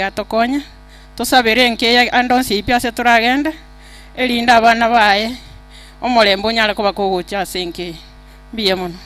Atokonye, tosabere enka eye ande onsi pi ase toragende, erinde abana baye omorembe onyare koba kogocha ase enka eye. Mbuya mono.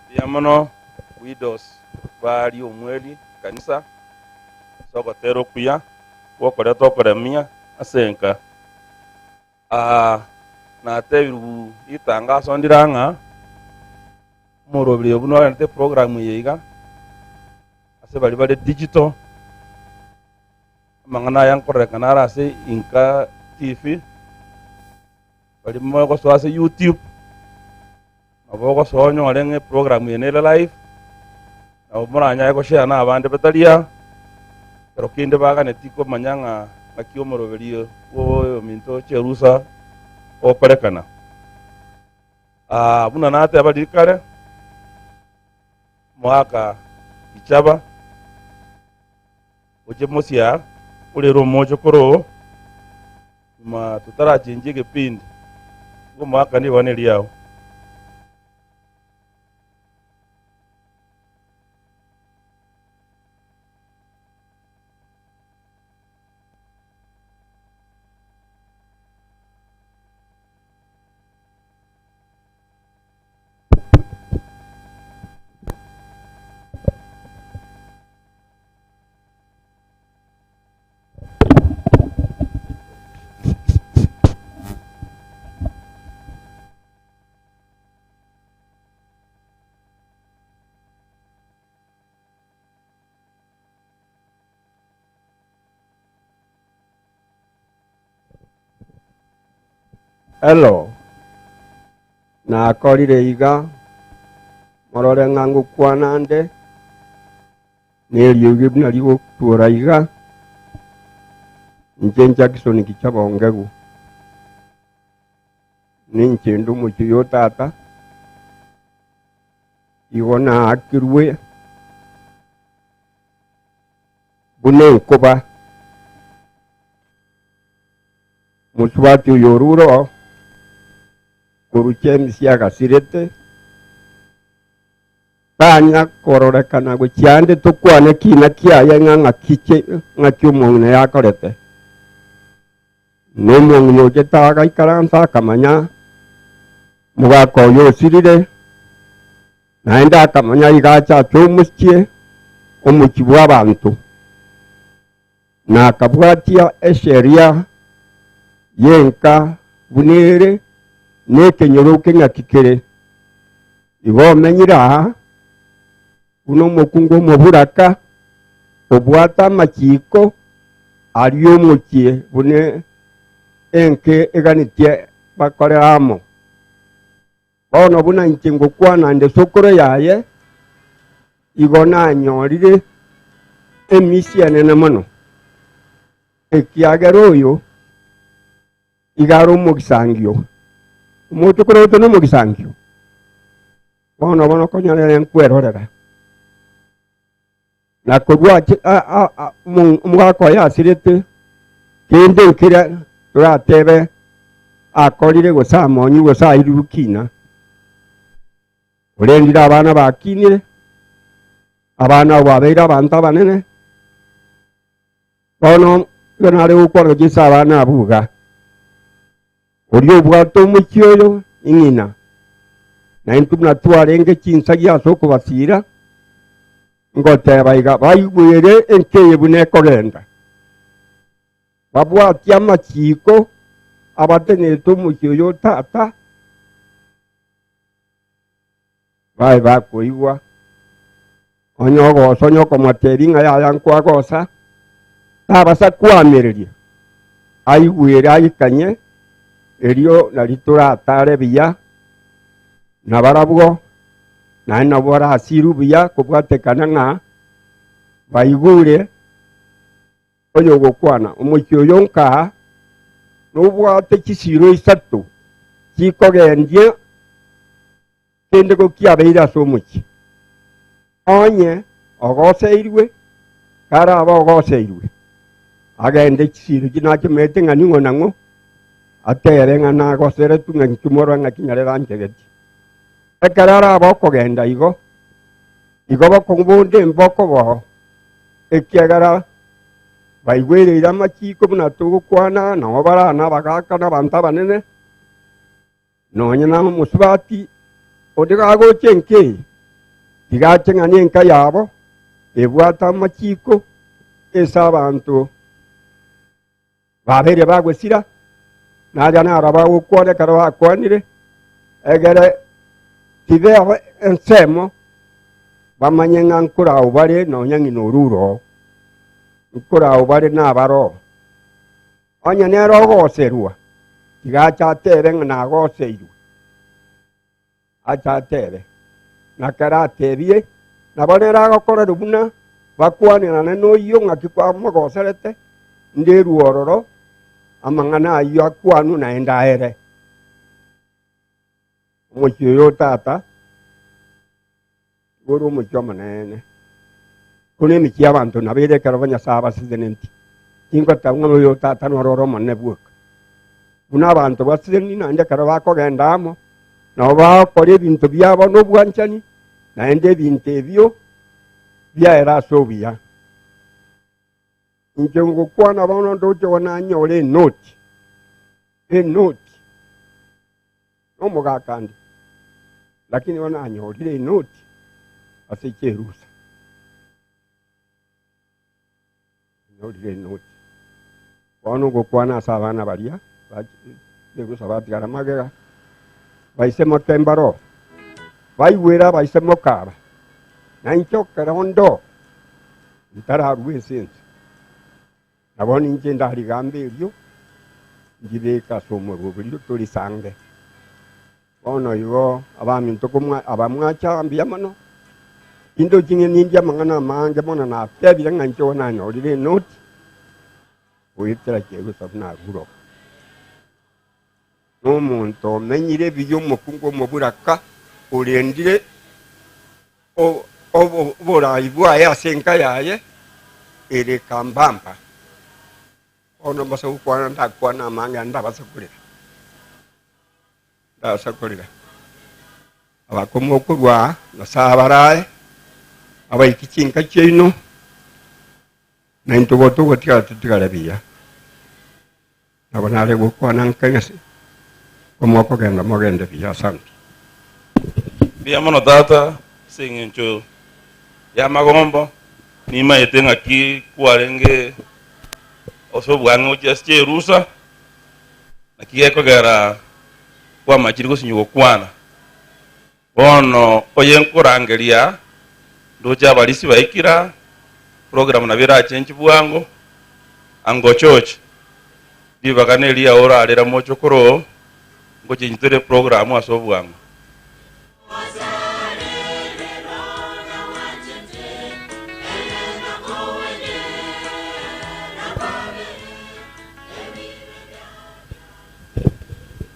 Mbuya mono Widows baria omweri kanisa ase ogotera okuya gwokoreta okoremia ase enka. Ah, natebirwe ritangaso ndire ng'a omoroberi oyo buna ogenderete eprogram eye iga ase baria bare digital amang'ana aya nkorerekana are ase Inka TV, baria mogosoa ase YouTube, nabo ogosoa onyore ng'a eprogram eye nere live, nabo moranyare goshare na abande batari aa, ekero kende baganetie komanya ng'a ng'aki omoroberi bwa oyominto Cherusa ogokorekana. Buna nateba riria kare, omogaka Gichaba, oche mosia orere omochokoro oo, nyuma totarachenchia egepindi, igo omogaka nigo neriao. Hello. Nakorire iga, morore ng'a ngokwana nde neriogi buna rigokuora iga, inche Jackson Kichabongegu, ninche inde omochie oyo o tata, igo naakirwe buna enkoba. Mosubati oyo orure oo korwa James agasirete, tanya kororekana gochia ande tokwane kina kiaye ng'a ng'aki ng'aki omong'ina yakorete. Na omong'ina ochete agaikaransa akamanya omogaka oyo osirire, naende akamanya iga achache omochie, omochie bw'abanto. Na akabwatia esheria y'enka buna ere, na ekenyoro keng'aki kere. Igo omenyire aa buna omokungu omoburaka, obwate amachiiko aria omochie buna enka eganetie bakore amo. Bono buna inche ngokwana inde sokoro yaye, igo nanyorire emisi enene mono, ekiagera oyo iga are omogisangio, omochokoro oito nomogisangio. Bono bono konyora ere nkwerorera. Na korwa omogaka oye asirete, kende nkeria toratebe akorire gose amonywe gose airwe kina. Orendire abana bakinire, abana abwo babeire abanto abanene. Bono igo nare gokwana gochia ase abana abwo iga, Oria obwate omochie oyo ing'ina, na intwe buna twarenge chinsagia ase okobasiira, ngoteba iga, baigwere enka eye buna ekogenda, babwatie amachiiko abatenerete omochie oyo o tata, babe bakoigwa. Onye ogosa, onye okomotebia ng'a yaya nkwagosa, tabasa koamereria, aigwere aikanye, erio nario toratare buya nabarabwo, naende nabo barasirwe buya kobwatekana ng'a baigure oyogokwana. Omochie oyo nkaa nobwate chisiiro isato chikogendia Kende gokiabeire ase omochie, onye ogoseirwe, karabe ogoseirwe, agende chisiiro chinachomete ng'a ning'o na ng'o, atere ng'a nagoseretwe ng'a inchuo morore ng'a chinyarere anchegetie. Ekero arabe okogenda igo, igo bokong'u bonde mbokoboo, ekiagera baigwereire amachiiko buna togokwana, nabo bare nabagaaka na abanto abanene, Nonya nomosubati onde gagocha enka eye, tiga ache ng'a nenka yabo ebwate amachiiko ase abanto babeire bagosira, naria naro bagokwana ekero bakwanire, egere tibeo ensemo bamanye ng'a nkorao bare nonya ng'ina orure oo, nkorao bare nabaroo. Onye nere ogoserwa, tiga ache atebe ng'a nagoseirwe, ache atebe. Na kera atebie, nabo nere agokorerwa buna bakwanerane noyio ng'aki kwamogoserete, nderue ororo, amang'ana ayio akwanwe naende aere. Omochie oyo o tata Igo ore omochie omonene, buna emechie y'abanto nabo ere ekero Nyasae abaseseneti. Tingoteba ng'a oyo tata noro ore omonene bwoka. Buna abanto baseseni naende ekero bakogenda amo, nabo bagokora ebinto biabo nobwanchani, naende ebinto ebio biaera ase obuya. Inche ngokwana bono ndoche bono nanyore enoti, enoti. Nomogaka ande, lakini bono nanyorire enoti ase chierusa. Nanyorire enoti. Bono ngokwana ase abana baria erusa batigara magega, baise moke mbaro, baigwere abaise moka aba, na inche ekero onde oo, ntararua ense ense. Na bono inche ndarigambe erio, ndibeke ase omorwobori torisange. Bono igo abaminto komwa abamwacha mbuya mono, Tindochi ng'a nindie amang'ana amange mono natebire ng'a inche nanyorire enoti goetera chi'egusa buna arure oo. Nomonto omenyire ebiya omokungu omoburaka orendire oborai bwaye ase enka yaye ere kambamba. Bono mbase gokwana ndakwane amange naende ndabase korera, ndabase korera. Abakong'u okorwa aa, Nyasae abarae, abaike chinka chiaino, na intwe igo togotigara totigare buya. Nabo nare gokwana nka ng'ase, komokogenda mogende buya. Asante. Mbuya mono tata ase eng'encho y'amagombo, nimaete ng'aki kwarenge ase obwang'e gochia ase chierusa, naki gekogera kwamachire gosinywa gokwana. Bono oye nkorangeria ndoche abarisia baikira, program nabo erachenchi bwango, ango choche ribaga neria orarera mochokoro oo, ngochenchi tore program ase obwango.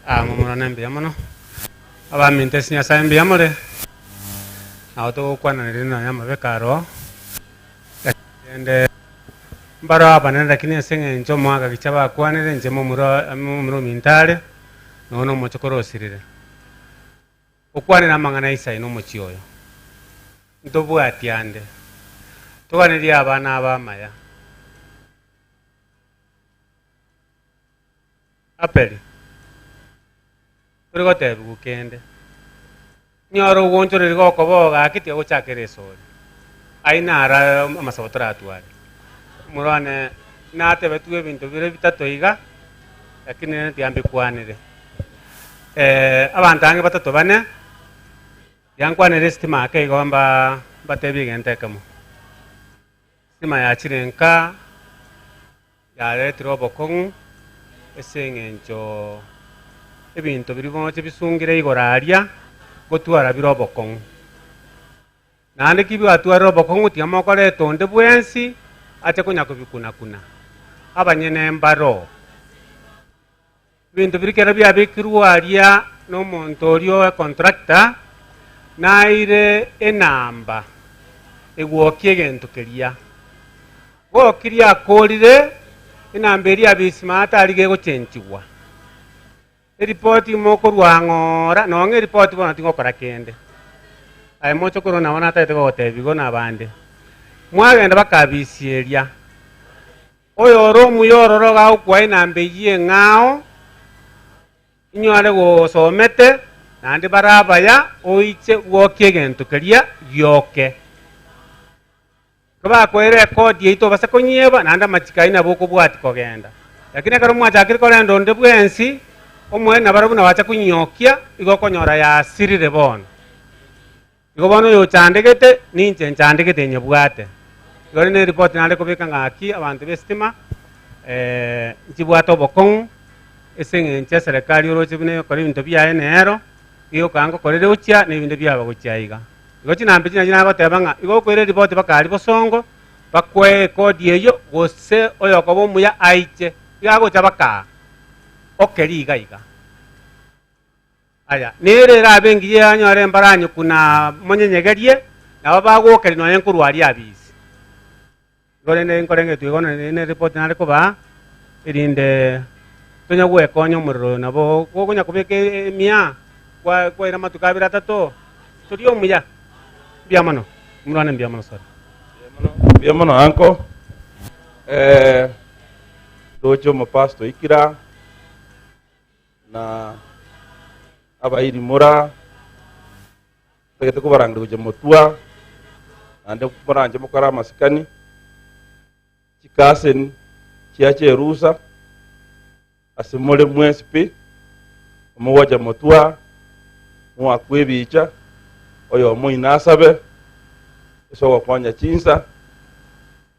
Aa momura ne mbuya mono. Abaminto ase Nyasae mbuya more? Nabo togokwananera nonya amabeka aro, rende mbaro abanene lakini ase eng'encho omwaka gicha bakwanire inche momura momura ominto are, nonya na omochokoro osirire. Okwanera amang'ana a Isai na omochie oyo, ntobwati ande, toganerie abana aba amaya. Aperi, tori gotebigwa kende. Nyora ogoonchoreria gokoba oo gaki tiga gochakera esori. Ayio naro amasabo toratware. Omorwane natebetwe ebinto bire bitato iga, lakini rende tiga mbikwanere. Abanto ang'e batato bane, tiga nkwanere esitima ake igo mba mbatebie egento ekemo. Esitima yachire nka. Yaretire obokong'u ase engencho ebinto biria bonsi bisungire igoro aria gotwara bire obokong'u. Naende ki bwatwarire obokong'u tiga mokorete onde bwensi ache konya kobikuna-kuna, abanyene mbaro. Ebinto biria kero biabekirwe aria nomonto oria o econtractor, naire enamba egwokia egento keria. Gokiria akorire, enamba eria abisima atari gegochenchigwa. Eripoti mokorwa ng'ora, nonye eripoti bono tingokora kende. Aye moche korwa nabo natagete gogotebia igo na abande. Mwagenda bakabisieria. Oyore omuya ororo gagokwa enamba eyio eng'ao, inyore gosomete, naende bare abaya, oiche gwokia egento keria gioke. Kobakoeire ekodi eyio tobasa konyieba, naende amachiko ayio nabo okobwatia kogenda. Lakini ekero mwachakire korenda onde bwensi, omoerio nabarabwo nabacha konyiokia, igo okonyora yasirire bono. Igo bono oyochandegete, ninche nchandegete nyebwate. Igo rende neripoti nare kobeka ng'aki abanto b'esitima nchibwate obokong'u ase eng'encho eserekari oroche buna egokora ebinto biaye nero, igo okanga ngokorere gochia na ebinde biaba gochia iga. Igo chinamba echi nachi nagoteba ng'a igo okoira eripoti mpaka aria bosongo, bakoe ekodi eyio gose oyokoba omuya aiche, iga agocha mpaka aa, okeria iga iga. Aya, nere erabe engiya anyore embaranyuku na monyenyegerie, nabo bagokeria nonya nkorwa aria abisi. Igo rende nkorengeretie igo nonye ne report nare kobaa, erinde tonya gwekonya omorero oyo nabo gokonya kobeka emia, kwa kwaira amatuko abere atato, toria omuya. Mbuya mono, omorwane mbuya mono sorry. Mbuya mono uncle. Eh, ndoche omopastor oikire aa. Na abairimora ntagete kobarangeria gochia motwa, naende moranche mokore amasikani, chikaseni chiache erusa ase more mwensi pi, omogocha motwa, moakwe ebicha, oyomo oino asabe, ase ogokonya chinsa.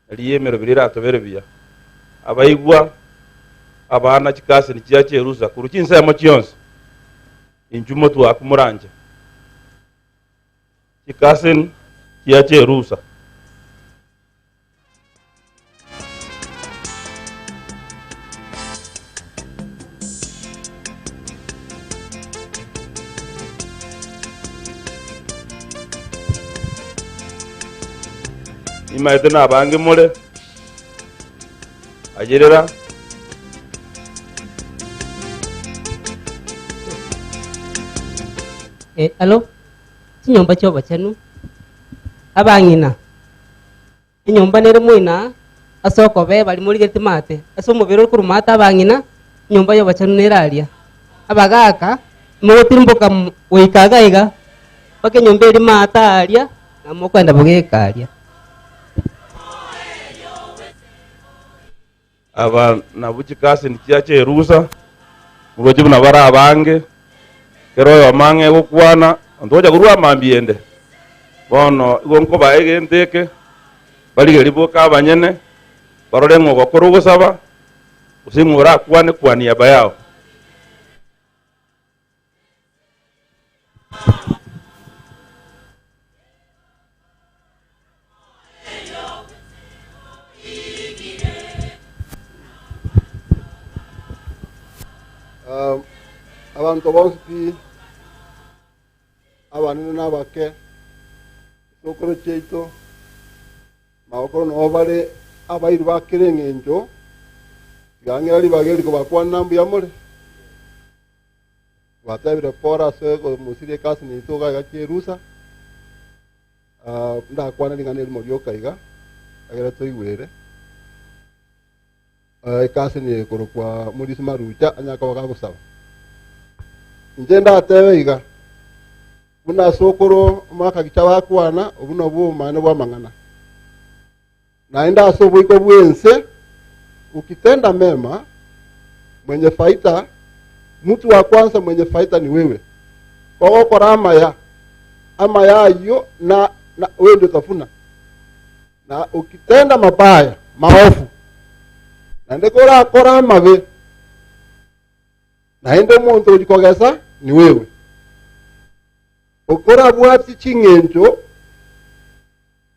Riria emeroberi eratobere buya, abaigwa, abana, chikaseni chiache erusa korwa chinsemo chionsi. Inchuo motwaku moranche chicousin chia Cherusa. Nimaete nabange more, ayerera. Eh, alo, chinyomba chi'obochenu, abang'ina, enyomba nere moina ase okobee baria morigeretie maate, ase omobere ore korwa maate abang'ina, enyomba y'obochenu nere aria. Abagaaka, mogotirimboka goika iga iga, mpaka enyomba eria maate aria, na mokoenda bogeka aria. Aba nabwo chikaseni chia Cherusa, moroche buna bare abange, kera oyomo ang'e gokwana, ontogocha korwa amambia ende. Bono igo nkobaa egento eke, barigerie boka abanyene, barore ng'a ogokora ogosaba, gose ng'a orakwane kwa niaba yao. Abanto bonsi pi, abanene na abake, chisokoro chiaito, magokoro nabo bare abairu ba kera eng'encho, tiga ng'ira ribaga eri kobakwanera mbuya more. Twatebire pore ase komosiria ekasi yaito iga iga chierusa, ndakwane ring'ana erimo rioka iga, egere toigwere. Ekasi eye ekorokwa Morisi Marucha anyare koba gagosaba. Inche ndatebe iga, buna ase okoro omwaka gicha bakwana, obwo nobwo obomaene bw'amang'ana. Naende ase oboiko bw'ense, ukitenda mema, mwenye faida, mtu wa kwanza mwenye faida ni wewe. Kogokora amaya, amaya ayio na, na wewe ndio utafuna. Na ukitenda mabaya, maovu, naende korakora amabe, naende omonto ochi kogesa ni wewe. Okorabwati ching'encho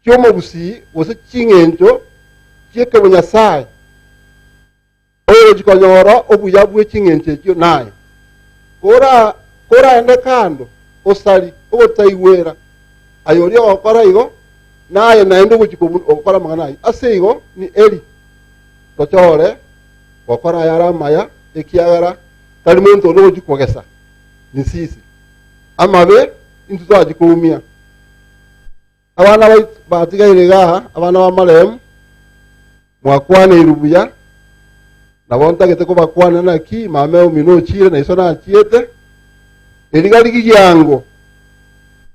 chi'omogusii gose ching'encho chi'ekebonyasae, oyogochia konyora obuya bwe ching'encho echio naye. Kora koraende kando, osari ogotaigwera, aye oria ogokora igo, naye naende ogochia gokora amang'ana ayio. Ase igo ni eri tochore gokora ayare amaya, ekiagera tari monto onde ogochia kogesa nisisi. Amabe intwe twachia koumia. Abana baito batigaire igaa, abana ba marehemu, mwakwaneirwe buya, nabo ntagete kobakwanera naki mama omino ochire na iso nachiete, eriga rigiango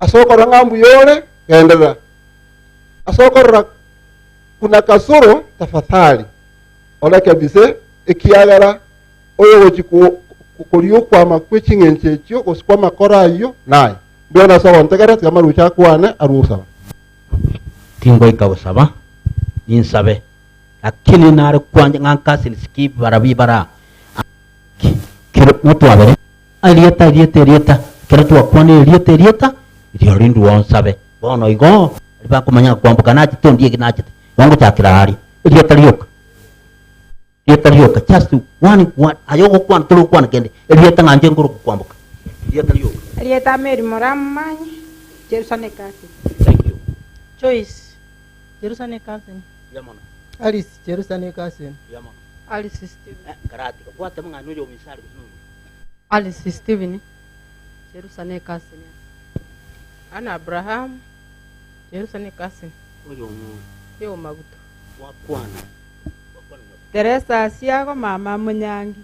ase okorora ng'a mbuya ore, genderera. Ase okorora kuna kasoro, tafadhali orekebise, ekiagera oyogochia koria okwama kwe ching'encho echio gose kw'amakoro ayio naye. Mbuya ase ogontegerera, tiga amaruche akwane arue gosaba. Tingoika gosaba, ninsabe, lakini nare kwancha ng'a cousins ki barabwo bara ki kero motwabere erieta erieta erieta ekero twakwanire erieta erieta rirorio rindwo nsabe. Bono igo baria bakomanya ng'a kwamboka nachete ondieki nachete, igo ngochakera aria, erieta rioka. Erieta rioka, just one word, aye ogokwana tori gokwana kende, erieta ng'a inche nkoroka kwamboka, erieta rioka. Erieta Mary Moramumanyi, Jerusalem Cousin. Thank you. Joyce, Jerusalem Cousin. Mbuya mono. Alice, Jerusalem Cousin. Mbuya mono. Alice Stephen. Eh, karatiga, gwateba ng'a noyo omisari gose noyo. Alice Stephen, Jerusalem Cousin. Anna Abraham, Jerusalem Cousin. Oyo ong'o? Oyo Maguto. Gwakwana. Teresa Asiago, mama Munyangi.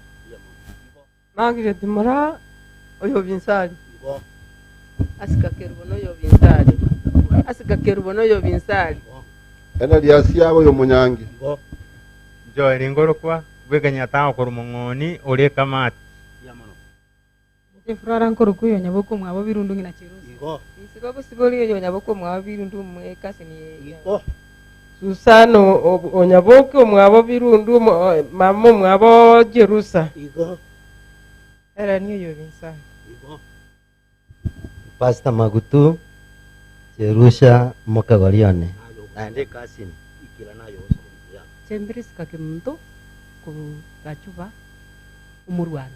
Margaret Mura, oyo Binsari. Asika Kerubo noyo Binsari. Asika Kerubo noyo Binsari. Henry Asiago oyo Munyangi. Joel Ngorokwa, bw'Ekenyatta okorwa Mong'oni ore Ekamati. Inche Flora nkorokwa oyo Nyaboke omwabo Birundu ng'ina Cherusa. Isiko bosibori oyo Nyaboke omwabo Birundu omwekasini ye. Susana o Nyaboke omwabo Birundu mama omwabo Jerusa. Igo. Erani oyo Binsari. Igo. Pastor Magutu, Jerusha mokegori one, naende ecousin. Chembirisika Kemunto korwa Gachuba, omorwani.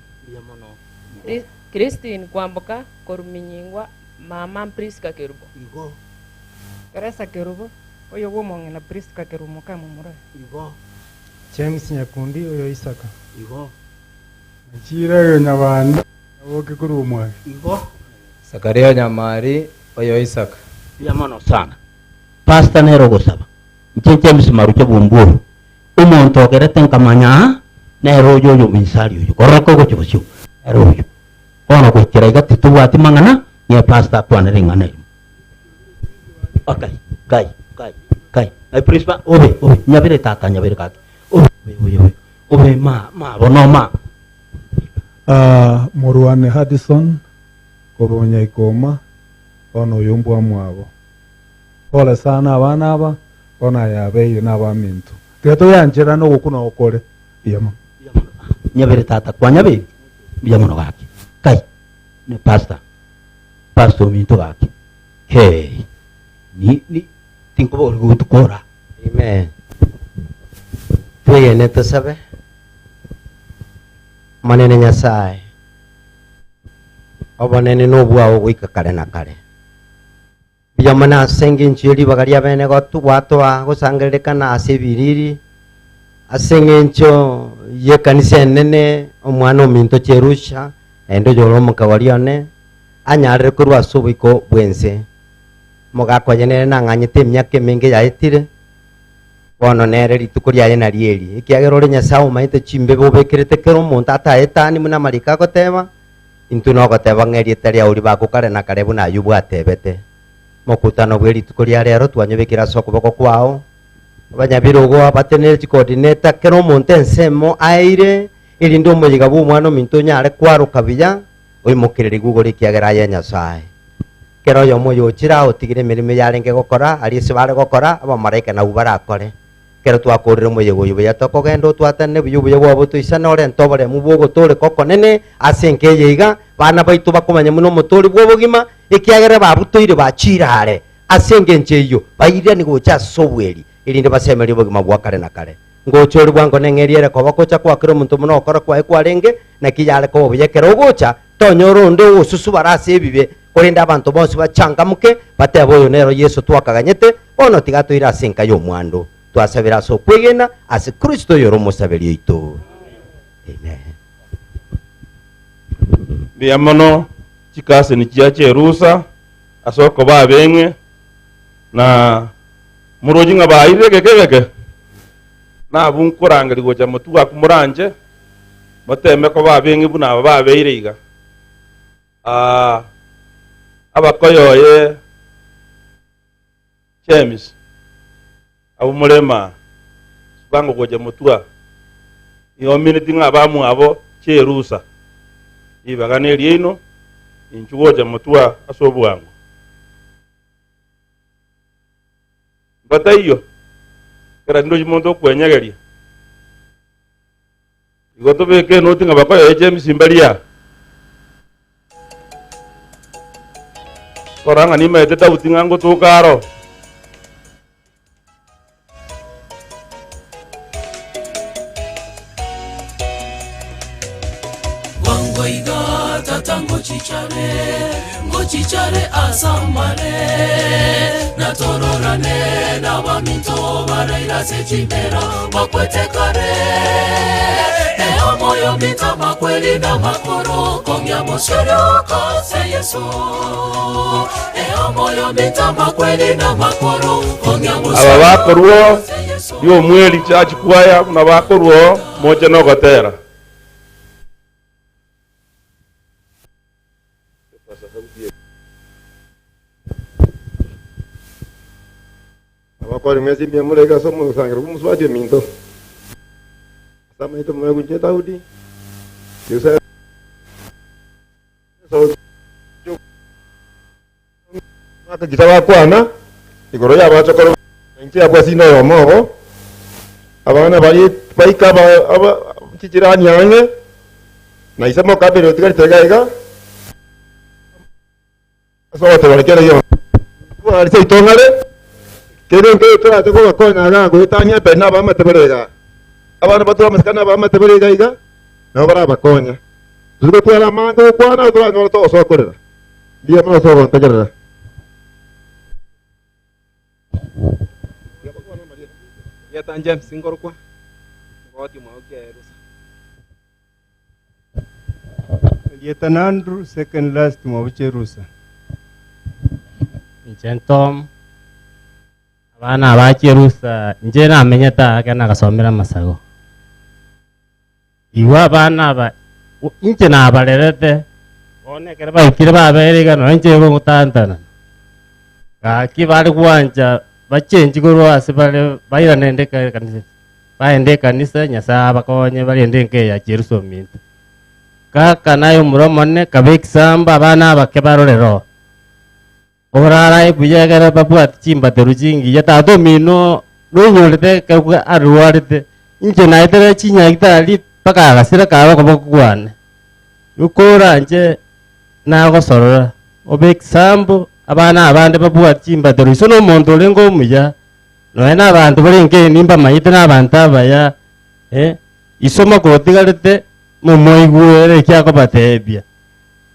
Christine Kwamboka korwa Minyingwa, mama Prisca Kerubo. Teresa Kerubo, oyo bw'omong'ina Prisca Kerubo moka momura oye. James Nyakundi oyo Isaka. Igo. Machira oyo Nyabando Nyaboke korwa Omwake. Igo. Zakaria Nyamari oyo Isaka. Mbuya mono sana. Pastor nere ogosaba. Inche James Maruche bw'Ombuori, omonto ogerete nkamanya aa nere oyo oyo ominsari oyo, korora kogochia bosio, nere oyo. Bono goikera iga titobwati mang'ana, ng'e pastor akwane ring'ana erimo. Okay, kai, kai, kai. My principal, obe, obe, nyabere tata, nyabere gaki. Obe, obe, obe, obe, obe, ma, ma, bono ma. Ah, Morwane Hudson korwa Nyaikoma, bono oyo mbwamwabo. Pole sana abana aba, bono aya abeire nabaminto. Tiga toyancherane ogokuna okore. Mbuya mono. Nyabere tata kwanyabere mbuya mono gaki kai ne pastor pastor ominto gaki hey ni ni tinkobori gotukora. Amen. Twegene tosabe. Omonene Nyasae, obonene nobwao goika kare na kare. Mbuya mono ase engencho ye ribaga ria bene gwatoa gosangererekana ase ebiriri, ase engencho y'ekanisa enene, omwana ominto Cherusha, naende oyore omokegori one, anyarire korwa ase oboiko bw'ense. Omogaka oye nere nang'anyete emiaka emenge yaetire, bono nere rituko riaye nario eri, ekiagera ore Nyasae omanyete chimbebe obekerete kera omonto ataetani buna amariko agoteba, Intwe nogoteba ng'a erieta riao ribakwe kare na kare buna Ayubu atebete. Mokutano bwe rituko ria rero twanyobekire ase okoboko kwao. Abanyabirogo abateneneri chicoordinator kera omonto ensemo aeire, erinde omoyega bw'omwana ominto onyare kwaroka buya, oimokererigwe igoro ekiagera aye Nyasae. Kera oyomo oyochire aa otigire emeremo eyarenge gokora, aria ase bare gokora, abamalaika nabwo barakore. Ekero twakoorire omoyega oyo buya tokogenda otwatanane buya obuya bwabo toisane orente oboremu bw'ogotooreka okonene ase enka eye iga, bana baito bakomanya buna omotoori bw'obogima, ekiagera babutoire bachiire are. Ase engencho eyio bairanie gocha ase obweri, erinde basemerie obogima bwa kare na kare. Ngocha ore bwango neng'eria ere koba gocha kwa kera omonto buna ogokora kwaye kwarenge, naki yare koba buya ekero ogocha, tonyora onde ogosusubara ase ebibe, korende abanto bonsi bachangamoke, batebe oyo nero Yeso twakaganyete, bono tiga toire ase enka y'omwando. Twasabire ase okwegena ase Kristo oyore omosaberi oito. Amen. Mbuya mono chikaseni chia cherusa ase okoba abeng'e na morochi ng'a bairire egeke egeke nabwo nkorangeria gocha motwe akwo moranche moteme koba abeng'e buna aba babeire iga. Ah, abakoyoye James abwo morema sukango gocha motwa nigo omineti ng'a abamwabo cherusa ribaga neriaino inchu gocha motwa ase obwango. Mbataiyo, kera rinde omonto okwenyegeria. Igo tobeke enoti ng'a bakoyoe James mbaria. Kora ng'a nimaete Daudi ng'a ngotoka aro. Bwango iga tata ngochichare, ngochichare asamare natororane nabaminto baraire ase chimbera bakwete kare eomoyo minto makweri na makoro kong'ia mosio kose Yesu eomoyo minto makweri na makoro kong'ia Aba mosio bakorwa riomweri church choir buna bakorwa oo moche nogotera. Abakori mwensi mbuya more iga ase omosangerero bw'omosubati ominto. Ase amaito moegunche Daudi, Yerusalemu Bakagita bakwana igoro y'abachokoro na inche abwasi noyomo obo, abana baria baika aba chichirani ang'e, na ise mokabere otigarete iga iga. Ase ogotebana kera gionsi twarari seito ng'are, kere nkeiyo torache kobakonya iga goetania mbere na abaamate bare igaa. Abana batware amasikani na abaamate bare iga iga, nabo barabakonya. Tari gotwara amange gokwana toranyore togosoa korera. Mbuya mono ase ogontegerera. Erieta James nkorokwa, Ngoti omwabo Kiaerusa. Erieta na Andrew, second last mwabuche rusa. Inche Tom, abana abachie rusa, inche namenyete aa ekero nagasomera amasago. Igo abana aba, inche nabarerete, bono ekero baikire babeire iga nonya inche igo ngotantana. Gaki bare gwancha bachenchi korwa ase bare bairane ende ekanisa, baende ekanisa Nyasaye abakonye barende enka eye ya Jerusalem ominto. Kaka naye omura omonene kabe ekisamba abana abake barorere oo. Orarae buya ekero babwate chimbateru chingiya tata omino noinyorete ekero arwarete, inche naetere chinyagitari mpaka agasira kabe okoboko kwane. Koranche nagosorora obe ekisambo abana abande babwate chimbateru iso na omonto orenge omuya, nonya na abanto bare enka eye nimbamanyete na abanto abaya iso mokotigarete momoigwere eki akobatebia.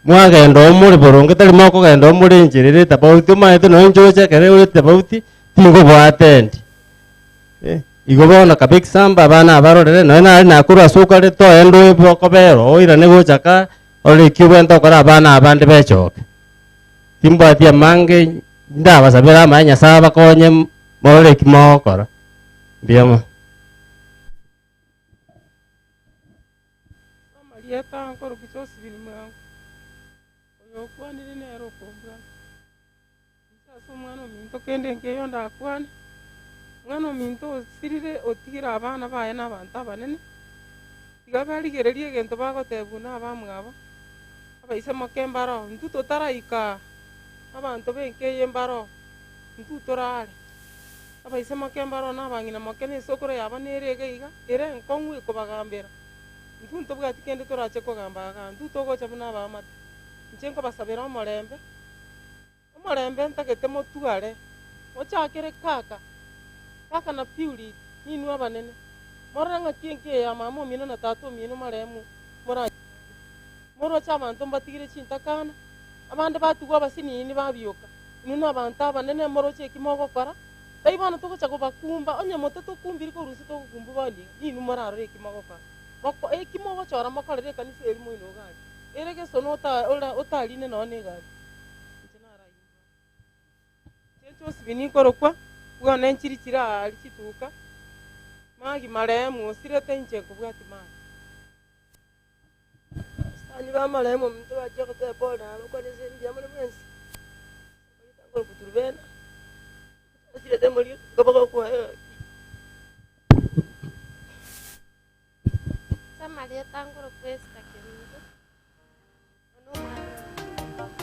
Mwagenda oo more boronge tari mokogenda oo more enchera ere etofauti omanyete nonya inche oche ekero ore etofauti tingobwate endi. Igo bono kabe ekisamba abana abarorere nonya nare nakorwa ase okare toende oebe okobera oo oirane gocha ka orore eki obwenerete gokora abana abande bechoke. Timbwati amange ndabasabere amaya Nyasaye abakonye morore eki mogokora. Mbuya mono. Amarieta nkorokwa Josephine Mwango, oyo okwanire nere okombwata. Inche ase omwana ominto kende nkeiyo ndakwane, omwana ominto osirire otigire abana baye na abanto abanene, tiga barigererie egento bagotebwa na abamwabo, abaise moke mbaroo, intwe totaraika aa, abanto b'enka eye mbaroo, intwe torare. Abaise moke mbaroo na abang'ina moke, na esokoro yabo nere iga iga, ere enkong'u ekobagambera. Intwe ntobwati kende torache kogamba igaa, intwe togocha buna abaamate. Inche nkobasabera omorembe, omorembe ntagete motware, mochakere kaka, kaka na Purity, ninwe abanene, morore ng'aki enka eye ya mama omino na tata omino maremu moranche. Moroche abanto mbatigire chintakana, abande batigwa abasinini babioka. Inwe nabanto abanene moroche eki mogokora, tai bono togocha kobakumba, onye mote tokumbiri korwa inse togokumbwa bono iga, ninwe morarore eki mogokora. Moko eki mogochora mokorere ekanisa eria moino iga aria, ere gesono ota ora otarine nonya na egari. Inche narayio Inche Josephine nkorokwa, bwana enchiri chire aa aria chituka, magi marehemu osirete inche nkobwati magi. Abasani b'amaremo ominto bachia goteba Paulo na abakwane ase mbuya more mwensi, ritang'ani goturubena, asirete moria koba gokwa. Ase amarieta nkorokwa Esther Kerubo, oyo nomwana one.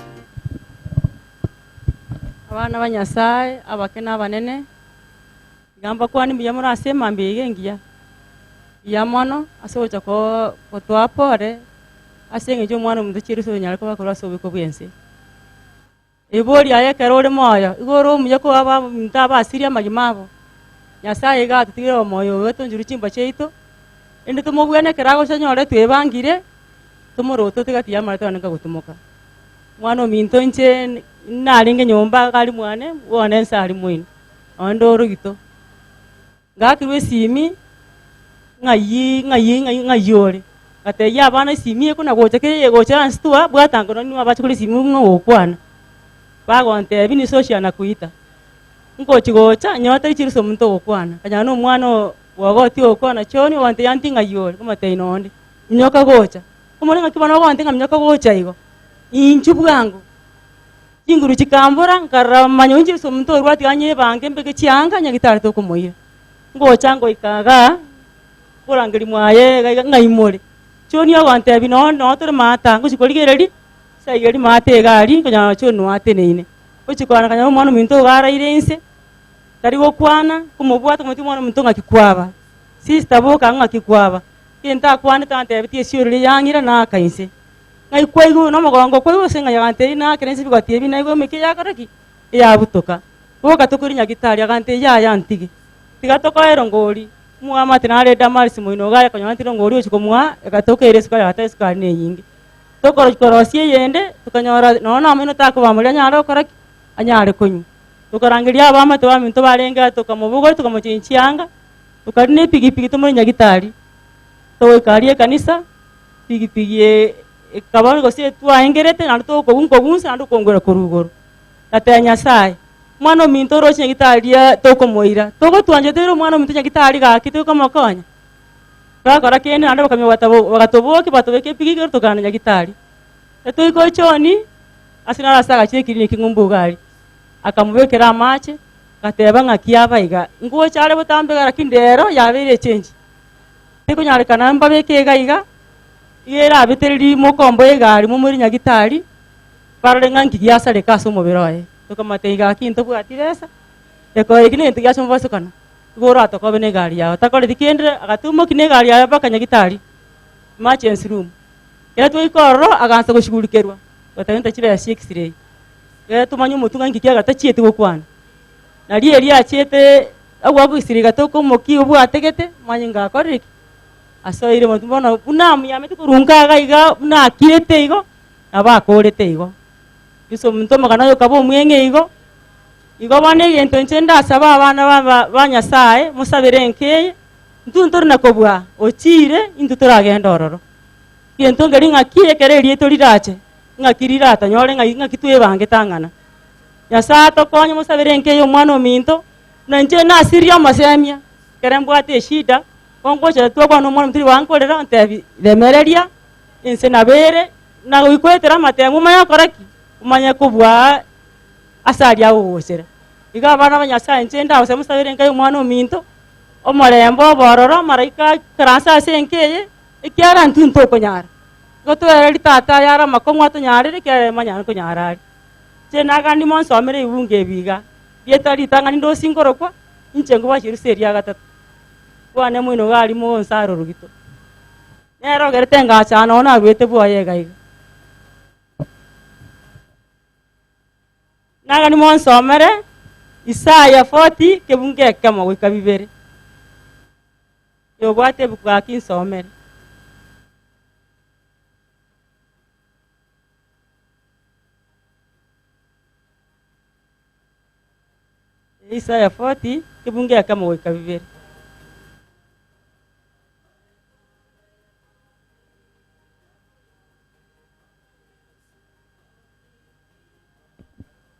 Abana ba Nyasae, abake na abanene, iga mbakwane mbuya more ase emambia iga engiya. Mbuya mono ase ogocha koo gotoa pore ase eng'encho omwana omonto chirusa onyare koba korwa ase oboiko bw'ense. Ebori aye ekero ore moyo, igo ore omuya koa abaminto abasirie amagima abo. Nyasae iga atotigere omoyo oyo tonchorwe chimbwa chiaito, rende tomobwene ekero agocha onyore twebangire, tomorote gati y'amarote one nkagotumoka. Mwana ominto inche narenge nyomba iga aria mwane, bono ense aria moino, nonye nde orogito. Ngakirwa esimi, ng'ai ng'ai ng'ai ng'ai ore? Ngatebia abana esimi eye kona gocha kere egocha yanstua, bwata nkono nigo abache kore esimi ng'a ogokwana. Bagontebia ni socia nakuita. Ngochi gocha, nyora tari chirusa omonto ogokwana, nkanyora na omwana oo bwogotia ogokwana choni ogontebia aunty ng'ai ore? Nkomotebia nonde, minyoka gocha. Omore ng'aki bono ogontebia ng'a minyoka gocha igo, inchuo bwango. Chinguru chikambora, nkarora manya inche ase omonto orwati anyebange mbeke chianga nyagitari tokomoira. Ngocha ngoika igaa, nkorangeria mwaye iga iga ng'ai more? Choni ogontebia noo noo tore maata, ngochi korigereria, nsaigeri maate iga aria, nkonyora choni noo ateneine. Ngochi korora nkanyora omwana ominto iga araire inse, tari gokwana, nkomobwata nkomotebia omwana ominto ng'aki kwaba? Sister boka ng'aki kwaba? Egento akwanete antebetie esiorori yang'ira naaka inse. Ng'ai kwaigure na omogongo kwaigure gose ng'ai agantebia naakera inse bigoti ebi naigure emeke yakora ki? Eyabutoka. Boka tokoria nyagitari agantebia yaya ntige. Tiga tokoe erongori, omwamate nare Damaris moino iga aye konyora ntire erongori ochia komoa egatoka ere esukari agateba esukari ne enyinge. Tokorochi korosia eyende, tokanyora nonya na amaino takobamoria anyare gokora ki? Anyare konywa. Tokarangeria abamate baminto barenge aa tokamobogoria tokamochengia chianga, tokarina epigipigi tomore nyagitari. Togoika aria ekanisa, pigipigi ekaba gose twaengerete naende tokogu nkogunsa naende okongwera korwa igoro. Ngatebia Nyasaye, omwana ominto oroche nyagitari riria tokomoira, togotwanchete ere omwana ominto nyagitari gaki tokomokonya? Twakora kende naende bakamanya batabo bagatobokia batobeka epigipigi igoro tokagenda nyagitari. Etoika ochoni, ase naro ase agachire ekiriniki ng'umbu iga aria. Akamobekera amache, agateba ng'aki aba iga, ngocha are botambe iga lakini rero yabeire echange. Tekonyarekana mbabeke iga iga, iga erabetereri mokomboe egari momoire nyagitari, barore ng'a nki giasareka ase omobere oye. Tokamotebia gaki ntobwati besa, reka eki negento giacha mobasokana, igo oratokobe na egari yago. Takoreti kende, agatumokia na egari yaye mpaka nyagitari, emergency room. Ekero twaika ororo, agansa goshughulikerwa, togateba nta chibesa chia x-ray. Ekero tomanye omotwe ng'a nki kiagera tachieti gokwana. Nario erio achiete agwo x-ray gatoka omokia obwategete, manye ngakorire ki? Asoire motwe bono buna amuyamete korwa nka iga iga buna akirete igo, nabo akorete igo. Yeso omonto omogano oyo okaba omweng'e igo, igo bono egento inche ndasabe abana ba ba ba Nyasaye, mosabere enka eye, intwe ntori na kobua, ochiire, intwe toragende ororo. Egento nkeri ng'aki ekero erieta rirache, ng'aki riratonyore ng'ai ng'aki twebangete ang'ana. Nyasaye atokonye mosabere enka eye omwana ominto, na inche nasirie omosemia, ekere mbwate eshida, kongocha twakwana na omwana ominto ribaga nkorera ontebi remereria, ense nabo ere, na goikwetera amatemo omanye gokora ki? Omanye kobua ase aria agogochera. Iga abana ba Nyasaye inche ndagosaba mosabere enka ya omwana ominto, omorembe obororo, amaraika aikaranse ase enka eye, ekiagera intwe ntokonyara. Igo toererie tata ayare amakong'u atonyarere ekiagera ere manyare nkonyara are. Inche nagani monsomere ebibungo ebi iga, rieta ritang'ani ndosie nkorokwa, inche nkobachia erusa eria gatato. Kwane moino iga aria monsare orogito. Nere ogerete engacha nonya naruete bwoye iga iga. Nagani monsomere Isaya 40 kebungo ekemo goika bibere. Oyobwate ebuku gaki nsomere. Isaya 40 kebungo ekemo goika bibere.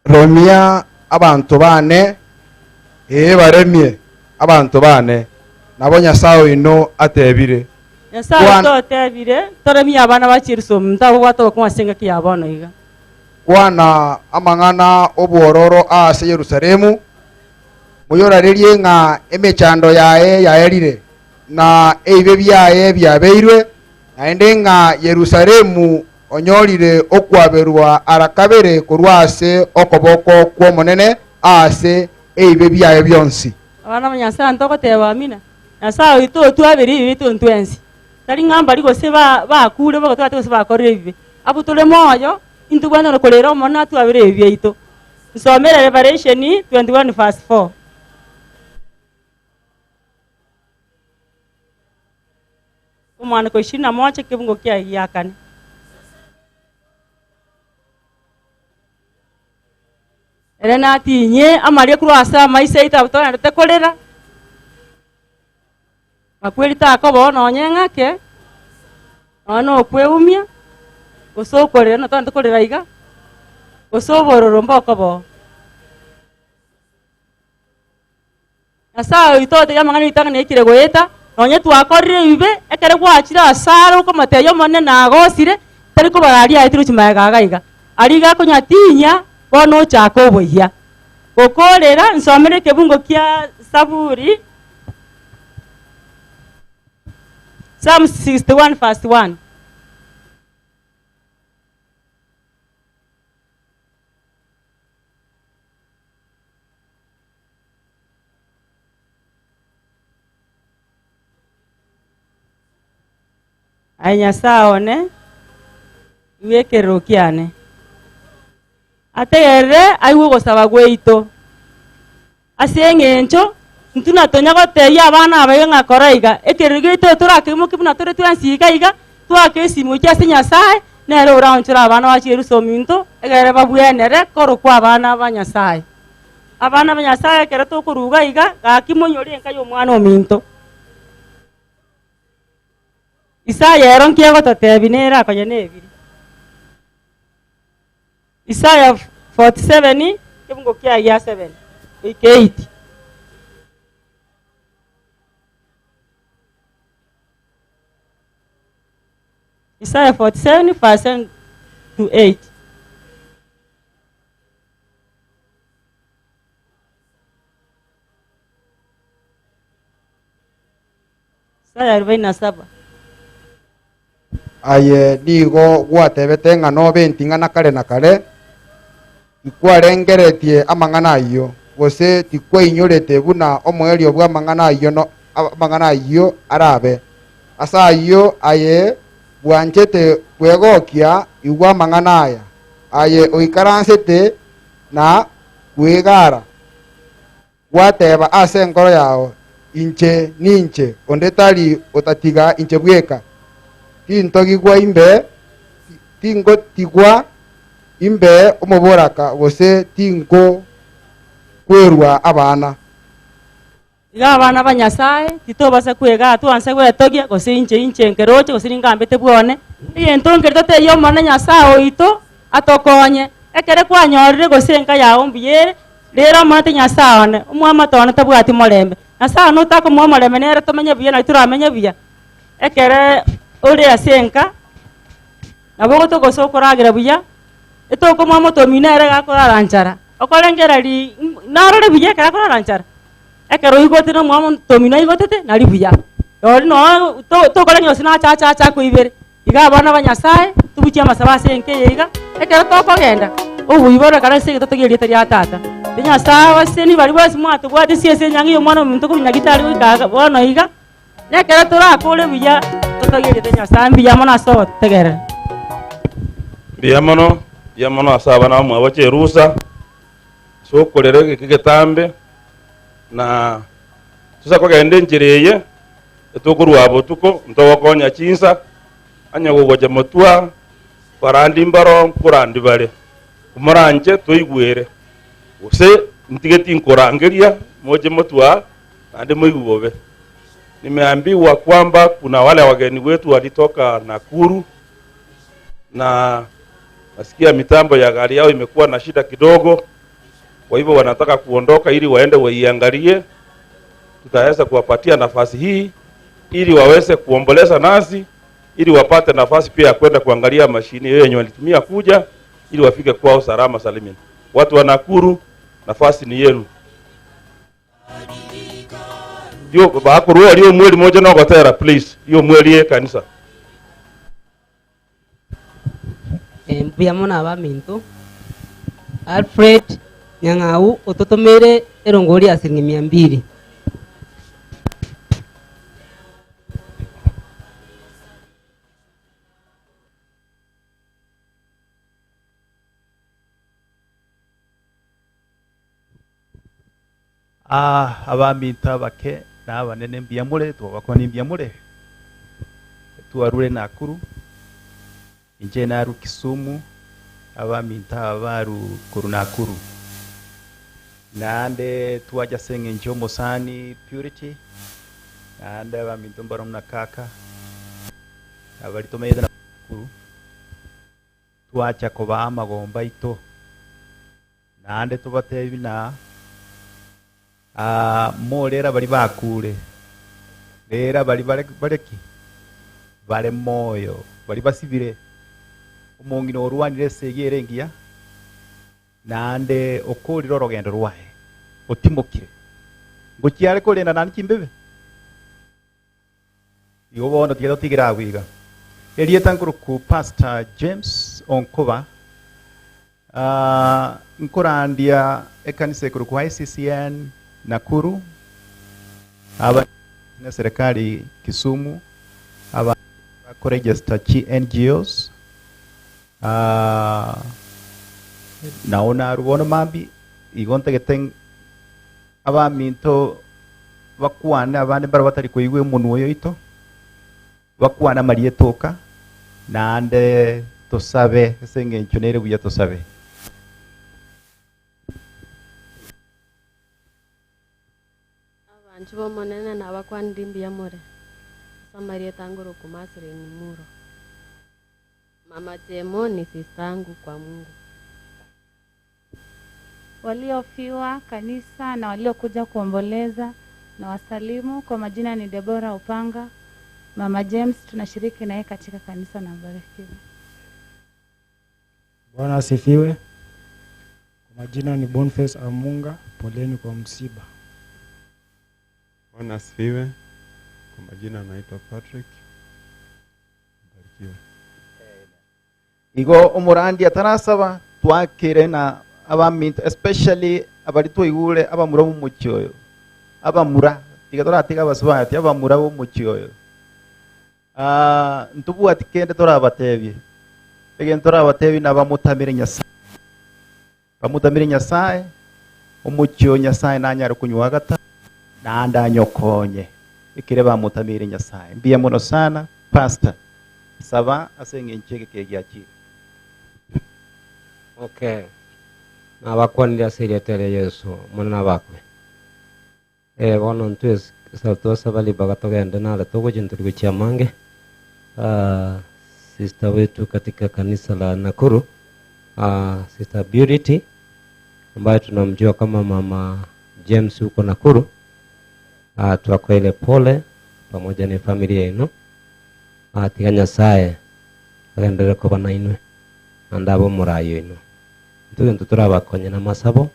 Remia abanto baane, ee, baremie abanto baane, nabo Nyasae oino atebire. Nyasae Kwana- oito otebire, Toremie abana ba Chirusomu, ntabobwate obokong'u ase engaki ya bono iga. Kwana amang'ana 'obwororo aase Yerusalemu, moyorarerie ng'a emechando yaye yaerire, na ebibe biaye biabeirwe, naende ng'a Yerusalemu onyorire okwaberwa ara kabere korwa ase okoboko kw'Omonene aase ebibe biaye bionsi. Abana ba Nyasae ntogoteba amina. Nyasae oito otwabeire ebibe biaito ntwensi. Tari ng'a mbari gose bakure bagotwate gose bakorire ebibe. Abwo tore moyo, intwe tobwenerete korera Omonene atwabere ebibe biaito. Nsomere Revelation 21 verse 4. Omwandiko ishirini na moja ekebungo kiaye gia kane. Ere natinyie amaria korwa ase amaiso aito abwo togenderete korera, makweri takoba oo nonye ng'ake, nonya na okweumia, gose okorera na togenderete korera iga, gose obororo mbokoba oo. Nyasae oito otebia amang'ana ritang'ani yaikire goeta, nonye twakorire ebibe, ekero gwachire asare okomotebia Omonene nagosire, tari kobara aria aetirwe chimagega iga iga. Aria iga akonyatinyia, bono ochake oboyia. Gokorera, nsomere ekebungo kia Saburi, Psalms 61 verse 1. Aye Nyasae one, Igwa ekerero kiane. Ategerere aigwe ogosaba gwaito. Ase eng'encho intwe natonya gotebia abana aba iga ng'a kora iga, ekerero giaito torakeimokie buna tore twensi iga iga, twake esimi gochia ase Nyasae, nere oraonchore abana bachie erusa ominto, egere babwenere korokwa abana ba Nyasae. Abana ba Nyasae ekero tokoruga iga, gaki monyore enka y'omwana ominto. Isaya ero nki egototebia nere akonya nebiri. Isaya 47, ekebungo kiaye gia 7 goika 8. Isaya 47 verse 7 to 8. Isaya 47. Aye nigo gwatebete ng'a nobe enting'ana kare na kare, tikwarengeretie amang'ana ayio, gose tikwainyorete buna omoerio bw'amang'ana ayio no amang'ana ayio arabe. Ase ayio aye bwanchete kwegokia, igwa amang'ana aya, aye oikaransete na kwegara. Gwateba ase enkoro yao, Inche ninche, onde tari otatiga inche bweka. Tintogigwa imbe, tingotigwa imbe omoboraka, gose tinkokwerwa abana. Iga abana ba Nyasae, titobasa kwega twanse gwetogia, gose inche inche nkeroche, gose ningambete bwone. Egento nkeri totebie Omonene Nyasae oito atokonye, ekere kwanyorire gose enka yao mbuya ere, Rero omanyete Nyasae one, omwamate one tabwati morembe. Nyasae one otakomoa omorembe nere tomenye buya nari toramenye buya. Ekere ore ase enka, nabo ogotoka gose okoragera buya, etokomoa omoto omino ere iga akorara nchara, okorengereria narore buya ekero akorara nchara? Ekero oigotire na omwana omonto omino aigotete, nari buya. Rori noo to tokorengera gose nache ache ache akoibere. Iga abana ba Nyasae, tobuchie amasabo ase enka eye iga, ekero tokogenda, oboyi bororekane ase egetoto gi'erieta ria Tata. Erio Nyasae abasesenie baria bonsi mwatobwatesie ase enyangi y'Omwana omonto korwa Nyagitari goika iga bono iga, na ekero torakore buya, totogie erieta ria Nyasae mbuya mono ase ogotegerera. Mbuya mono, mbuya mono ase abana bamwabo cherusa, ase okorera egeka egetambe, na tosa kogenda enchera eye, Etokorua botuko, ntogokonya chinsa, onye gogocha motwa, barandi mbaro nkorandi bare. Komoranche toigwere, gose ntige tinkorangeria, moche motwa, naende moigwe bobe. Nimeambiwa kwamba kuna wale wageni wetu walitoka Nakuru na nasikia mitambo ya gari yao imekuwa na shida kidogo, kwa hivyo wanataka kuondoka ili waende waiangalie. Tutaweza kuwapatia nafasi hii ili waweze kuomboleza nasi, ili wapate nafasi pia ya kwenda kuangalia mashini hiyo yenye walitumia kuja, ili wafike kwao salama salimini. Watu wa Nakuru, nafasi ni yenu. Ndio bakorwa rio mweri moja nogotera please, rio mweri ekanisa. Mbuya mono abaminto. Alfred Nyang'au ototomeire erongori ya siringi mia mbili. Ah, abaminto abake na abanene mbuya more, twabakwania mbuya more. Twarure Nakuru, inche narue Kisumu, abaminto aba barue korwa Nakuru. Naende twacha ase eng'encho y'omosani Purity, naende abaminto mbaro buna kaka, abaria tomenyete nabwo Nakuru, twacha kobaa amagombo aito. Naende tobatebi na morere baria bakuure, rera baria bare bare ki? Bare moyo, baria basibire. Omong'ina orwanire esegi ere engiya, naende okoorire orogendo rwaye, otimokire. Ngochia are korenda naende chimbebe? Igo bono tiga totigere agwo iga. Erieta nkoruku Pastor James Onkoba, ah, nkorandia ekanisa ekorokwa ICCN Nakuru, aba na serikali Kisumu, aba bakoregister chi NGOs. Ah, nao narwo bono mambia, igo ntagete abaminto bakwane abande mbare batari koigwa omonwa oyo oito, bakwane amarieta oka, naende tosabe ase eng'encho nere buya tosabe. Abanchwa b'Omonene nabakwanire mbuya more, ase amarieta angorokwa Marceline Muro. Mama Jemo ni sister yangu kwa Mungu. Waliofiwa kanisa na waliokuja kuomboleza na wasalimu kwa majina ni Debora Upanga. Mama James tunashiriki naye katika kanisa na mbarikiwe. Bwana asifiwe. Kwa majina ni Boniface Amunga, poleni kwa msiba. Bwana asifiwe. Kwa majina anaitwa Patrick. Mbarikiwe. Igo omorandia atarasaba twakire na abaminto especially abari twaigure abamura b'omochie oyo abamura tiga toratiga abasubati abamura b'omochie oyo Ah, ntobwati kende torabatebie egento torabatebie nabamotamere Nyasaye bamotamere Nyasaye omochie oyo Nyasaye nanyare konywa agata naende anyokonye ekere bamotamere Nyasaye mbuya mono sana pastor saba ase eng'encho ege kegiachire. Okay. Nabakwanire ase erieta ria Yeso, Omonene abakwe. Eh, bono intwe twasaba ribaga togende nare togochia ntori gochia amange. Ah, sister wetu katika kanisa la Nakuru, ah, Sister Purity ambaye tunamjua kama Mama James huko Nakuru. Ah, twakoire pole pamoja na familia yenu. Ah, tiga Nyasaye agenderere koba nainwe naende abe omoraai oino. Intwe gento torabakonye namasabo,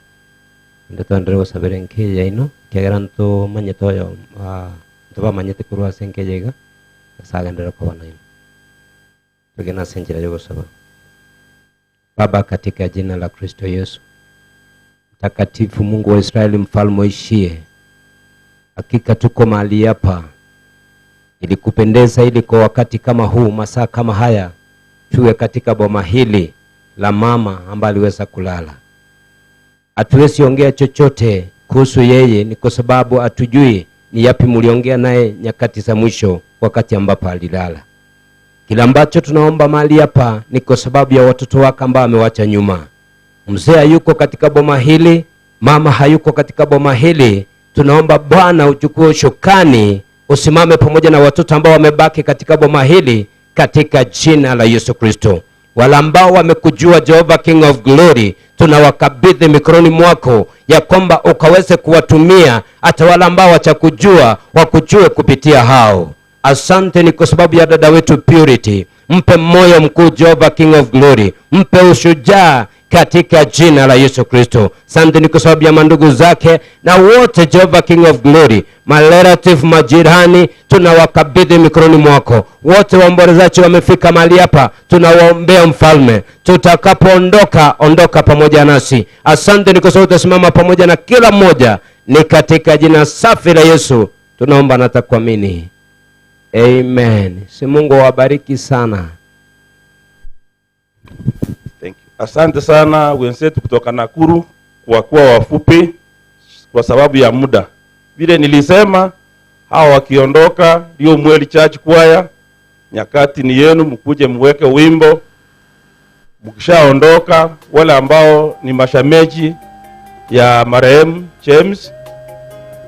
naende togenderere gosabera enka eye yaino, ekiagera ntomanyete oyo ah, ntobamanyete korwa ase enka eye iga, Nyasaye agenderere koba nainwe. Togende ase enchera y'ogosaba. Baba, katika jina la Kristo Yesu mtakatifu, Mungu wa Israeli, mfalme uishie, hakika tuko mahali hapa ili kupendeza, ili kwa wakati kama huu, masaa kama haya, tuwe katika boma hili la mama ambaye aliweza kulala. Hatuwezi ongea chochote kuhusu yeye, ni kwa sababu hatujui ni yapi mliongea naye nyakati za mwisho, wakati ambapo alilala. Kila ambacho tunaomba mahali hapa ni kwa sababu ya watoto wake ambao amewacha nyuma. Mzee hayuko katika boma hili, mama hayuko katika boma hili. Tunaomba Bwana uchukue ushukani, usimame pamoja na watoto ambao wamebaki katika boma hili, katika jina la Yesu Kristo. Wale ambao wamekujua Jehova King of Glory, tunawakabidhi mikononi mwako, ya kwamba ukaweze kuwatumia hata wale ambao wachakujua wakujue kupitia hao. Asante ni kwa sababu ya dada wetu Purity. Mpe moyo mkuu Jehova King of Glory, mpe ushujaa katika jina la Yesu Kristo. Asante ni kwa sababu ya mandugu zake na wote Jehova King of Glory, my relative, majirani, tunawakabidhi mikononi mwako. Wote waombolezaji wamefika mahali hapa, tunawaombea mfalme. Tutakapoondoka, ondoka pamoja nasi. Asante ni kwa sababu utasimama pamoja na kila mmoja. Ni katika jina safi la Yesu tunaomba na takuamini. Amen. Si Mungu awabariki sana. Thank you. Asante sana wenzetu kutoka Nakuru kwa kuwa wafupi kwa sababu ya muda. Vile nilisema hawa wakiondoka ndio Mweli Church Choir, nyakati ni yenu, mkuje muweke wimbo. Mkishaondoka wale ambao ni mashameji ya marehemu James,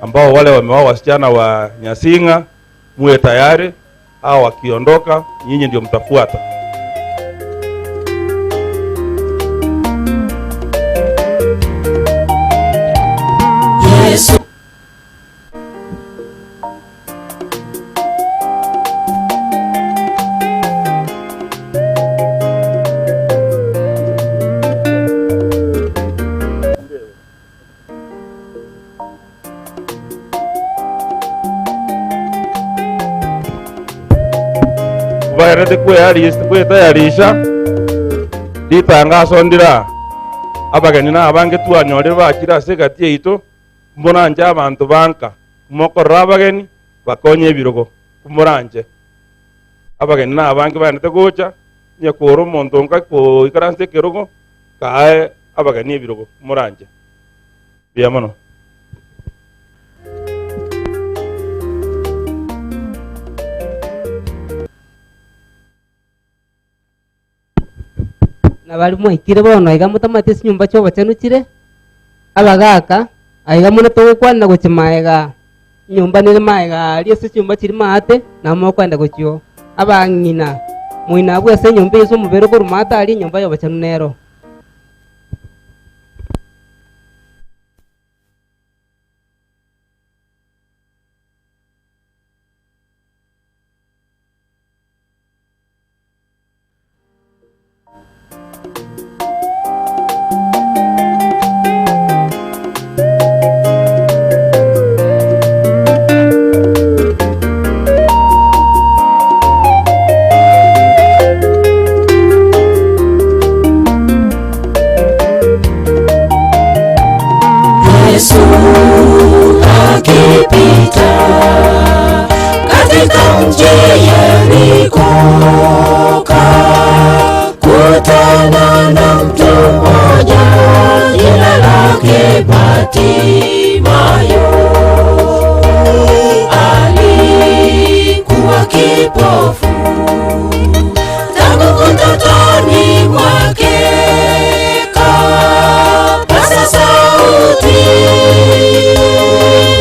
ambao wale wameoa wasichana wa Nyasinga, muwe tayari. Hawa wakiondoka nyinyi ndio mtafuata. Yesu. Baerete kwetayarisha ritangaso ndira abageni na abange twanyorire bachire ase egati yaito, mboranche abanto banka mokorora abageni bakonye ebirogo, mboranche abageni na abange baendete gocha. Onye kore omonto onka koikaransa ekerogo, kae abageni ebirogo, moranche. Mbuya mono. Na baria mwaikire bono iga motamati ase chinyomba chi'obochenu chire, abagaaka, aiga buna togokwanera gochia magega, enyomba nere magega aaria ase chinyomba chiria maate, nabo mokoenda gochia oo. Abang'ina, moino abwo ase enyomba eye ase omobere okorwa maate aria, enyomba y'obochenu nero. Yesu akipita katika mji Yeriko, kutana na mtu mmoja jina lake Bartimayo. Alikuwa kipofu tangu utotoni mwake, kapaza sauti,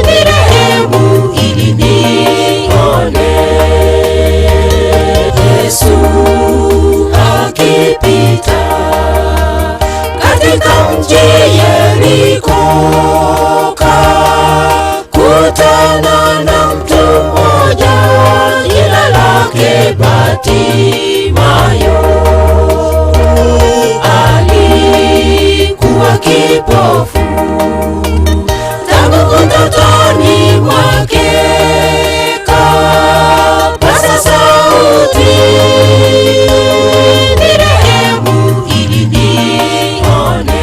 nirehemu ili nione. Yesu akipita katika mji Yeriko, kutana na mtu mmoja jina lake Bartimayo. Alikuwa kipofu tangu utotoni mwake, kapaza sauti, nirehemu ili nione.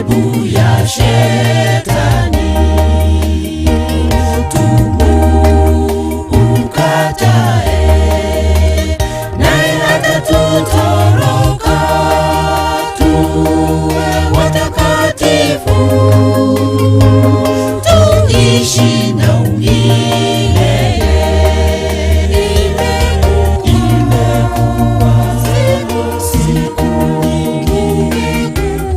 Madhehebu ya shetani tumukatae, naye atatutoroka. Tuwe watakatifu, tuishi na umilele. Imekuwa siku siku nyingi,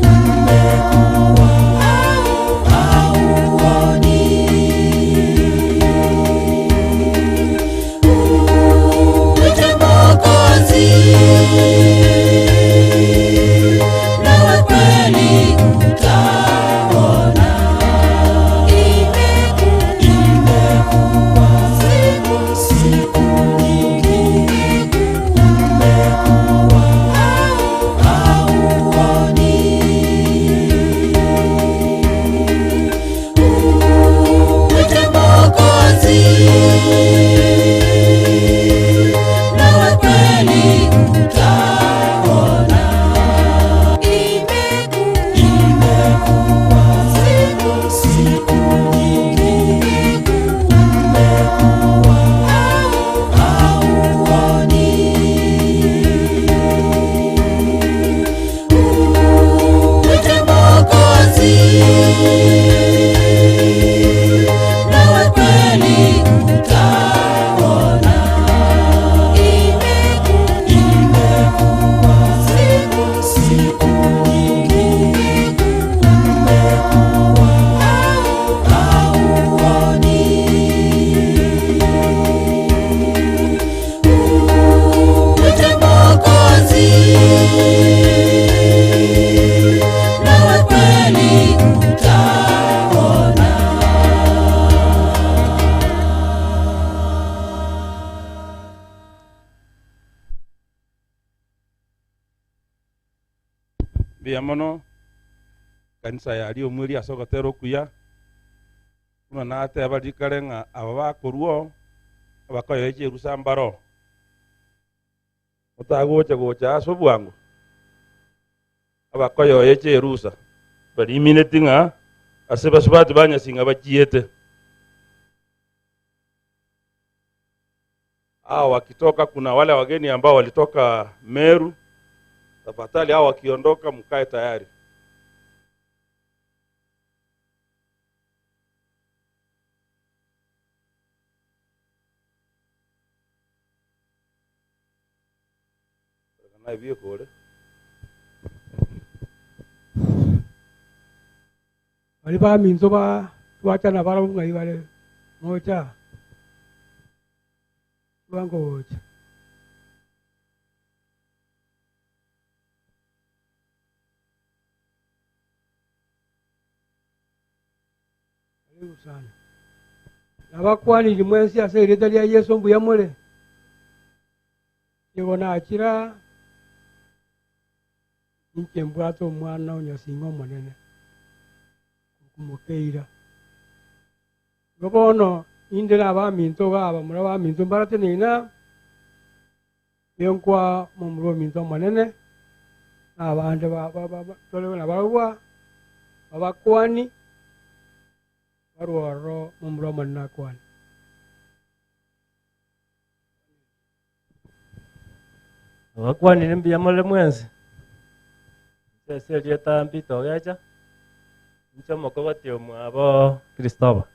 umekuwa hauoni. Mwite Mwokozi, nawe kweli utaona. Imekuwa siku siku nyingi, umekuwa hauoni. Mwite Mwokozi, nawe kweli utaona. Imekuwa siku siku nyingi, umekuwa hauoni. Mwite Mwokozi, nawe kweli utaona. Imekuwa siku siku nyingi, umekuwa hauoni. Mwite Mwokozi, nawe kweli utaona. Mbuya mono kanisa yari omweri ase ogotera okuya buna nateba rikare ng'a aba bakorwa abakoyoe chirusa mbaro otagocha gocha ase obwango abakoyoe chirusa barimineti ng'a ase basubati banyasinga bachiete hao wakitoka, kuna wale wageni ambao walitoka Meru. Tafadhali hao wakiondoka, mkae tayari. Naye byekore bali baminzo ba twachana barabwo ng'ai bare mocha bangocha karibu sana nabakwaniri mwensi ase erita ria Yesu mbuya more igo nachira inche mbwate omwana onyasinga omonene kumukeira igo bono inde na abaminto baba mura abaminto mbaratenena niyo momura ominto omonene na abande tore nabarabwo abakwani barworo momura omonene akwani. Abakwanire mbuya more mwensi inche ase erieta Peter Ogecha inche omokogoti omwabo Christopher.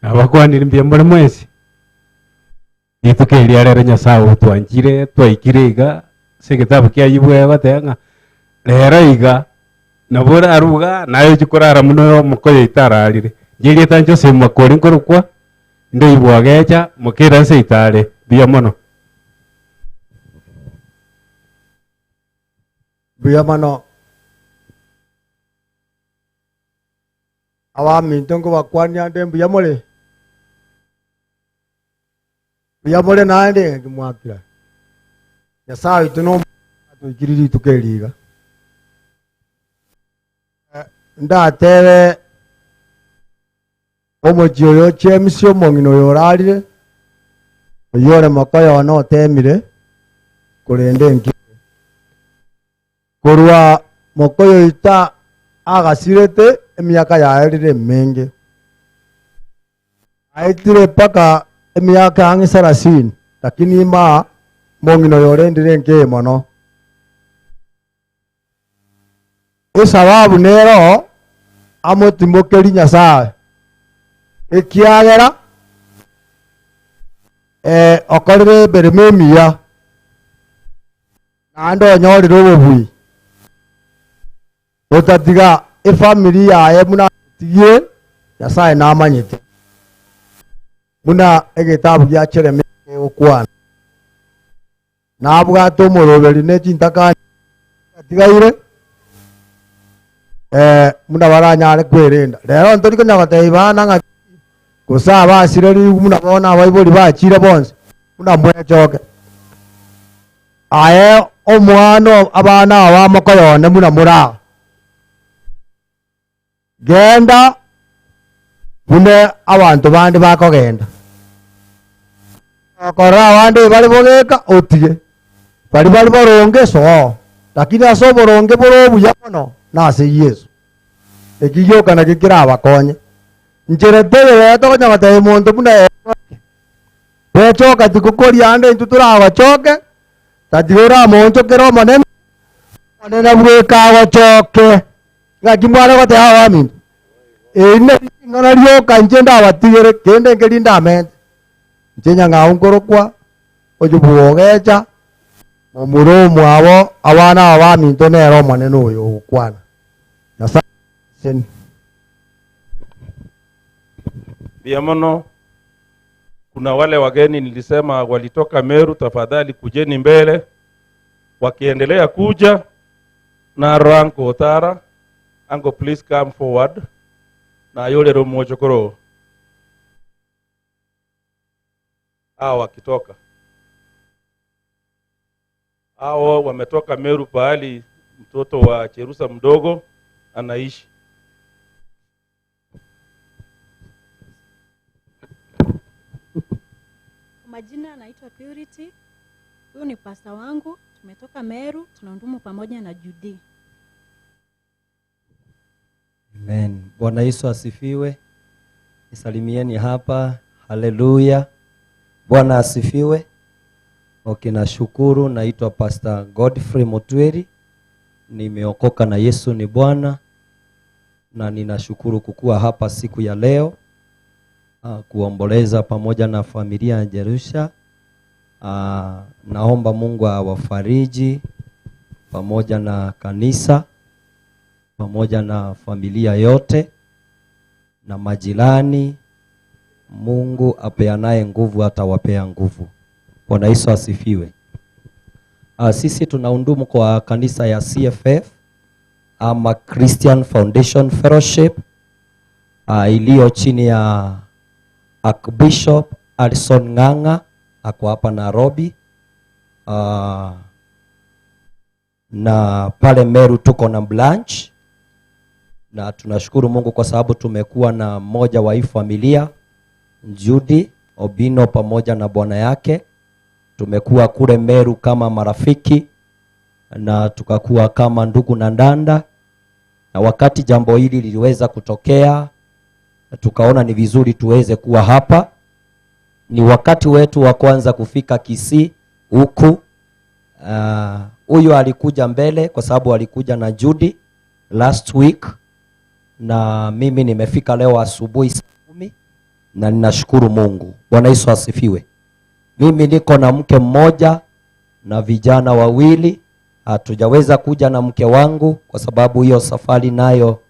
Nabakwanire mbuya more mwensi rituko eria rero Nyasaye otwanchire twaikire iga ase egetabu kia Ayubu egoteba ng'a rero iga nabo oraruga naye ochia korara muno omokoyo itararire. Inche erieta Joseph Makori nkorokwa, inde Ayubu Ogecha, mokere ase itare, mbuya mono. Mbuya mono. Abaminto nkobakwania ande mbuya more? Mbuya more naende ng'aki mwakira. Nyasaye oito no atoikiri rituko eri iga. Eh, Ndatebe omochie oyo James omong'ina oyo orarire, oyio ore mokoyo one otemire, Korende nkire. Korwa mokoyoita agasirete emiaka yaye rire emenge. Aetire mpaka emiaka ang'e sarasini, lakini imaa omong'ina oyo orendire enka mono. Esababu nero amotimokeri Nyasae, ekiagera eh, okorire emeremo emiya, naende onyorire obobui. Otatiga efamiri yaye buna atigie, Nyasae namanyete. Buna egetabu gia Jeremia kegokwana. Nabwate omoroberi ne chintakani chiatigaire, eh, buna baranyare kwerenda. Rero ntori konya gotebia bana ng'a gose abasirerigwe buna bono abaibori bachire bonsi, buna mwechoke. Aye omwana abana aba mokoyone buna more aa. Genda buna abanto bande bakogenda. Okorora abande bare bogeka otige, baria bare boronge soo, lakini ase oboronge bore obuya mono nase Yeso. Eki gioka nakio kerabakonye. Nchera teiyo rero tokonya gotebia monto buna echoke. Gochoka tikokoria ande intwe toragochoke, tatiga oramoonchokere Omonene, Omonene bweka agochoke. Ng'aki mware goteba abaminto? Eri neri ring'ana rioka inche ndabatigere, kende nkeri ndamente. Inche nyang'au nkorokwa, oyo bw'ogecha, momura omwabo abana aba baminto nere Omonene oyo ogokwana. Nyasae asesenie. Mbuya mono. Kuna wale wageni nilisema walitoka Meru, tafadhali kujeni mbele. Wakiendelea kuja Naro Uncle Otara, Uncle please come forward. Nayorere omochokoro hao wakitoka hao wametoka Meru pahali mtoto wa Cherusa mdogo anaishi. Kwa majina anaitwa Purity. Huyu ni pasta wangu, tumetoka Meru, tunahudumu pamoja na Judy. Amen. Bwana Yesu asifiwe. Nisalimieni hapa. Haleluya. Bwana asifiwe. Okay, nashukuru. Naitwa Pastor Godfrey Mutweri. Nimeokoka na Yesu ni Bwana, na ninashukuru kukuwa hapa siku ya leo kuomboleza pamoja na familia ya Jerusha. Naomba Mungu awafariji pamoja na kanisa pamoja na familia yote na majirani. Mungu apeanaye nguvu atawapea nguvu. Bwana Yesu asifiwe. Sisi tunahudumu kwa kanisa ya CFF ama Christian Foundation Fellowship iliyo chini ya Archbishop Alison Ng'ang'a, ako hapa Nairobi. Na pale Meru tuko na branch, na tunashukuru Mungu kwa sababu tumekuwa na mmoja wa hii familia Judy Obino pamoja na bwana yake. Tumekuwa kule Meru kama marafiki na tukakuwa kama ndugu na dada, na wakati jambo hili liliweza kutokea tukaona ni vizuri tuweze kuwa hapa. Ni wakati wetu wa kwanza kufika Kisii huku. Huyu alikuja mbele kwa sababu alikuja na Judy last week, na mimi nimefika leo asubuhi saa 10 na ninashukuru Mungu. Bwana Yesu asifiwe. Mimi niko na mke mmoja na vijana wawili. Hatujaweza kuja na mke wangu kwa sababu hiyo safari nayo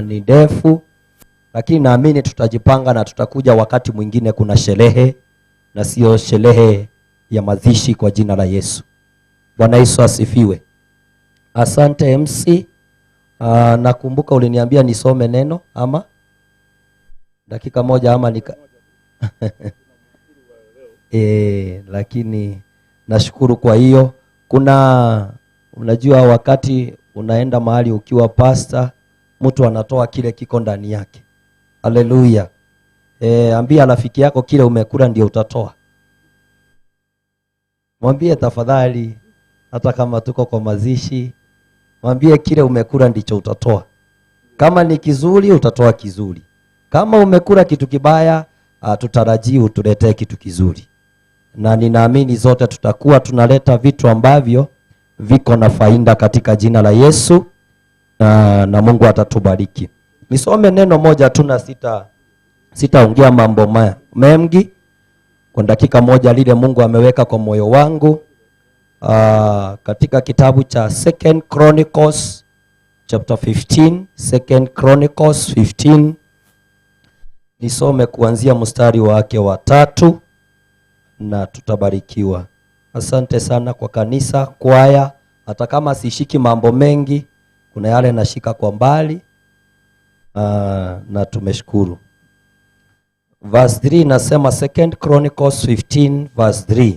ni ndefu, lakini naamini tutajipanga na tutakuja wakati mwingine. Kuna sherehe na sio sherehe ya mazishi, kwa jina la Yesu. Bwana Yesu asifiwe. Asante MC. Nakumbuka uliniambia nisome neno ama dakika moja ama nika lakini nashukuru kwa hiyo. Kuna unajua wakati unaenda mahali ukiwa pastor, mtu anatoa kile kiko ndani yake. Haleluya. Ambia rafiki yako kile umekula ndio utatoa. Mwambie tafadhali, hata kama tuko kwa mazishi, mwambie kile umekula ndicho utatoa. Kama ni kizuri utatoa kizuri, kama umekula kitu kibaya tutarajii utuletee kitu kizuri, na ninaamini zote tutakuwa tunaleta vitu ambavyo viko na faida katika jina la Yesu na Mungu atatubariki. Nisome neno moja tu na sitaongea mambo mengi kwa dakika moja lile Mungu ameweka kwa moyo wangu. Katika kitabu cha Second Chronicles chapter 15, Second Chronicles 15, nisome kuanzia mstari wake wa 3 na tutabarikiwa. Asante sana kwa kanisa, kwaya. Hata kama sishiki mambo mengi, kuna yale nashika kwa mbali. Na tumeshukuru. Verse 3 inasema, Second Chronicles 15 verse 3.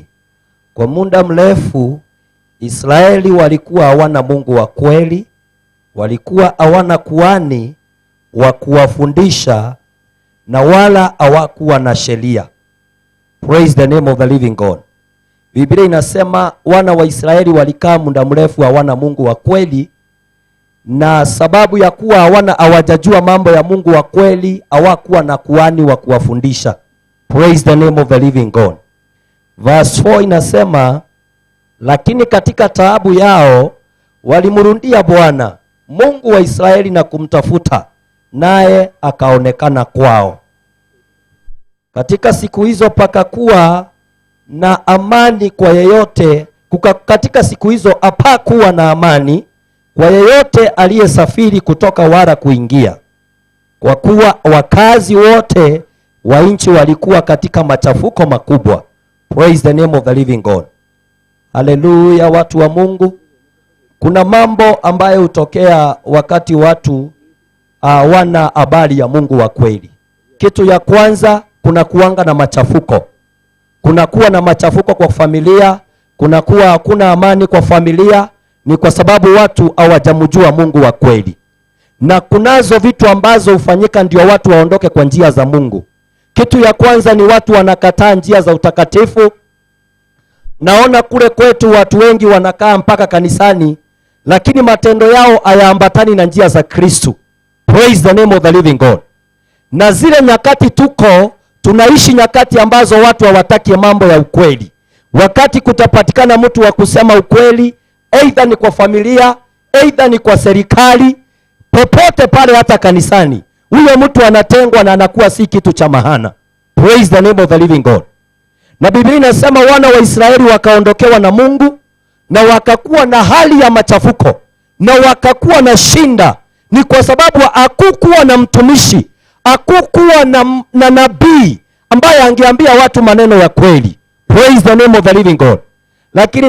Kwa muda mrefu Israeli walikuwa hawana Mungu wa kweli, walikuwa hawana kuhani wa kuwafundisha na wala hawakuwa na sheria. Praise the name of the living God. Biblia inasema wana wa Israeli walikaa muda mrefu hawana Mungu wa kweli, na sababu ya kuwa hawajajua mambo ya Mungu wa kweli, hawakuwa na kuhani wa kuwafundisha. Praise the name of the living God. Verse 4 inasema, lakini katika taabu yao walimrundia Bwana Mungu wa Israeli na kumtafuta, naye akaonekana kwao. Katika siku hizo pakakuwa na amani kwa yeyote, katika siku hizo hapakuwa na amani kwa yeyote aliyesafiri kutoka wala kuingia, kwa kuwa wakazi wote wa nchi walikuwa katika machafuko makubwa. Praise the name of the living God. Haleluya, watu wa Mungu. Kuna mambo ambayo hutokea wakati watu hawana habari ya Mungu wa kweli. Kitu ya kwanza, kuna kuanga na machafuko. Kuna kuwa na machafuko kwa familia, kuna kuwa hakuna amani kwa familia, ni kwa sababu watu hawajamjua Mungu wa kweli. Na kunazo vitu ambazo hufanyika ndio watu waondoke kwa njia za Mungu. Kitu ya kwanza ni watu wanakataa njia za utakatifu. Naona kule kwetu watu wengi wanakaa mpaka kanisani, lakini matendo yao hayaambatani na njia za Kristo. Praise the name of the living God. Na zile nyakati tuko tunaishi nyakati ambazo watu hawataki mambo ya ukweli. Wakati kutapatikana mtu wa kusema ukweli, aidha ni kwa familia, aidha ni kwa serikali, popote pale, hata kanisani, huyo mtu anatengwa na anakuwa si kitu cha maana. Praise the name of the living God. Na Biblia inasema wana wa Israeli wakaondokewa na Mungu na wakakuwa na hali ya machafuko na wakakuwa na shinda. Ni kwa sababu hakukuwa na mtumishi, hakukuwa na nabii ambaye angeambia watu maneno ya kweli. Praise the name of the living God. Lakini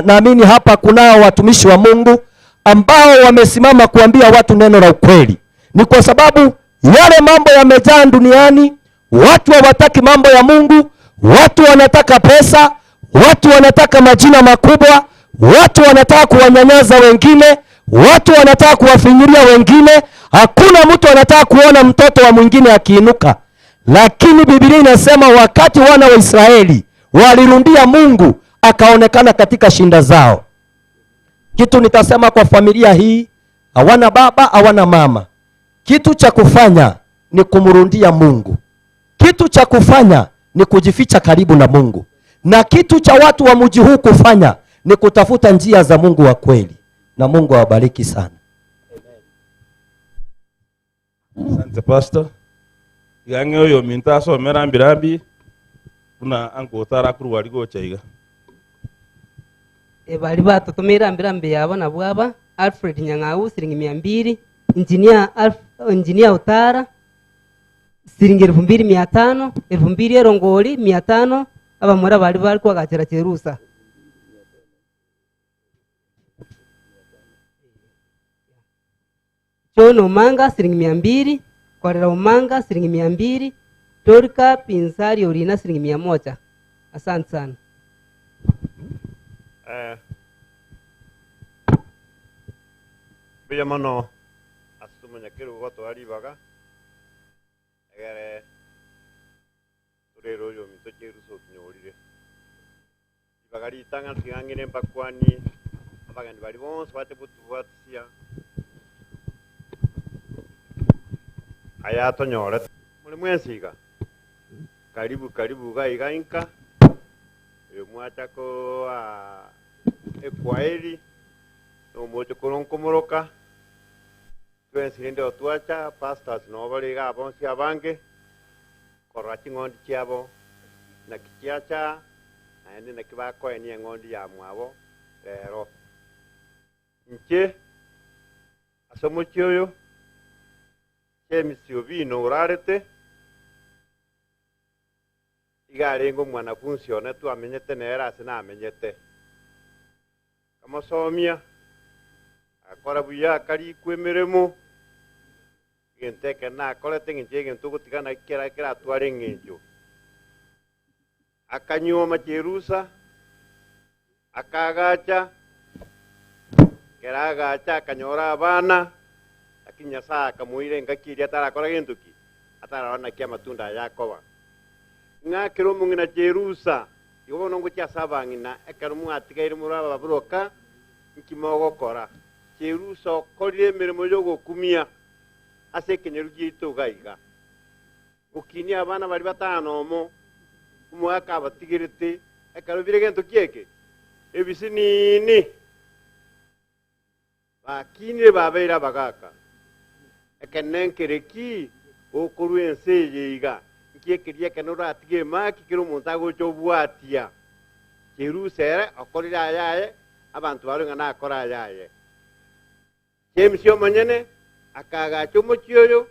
naamini hapa kunao watumishi wa Mungu ambao wamesimama kuambia watu neno la ukweli. Ni kwa sababu yale mambo yamejaa duniani, watu hawataki mambo ya Mungu, watu wanataka pesa, watu wanataka majina makubwa, watu wanataka kuwanyanyaza wengine, watu wanataka kuwafinyilia wengine. Hakuna mtu anataka kuona mtoto wa mwingine akiinuka. Lakini Biblia inasema wakati wana wa Israeli walirundia Mungu, akaonekana katika shinda zao. Kitu nitasema kwa familia hii, hawana baba, hawana mama. Kitu cha kufanya ni kumrundia Mungu. Kitu cha kufanya ni kujificha karibu na Mungu. Na kitu cha watu wa mji huu kufanya ni kutafuta njia za Mungu wa kweli. Na Mungu awabariki sana. Asante pastor. Iga oyo minto asome rambi rambi buna ankotara kurwa rigocha iga. Bali batutumira rambi rambi yabo na bwaba Alfred Nyang'au siringi mia mbili, Engineer Engineer Utara siringi elfu mbili mia tano, elfu mbili erongoli mia tano, abamura bali bali kwagachera cherusa. John Omanga siringi mia mbili, Korera Omanga siringi mia mbili, Dorika Pinsari Orina siringi mia moja. Asante sana. Mbuya mono ase tomonyakeru gwatwara ribaga egere torere oyo ominto cherusa otunyorire. Ribaga ritang'ani tiga ng'ire mbakwanie abageni baria bonsi bache gotubwatisia aya atonyorete. More mwensi iga? Karibu karibu iga iga inka, oyo mwacha koa ekwaeri, na omochokoro nkomoroka, twensi rende otwacha, pastors nabo bare igaa bonsi abange, korora ching'ondi chiabo naki chiacha, naende naki bakoenia eng'ondi ya mwabo rero. Inche ase omochie oyo, James Obino orarete, iga arenge omwanafunsi one twamenyete nere ase namenyete. Nkamosomia, agakora buya akarikwa emeremo, egento ekero nakorete eng'encho y'egento ogotiga naki kera keratware eng'encho. Akanyuoma chirusa, akaagacha, ekero aagacha akanyora abana, lakini Nyasae akamoira engaki eria atarakora gento ki? Atararora naki amatunda aye akoba. Ng'akere omong'ina chirusa, igo bono ngochia ase abang'ina, ekero mwatigaire more ababuroka, nki mogokora? Chirusa okorire emeremo y'ogokumia ase ekenyoru giaito iga iga. Gokinia abana baria batano omo, omogaka abatigerete ekero bire gento ki eke? Ebisinini. Bakinire babeire abagaka. Ekenene nkere ki gokorwa ense eye iga? Nki ekeria ekenene oratige emaki kera omonto agocha obwatia? Cherusa ere okorire ayaye, abanto barore ng'a nakore ayaye. James omonyene akaagacha omochie oyo,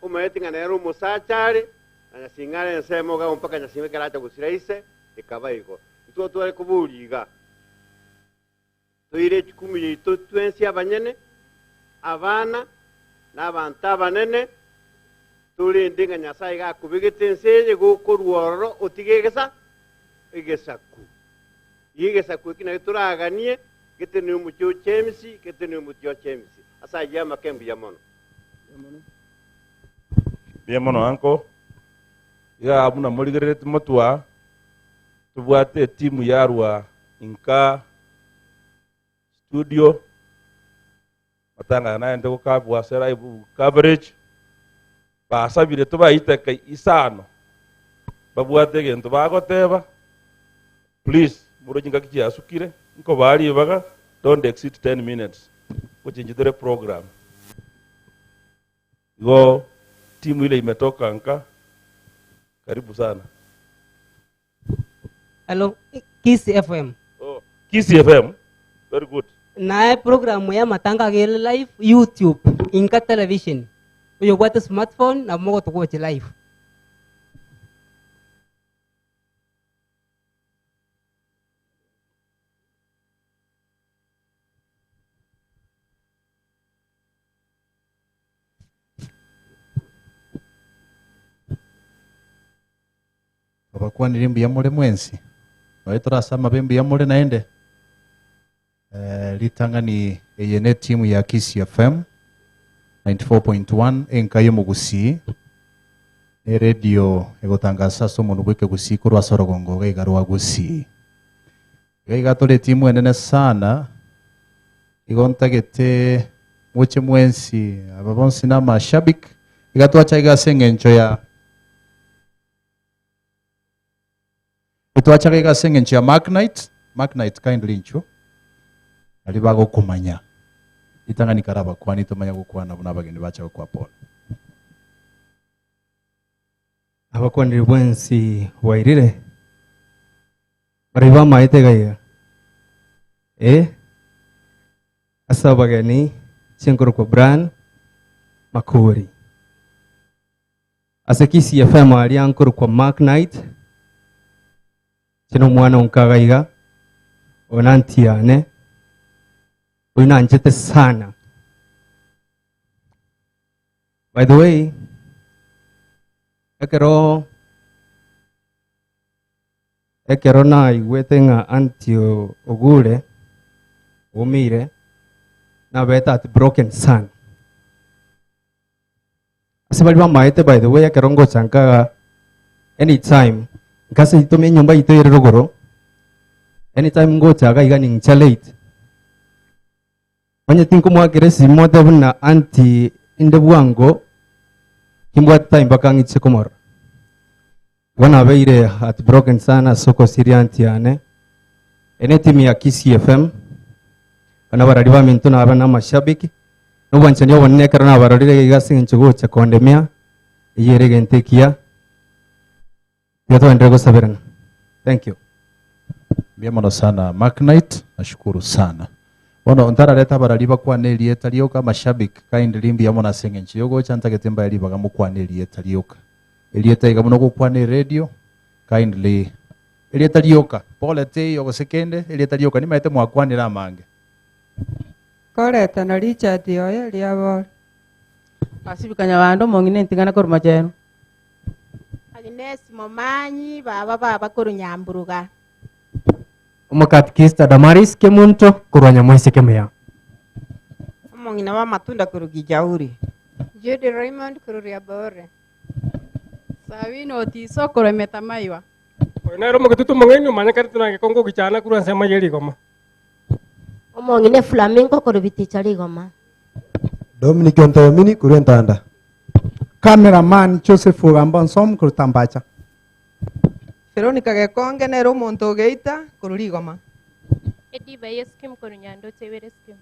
omanyete ng'a nere omosacha are, na Nyasinga are ensemo iga mpaka Nyasinga ekero acha gosira ise, ekaba igo. Intwe tware koboria iga, toire echukumu yaito twensi abanyene, abana, na abanto abanene, torende ng'a Nyasae iga akobegete ense eye gokorwa ororo otige egesa egesaku. Igo egesaku eki nakio toraganie, Gete nomochie o James, gete nomochie o James. Ase ayio amake mbuya mono. Mbuya mono uncle. Iga buna morigereretie motwa tobwate etimu yarwa inka studio matanga aya naende gokabwa ase live coverage basabire tobaiteke isano babwate egento bagoteba Please moroche chingaki chiasukire nkobaa ribaga don't exceed 10 minutes gochenchia tore program igo timu ile imetoka nka karibu sana. Hello, Kiss FM. Oh, Kiss FM. Very good. Naye program ya matanga agere live YouTube, Inka Television. Oyo obwate smartphone nabo mogotogochi live. Abakwanire mbuya more mwensi, noe torase amabe mbuya more naende. Eh, ritang'ani eye ne timu ya Kisii FM 94.1 enka y'omogusii ne radio egotangasa ase omonwa bw'ekegusii korwa ase orogongo iga iga rwa Gusii. Iga iga tore etimu enene sana igo ntagete moche mwensi aba bonsi na amashabik iga twacha iga ase eng'encho ya Etwachaga iga ase engencho ya Mark Knight, Mark Knight kindly inchuo, nario bagokomanya. Ritang'ani kare abakwani tomanya gokwana buna abageni bacha gokwa pole. Abakwaniri bwensi bwairire, barabwo bamaete iga iga, eh, ase abageni chinkorokwa Brian Makori. Ase Kisii FM aria nkorokwa Mark Knight, inche nomwana o nkaga iga, oyo na aunty yane, oyio nanchete sana. By the way, ekero ekero naigwete ng'a aunty ogure, oumeire, nabete heartbroken sana. Ase baria bamaete by the way ekero ngocha nkaga anytime nkase itome enyomba yaito ere rogoro. Anytime ngocha iga iga nincha late. Onye tinkomoakera esimo otebe buna aunty inde bwango, timbwati time mpaka ng'iche komorora. Igo nabeire heartbroken sana ase okosiria aunty yane. Eye ne team ya Kisii FM, bana barari baminto nabe na amashabiki, na obwanchani obonene ekero nabarorire iga ase eng'encho gocha kondemia, eyio ere egento ekiya, tiga togenderere gosaberana. Thank you. Mbuya mono sana Mark Knight, nashukuru sana. Bono ntarareta abarari bakwane erieta rioka, amashabik kindly mbuya mono ase eng'encho yogocha ntagete mbae ribaga mokwane erieta rioka. Erieta iga buna ogokwana eredio, kindly erieta rioka, pole teiyo gose kende, erieta rioka nimaete mwakwanire amange. Koreta na Richard oye riabore. Asibikanya bande omong'ina enting'ana korwa machenu. Agnes Momanyi, baba baba korwa Nyamburuga. Omokatikista Damaris Kemunto korwa Nyamoise Kemuya. Omong'ina bw'amatunda korwa Kijauri. Judy Raymond korwa Riabore. Sabina Otiso korwa Emetamaiwa. Oyo nere omogetutu omong'aini omanyekanete na gekongo ogichana korwa ensemo ye rigoma. Omong'ina Flamingo korwa Biticha rigoma. Dominic Ontoyomini korwa Entanda. Cameraman Joseph Ogamba Onsomu korwa Tambacha. Veronica Gekonge nere omonto ogeita korwa rigoma. Ediba ye scheme korwa Nyandoche ibere scheme.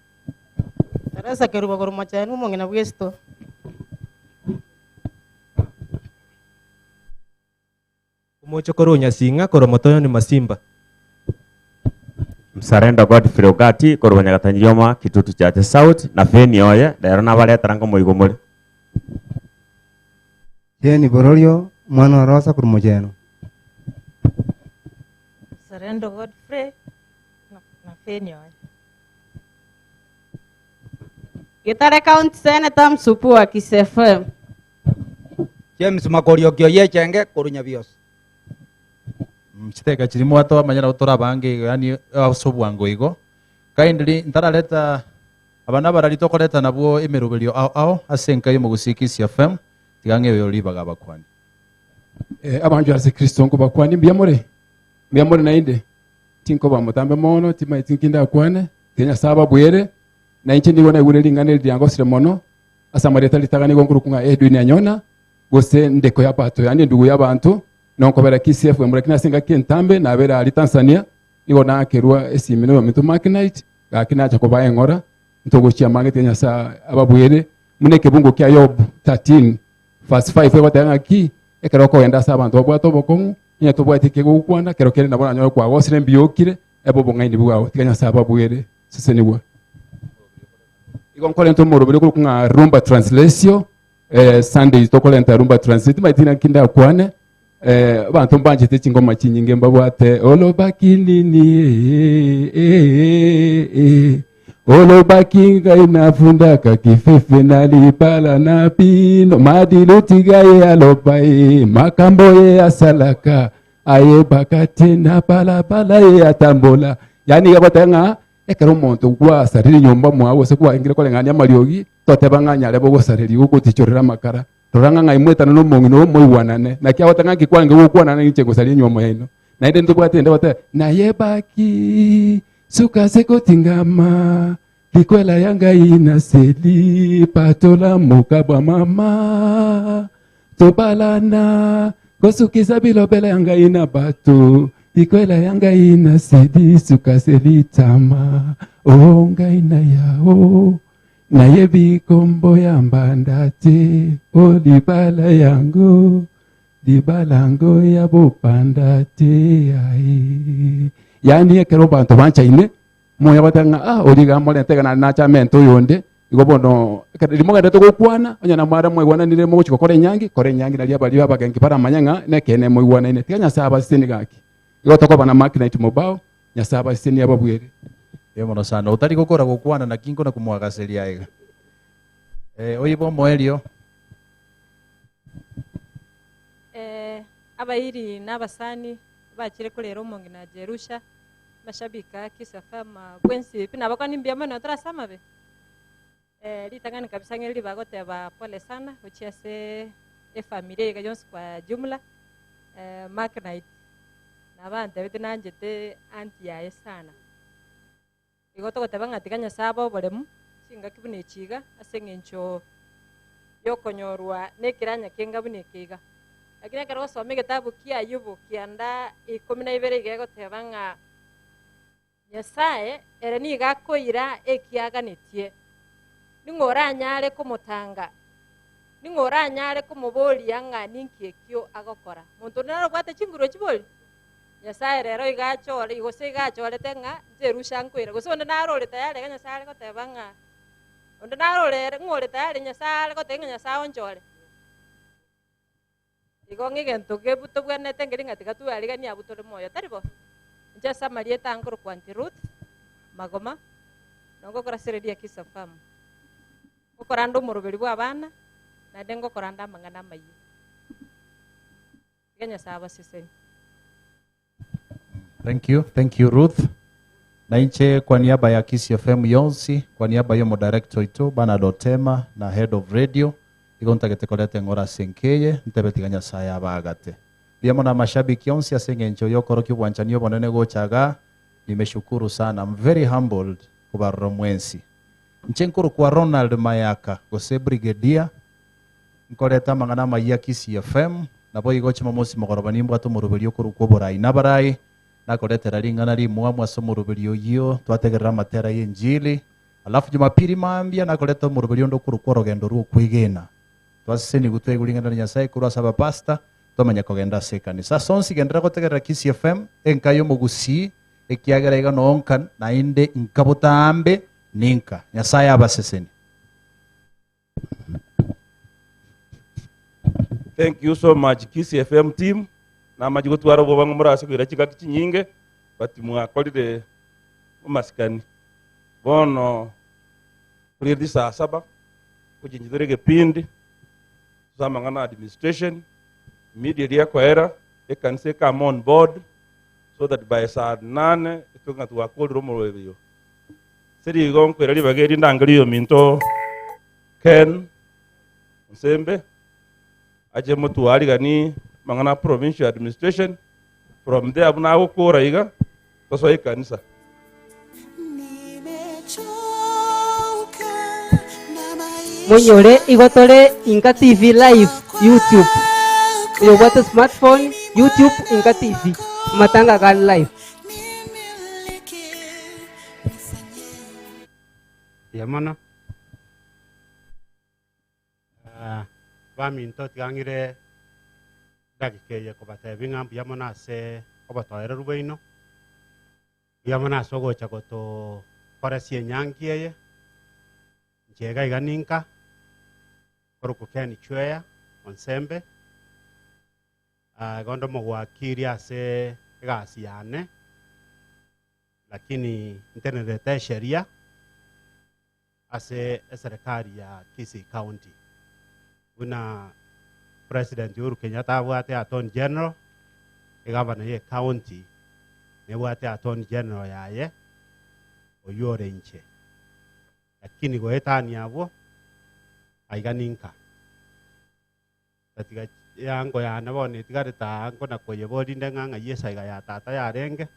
Teresa Kerubo korwa Mochenu omong'ina bw'esito. Omochokoro o Nyasinga korwa Motoyoni Masimba. Msarendo Godfrey Ogati korwa Nyagatanyioma Kitutu Chache South na Feni oye rero nabaretera nkomoigwa more. Jane Bororio, omwana o Rosa korwa Mocheno. Msarendo Godfrey na Feni oye. Gitare County Senator Msupu wa Kisii FM. James Makorio Okioi Echenge korwa Nyabiosi. Chiteka chiri mwato amanya nabo tore abange igo yaani ase obwango igo. Kindly ntarareta aba nabarari tokoreta nabwo emeroberio ao ao ase enka ya omogusii Kisii FM tiga ng'e oyo ribaga abakwani. Abanju ase Kristo nkobakwani mbuya more, mbuya more naende tinkoba motambe mono timaeti nkindakwane tiga Nyasaye ababwere na inche nigo naigure ring'ana eri riangosire mono ase amareta ritang'ani nigo nkorokwa ng'a Edwin Anyona gose ndeko ya bato yaani endugu ya abanto nonkobera Kisii FM lakini ase engaki entambe nabere aria Tanzania nigo nakerwa esimi noyo ominto Mark Knight gaki nacha kobaa eng'ora ntogochia amange tiga Nyasaye ababwere buna ekebungo kia Yob 13 verse 5 egoteba ng'a ki ekero okogenda ase abanto babwate obokong'u onye tobwati ekegokwana kero kende nabo oranyore kwagosire mbiokire ebe obong'aini bwao tiga Nyasaye ababwere sesenigwa. Igo nkorenta omoroberi okorokwa ng'a Rumba Translation Sundays tokorenta Rumba Translation timaeti naki ndakwane abanto mbanchete chingoma chinyinge mbabwate olobaki nini olobaki ngai nafundaka kifefe nalibala na bino madilu tiga ye aloba ye makambo ye asalaka ayebaka te na balabala ye atambola yani gabata ng'a ekero omonto gwasarire nyomba mwago gose kwaengire koreng'ania amariogi toteba ng'a nyare bogosareri gogotichorera amakara rora ng'a ng'ai mwetana na omong'ina oyo moigwanane naki agoteba ng'a nki kwange gokwanana ninche ngosaria nywomo yaino naende ntobwate ende goteba nayebaki suka se kotingama likwela ya ngai na seli patola moka bwa mama tobalana kosukisa bilobela ya ngai na bato likwela ya ngai na seli suka selitama o ngai na yao nayebi kombo ya mbanda te o libala yango libala yango ya bopanda te ai yani ekero banto banchaine moya batanga ah origa morentega na nacha mento yonde igo bono rimo gendete gokwana onye na mwara moigwananire mogochika kora enyangi kora enyangi naria baria abagenki baramanya ng'a nekene moigwanaine tiga Nyasaye abaseseni gaki igo tokoba na Mark Knight mobao Nyasaye abaseseni ababwere. Mbuya mono sana otari gokora gokwana naki nkona komwagaseria iga. Oibe omoerio. Abairi na abasani bachire korera omong'ina Jerusha mashabiki a Kisii FM bwensi pi nabakwana mbuya mono torase amabe. Ritang'ani kabisa ng'eri bagoteba pole sana gochia ase efamilia iga yonsi kwa jumla. Mark Knight. Nabantebete nanchete aunty yaye sana. Igo togoteba ng'a tiga Nyasae abe oboremu, chingaki buna echi iga, ase eng'encho yokonyorwa nekeranya kenga buna eke iga. Lakini ekero ogosoma egetabu kia Ayubu kianda ikomi na ibere iga egoteba ng'a Nyasae ere nigo akoira ekiaganetie, ning'o oranyare komotanga? Ning'o oranyare komoboria ng'a ninki ekio agokora? Monto onde nare obwate chinguru echi bori? Nyasae rero iga achore, gose iga achorete ng'a inche Erusha nkoira, gose onde nare ore tayari iga Nyasae are goteba ng'a onde nare ore ng'a ore tayari Nyasae are goteba ng'a Nyasae onchore. Igo ng'a egento kebu tobwenerete nkeri ng'a tiga tweariganie abwo tore moyo, tari bo? Inche ase amarieta aa nkorokwa Aunty Ruth Magoma, na ngokora ase eredio ya Kiss FM. Ngokora nde omoroberi bwa abana, naende ngokora nde amang'ana amayia. Tiga Nyasae abasesenie. Thank you, thank you Ruth. Na inche kwa niaba ya Kisii FM yonsi, kwa niaba y'omodirector oito Bernard Otema na head of radio, igo ntagete koreta eng'ora ase enkeye, ntebe tiga Nyasaye abaagate. Mbuya mono amashabiki onsi ase eng'encho y'okorokia obwanchani obonene gocha igaa, nimeshukuru sana, I'm very humbled kobarora mwensi. Inche nkorokwa Ronald Mayaka gose Brigadier, Nkoreta amang'ana amayia Kisii FM, naboigo Jumamosi mogoroba nimbwate omoroberio okorokwa Oborai Nabarai, nakoretera ring'ana rimwamu ase omoroberio oyio, twategerera amatera y'enchili. Alafu Jumapili mambia nakoreta omoroberio onde okorokwa Orogendo rw'okwegena. Twasesenigwe twaigwa ring'ana ria Nyasae korwa ase abapastor, twamanya kogenda ase ekanisa. Ase onsi genderera gotegerera Kisii FM, enka y'omogusii, ekiagera iga noo nka naende nka botambe ninka. Nyasae abasesenie. Thank you so much Kisii FM team. Namache gotwara obwoba ng'a morase koira chingaki chinyinge but mwakorire amasikani. Bono tore saa saba gochenchia tore egepindi ase amang'ana administration immediately ekoera ekanisa ekame on board so that by saa nane etwe ng'a twakorire omoroberio. Ase rigo nkoira ribaga eri ndangerie oyominto Ken Nsembe ache motwarigani amang'ana a provincial administration from there buna agokora iga tosoe ekanisa. Monyore igo tore Inka TV live YouTube. Oyobwate smartphone YouTube Inka TV. Amatanga agare live. Mbuya mono. Ah, baminto tiga ng'ire edagika eye kobatebia ng'a mbuya mono ase obotoereru bwaino, mbuya mono ase ogocha gotokoresia enyangi eye, inche iga iga ninka, korokwa Ken Chweya, Onsembe. Ah, igo nde omogwakiri ase egasi yane, lakini ntenerete esheria ase eserekari ya Kisii County. Buna President Uhuru Kenyatta abwate Attorney General, egavana ye county nebwate Attorney General yaye oywo ore inche. Lakini goetania abwo, aiga ninka. Tatiga eango yane bono etigarete aa nkona koyeboria inde ng'a ng'ai esaiga ya tata yarenge,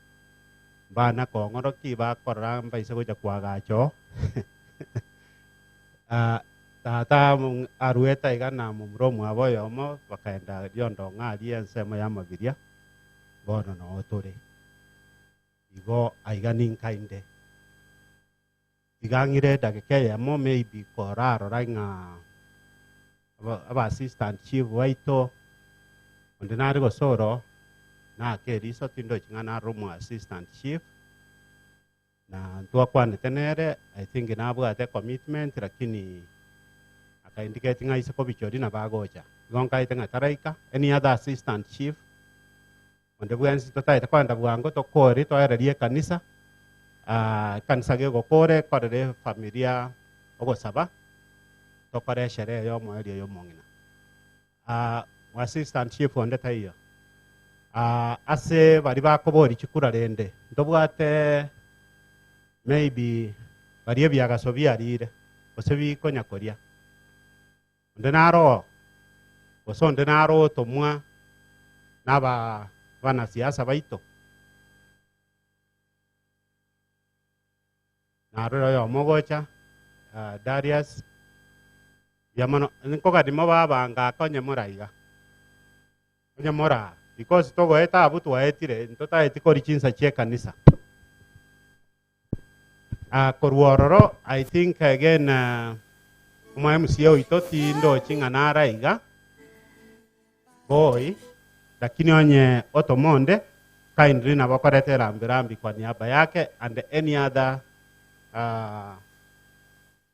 mbana kong'orokia bakorora mbaise gocha koagacha oo. Tata aruete aiga na momura omwabo oyomo bakaenda riondong'a aria ensemo y'amabiria, bono noo tore. Igo aiga ninka inde. Tiga ng'ire edageka eyemo maybe korarora ng'a aba assistant chief baito onde nare gose oro nake eriso tindochi ng'a nare omo assistant chief na ntwakwanete nere I think nabwate ecommitment lakini aka indicate ng'a ase kobichoria nabo agocha. Igo nkaete ng'a taraika any other assistant chief Onde bwensi totaete kogenda bwango tokore toererie ekanisa, ekanisa gegokora ekorere efamilia ogosaba, tokore esherehe y'omoerio y'omong'ina. Assistant chief onde taiyo. Ase baria bakoboria chikura rende, ntobwate maybe baria ebiagaso biarire gose bikonya koria. Onde naro oo, gose onde naro otomwa nabanasiasa baito? Narore oyomo ogocha, ah, Darius, mbuya mono. Nkogani mobabanga aka onye more iga. Onye more aa, because togoeta abwo twaetire, ntotaeti koria chinsa chia ekanisa. Ah, korwa ororo, I think again, uh, omo MCA oito tindochi ng'a nare iga, boy, lakini onye otoma onde, kindly nabo okoreta erambi rambi kwa niaba yake and any other uh,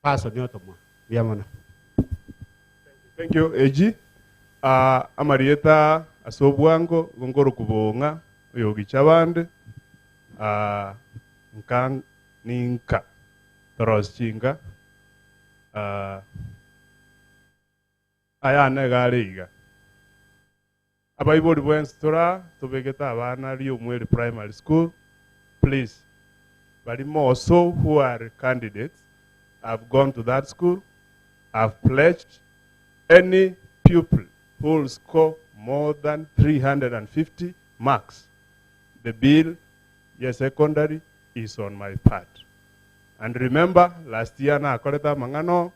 person otomwa. Mbuya mono. Thank you, AG. Uh, amarieta ase obwango gonkoro kubong'a oyogicha abande uh, nka ninka toros chinga uh, aya niga are iga abaibori bwensi tora tobegete abana Riomweri Primary School. Please, bari also who are candidates have gone to that school, have pledged any pupil who will score more than 350 marks, the bill, yes, secondary, is on my part. And remember, last year nakoreta amang'ano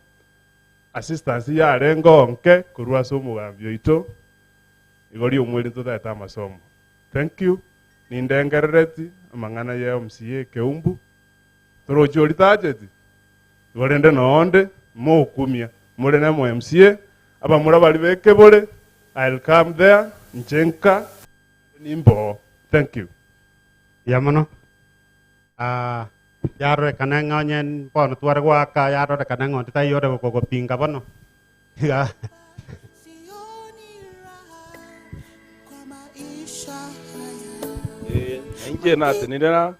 assistance yarengo onke korwa ase omogambi oito igo riomweri ntotagete amasomo. Thank you. Nindengerereti amang'ana ya MCA Keumbu torochi ori tacheti igo rende noonde mokumia more na MCA abamura bari bekebore. I'll come there nche nka nimbo. Thank you. Mbuya mono. Ah, yarorekana ng'a onye bono tware goaka yarorekana ng'a onde taiyo ore gokogopinga bono. Iga. Inche natenenera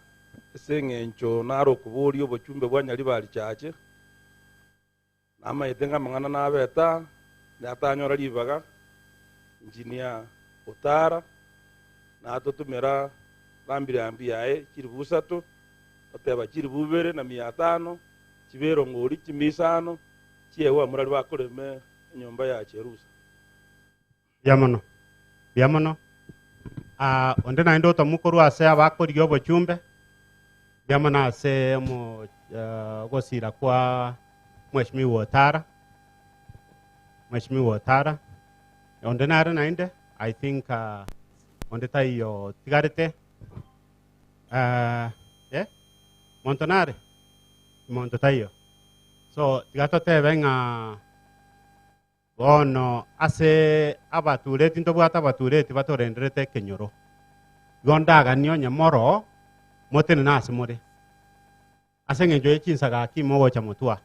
ase eng'encho nare okoboria obochumbe bwa Nyaribari Chache, namaete ng'a amang'ana nabeta natanyora ribaga engineer Otara natotumera rambirambi yaye chiribu isato oteba chiribu ibere na mia tano chibere ng'ori chimia isano chiewa murari bakoreme enyomba ya Cherusa. Mbuya mono. Mbuya mono. Ah, onde naende otomokorwa ase abakorigia obochumbe. Mbuya mono ase omo ogosira kwa Mheshimiwa Otara. Mheshimiwa Otara. Onde nare naende, I think onde taiyo tigarete. Eh? Monto nare? Monto taiyo. So tiga totebe ng'a bono ase abatureti ntobwate abatureti batorenderete ekenyoro. Igo ndaganie onye moro motenene ase more. Ase eng'encho ye chinsaga ki mogocha motwa.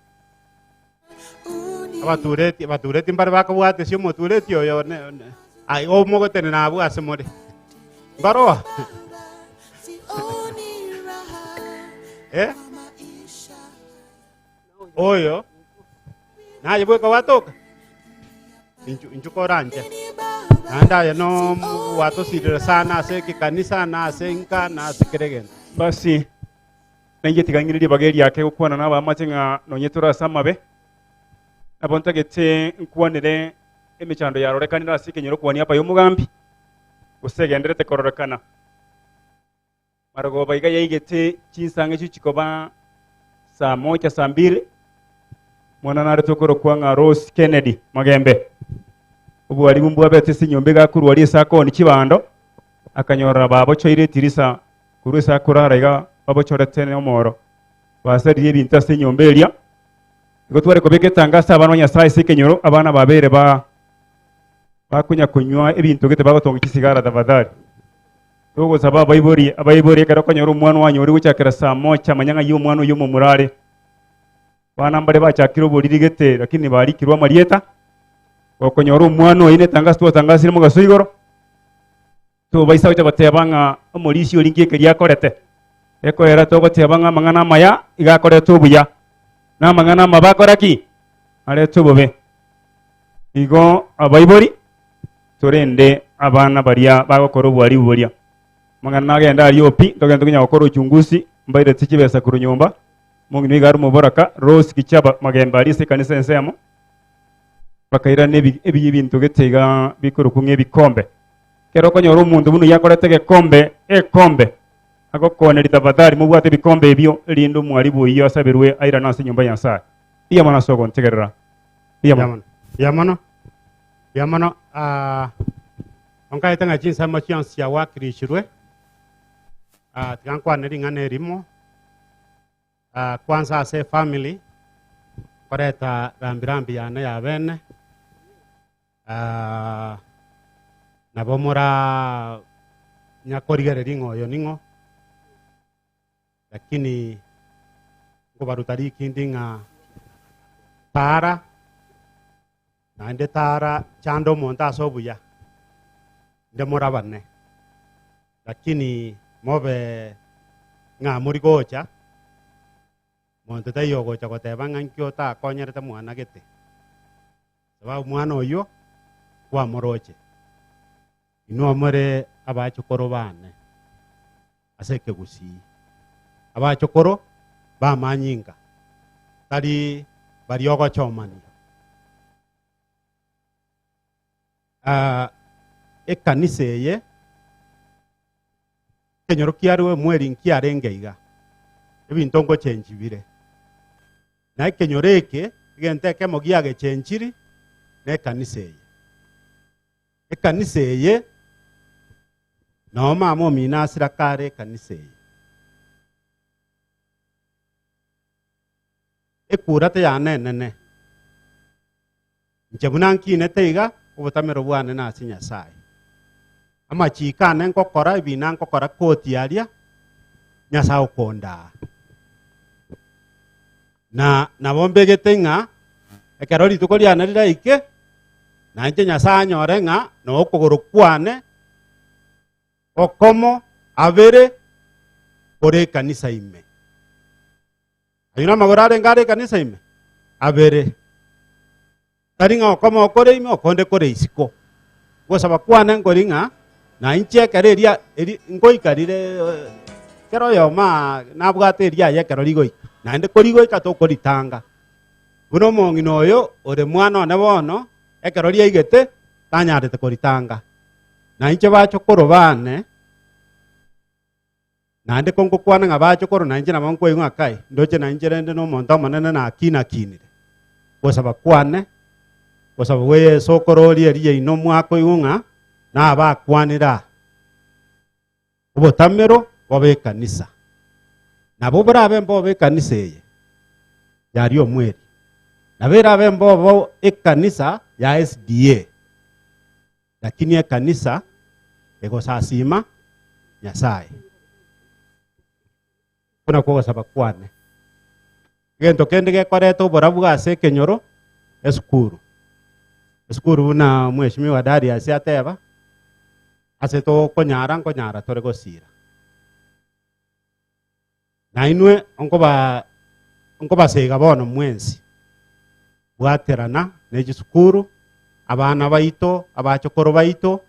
Abatureti abatureti mbare bakobwata ase omotureti oyo ne, ne, ai omogotenena abwo ase more. Mbaroa. Eh? Oyo naye bweka watoka inchu inchu koranche naende aye no watosirire sana ase ekikanisa na ase enka na ase kera egento. Basi nainche tiga ng'ire ribaga eriake gokwana na abamache ng'a nonye tore ase amabe, nabo ntagete nkwanere emechando yarorekanire ase ekenyoro kwania apa y'omogambi, gose egenderete kororekana. Marogoba iga yaigete chinsang'e echio chikoba saa moja saa mbili, mwana nare tokorokwa ng'a Rose Kennedy Magembe. Obwarimu mbwabete ase enyomba iga akorwa aria ase akoni chibando, akanyora babochoire etirisa korwa ase akorara iga babochorete nomoro, basaririe ebinto ase enyomba eria. Igo tware kobeka etangaso abana ba Nyasaye ase ekenyoro, abana babeire ba bakonya konywa ebinto gete bagotonga chisigara tafadhali. Togosaba abaibori, abaibori ekero okonyora omwana oanyore gochakera saa moja manya ng'ai omwana oyio omomura are. Abana mbare bachakire oboriri gete lakini barikirwe amarieta, okonyora omwana oyio netangaso twatangasire mogaso igoro, tobaisa gocha goteba ng'a omorisia oria nki ekeria akorete. Ekoera togoteba ng'a amang'ana amaya iga akorete obuya, na amang'ana amabe akora ki? Arete obobe. Igo abaibori torende abana baria bagokora obwaribu boria. Amang'ana nagenda aria opi, ntogende tokonya gokora uchunguzi, mbairete chibesa korwa nyomba, omong'ina iga are omoboraka, Rose Kichaba Magembe aria ase ekanisa ensemo, bakairana ebi ebi ebinto gete iga bikorokwa ng'a ebikombe. Ekero okonyora omonto buna oyio akorete egekombe, egekombe, Agokoneria tafadhali mobwate ebikombe ebio, erinde omwaribu oyio asaberwe airane ase enyomba ya Nyasae. Mbuya mono ase ogontegerera. Mbuya mono. Mbuya mono. Mbuya mono. Ah, onkaete ng'a chinsemo chionsi chiawakilishirwe. Ah, tiga nkwane ring'ana erimo. Ah, kwanza ase efamily, nkoreta rambirambi yane ya bene. Ah, nabo mora nyakorigereria ng'a oyo ning'o, lakini nkobaruta rikindi ng'a tara, naende tara chanda omonto ase obuya, inde morabane, lakini mobe ng'a mori gocha, monto taiyo ogocha goteba ng'a nki otakonyerete mwana gete. Sababu omwana oyio kwamoroche, inwe more abachokoro baane ase ekegusii, abachokoro b'amanyinga, tari baria ogochomania. Ah, ekanisa eye, ekenyoro kiarwe omweri nkiarenge iga, ebinto ngochenchi bire. Na ekenyoro eke, egento ekemo giagechenchiri, nekanisa eye. Ekanisa eye, noo mama omino asira kare ekanisa eye. Ekura teyane enene. Inche buna nkinete iga, obotamero bwane nase Nyasae. Amachiiko ane ngokora, ebina ngokora koti aria, Nyasae okondaa. Na nabo mbegete ng'a ekero rituko riane riraike, nainche Nyasae anyore ng'a nokogoro kwane okomo abere kore ekanisa ime. Ayio namagoro arenge are ekanisa ime? Abere. Tari ng'a okomo okore ime okonde kore isiko. Gosaba kwane nkori ng'a nainche ekero eria eri ngoika rire kera oyomo aa nabwate eria aye ekero rigoika, naende korigoika tokoritanga. Buna omong'ina oyo ore mwana one bono, ekero riaigete tanyarete koritanga. Nainche bachokoro bane. Naende kongokwana ng'a bachokoro nainche nabo nkoigwa ng'a kai, ndoche nainche rende nomonto omonene nakina-kinire. Gosaba kwane, gosaba gwe Yeso okororia eria yaino mwakoigwa ng'a nabakwanire aa. Obotamero bobe ekanisa. Nabo borabe mbobe ekanisa eye yaria omweri. Nabo erabe mbobo ekanisa ya SDA. Lakini ekanisa egosasiima Nyasae. Okwo nakwo ogosaba kwane. Egento kende gekoreta oborabu ase ekenyoro, esukuru. Esukuru buna Mheshimiwa Darius ateba, ase tokonyara nkonyara tore gosira. Nainwe nkoba nkobasega bono mwensi, bwaterana ne chisukuru, abana baito, abachokoro baito,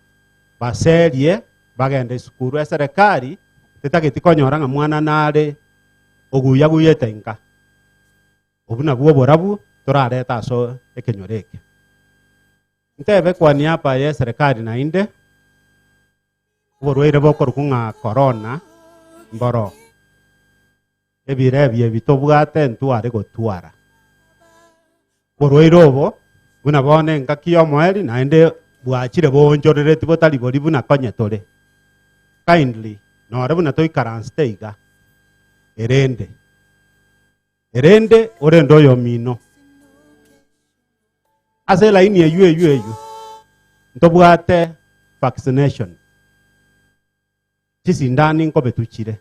baserie bagende esukuru. Eserekari tetageti konyora ng'a mwana nare oguyaguyete inka. Obwo nabwo oborabu torarete ase ekenyoro eke. Ntebe kwa niaba y'eserekari naende, Oborwaire bokorokwa ng'a korona mboro, ebiro ebi ebi tobwate ntware gotwara. Oborwaire obo buna bono engaki y'omoerio naende bwachire boonchorereti botari bori buna konye tore. Kindly, nore buna toikaransete iga, erende, erende orende oyomino. Ase elaini eywo eywo eywo ntobwate vaccination, chisindani nkobe chire,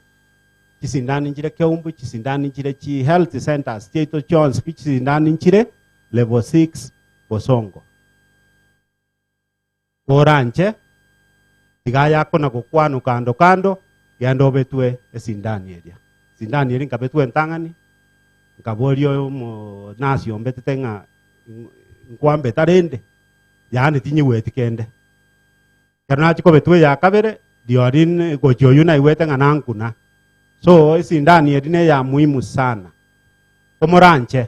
chisindani nchire Keumbu, chisindani nchire chi health centers chiaito chionsi pi chisindani nchire level 6 Bosongo. Koranche, tiga ayakona gokwanwa kando kando, genda obetwe esindani eria. Esindani eria nkabetwa entang'ani, nkaboria omo nurse ombetete ng'a nkwambeta rende, yaani tinyigweti kende. Ekero nachia kobetwa eya kabere, riori gochia oywo naigwete ng'a nankuna. So esindani eria neya muhimu sana, komoranche.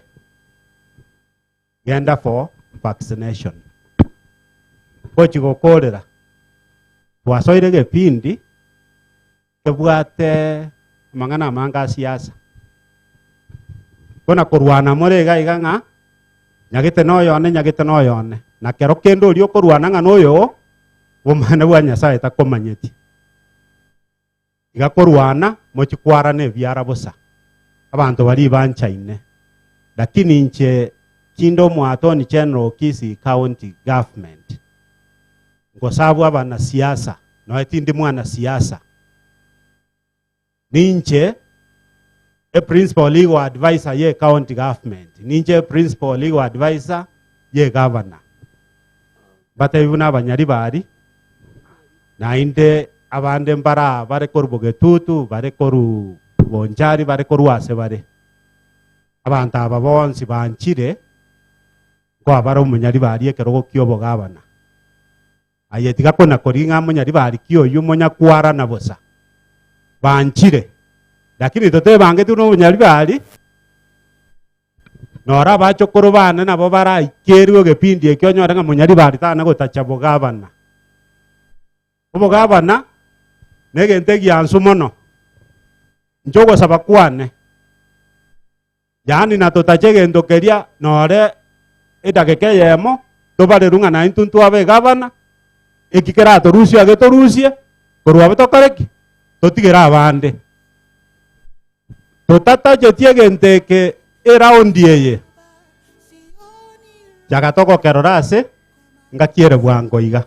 Genda for vaccination. Gochi gokorera. Twasoire egepindi Kebwate amang'ana amange a siasa. Kona korwana more iga iga ng'a nyagete noyone nyagete noyone. Na kero kende oria okorwana ng'a noyo omwana bwa Nyasaye takomanyeti. Iga korwana mochi kwarana ebiara bosa. Abanto baria banchaine. Lakini inche kinde omo Attorney General Kisii County Government ngosabwa abanasiasa noe tindi mwanasiasa ninche e principal legal advisor ye county government ninche principal legal advisor ye governor mbatebi buna abanyaribari naende abande mbara bare korwa Bogetutu bare korwa Bonchari bare korwa ase bare abanto aba bonsi banchire nkoa bare omonyaribari ekerogo kia obogabana aye tiga kona kori ng'a monyaribari ki oywo monyakwarana bosa banchire lakini totebangeti na obonyaribari nora abachokoro bane nabo baraikerwe egepindi ekio onyore ng'a monyaribari tana gotacha bogabana obogabana na egento egiansu mono inche ogosaba kwane yaani natotacha egento keria nore edageka eyemo tobarerwe ng'a naintwe ntwabe egabana eki keratorusie age torusie korwa abwo tokore ki totigere abande totatacheti egento eke eraundi eye chaga togokerora ase ngakiere bwango iga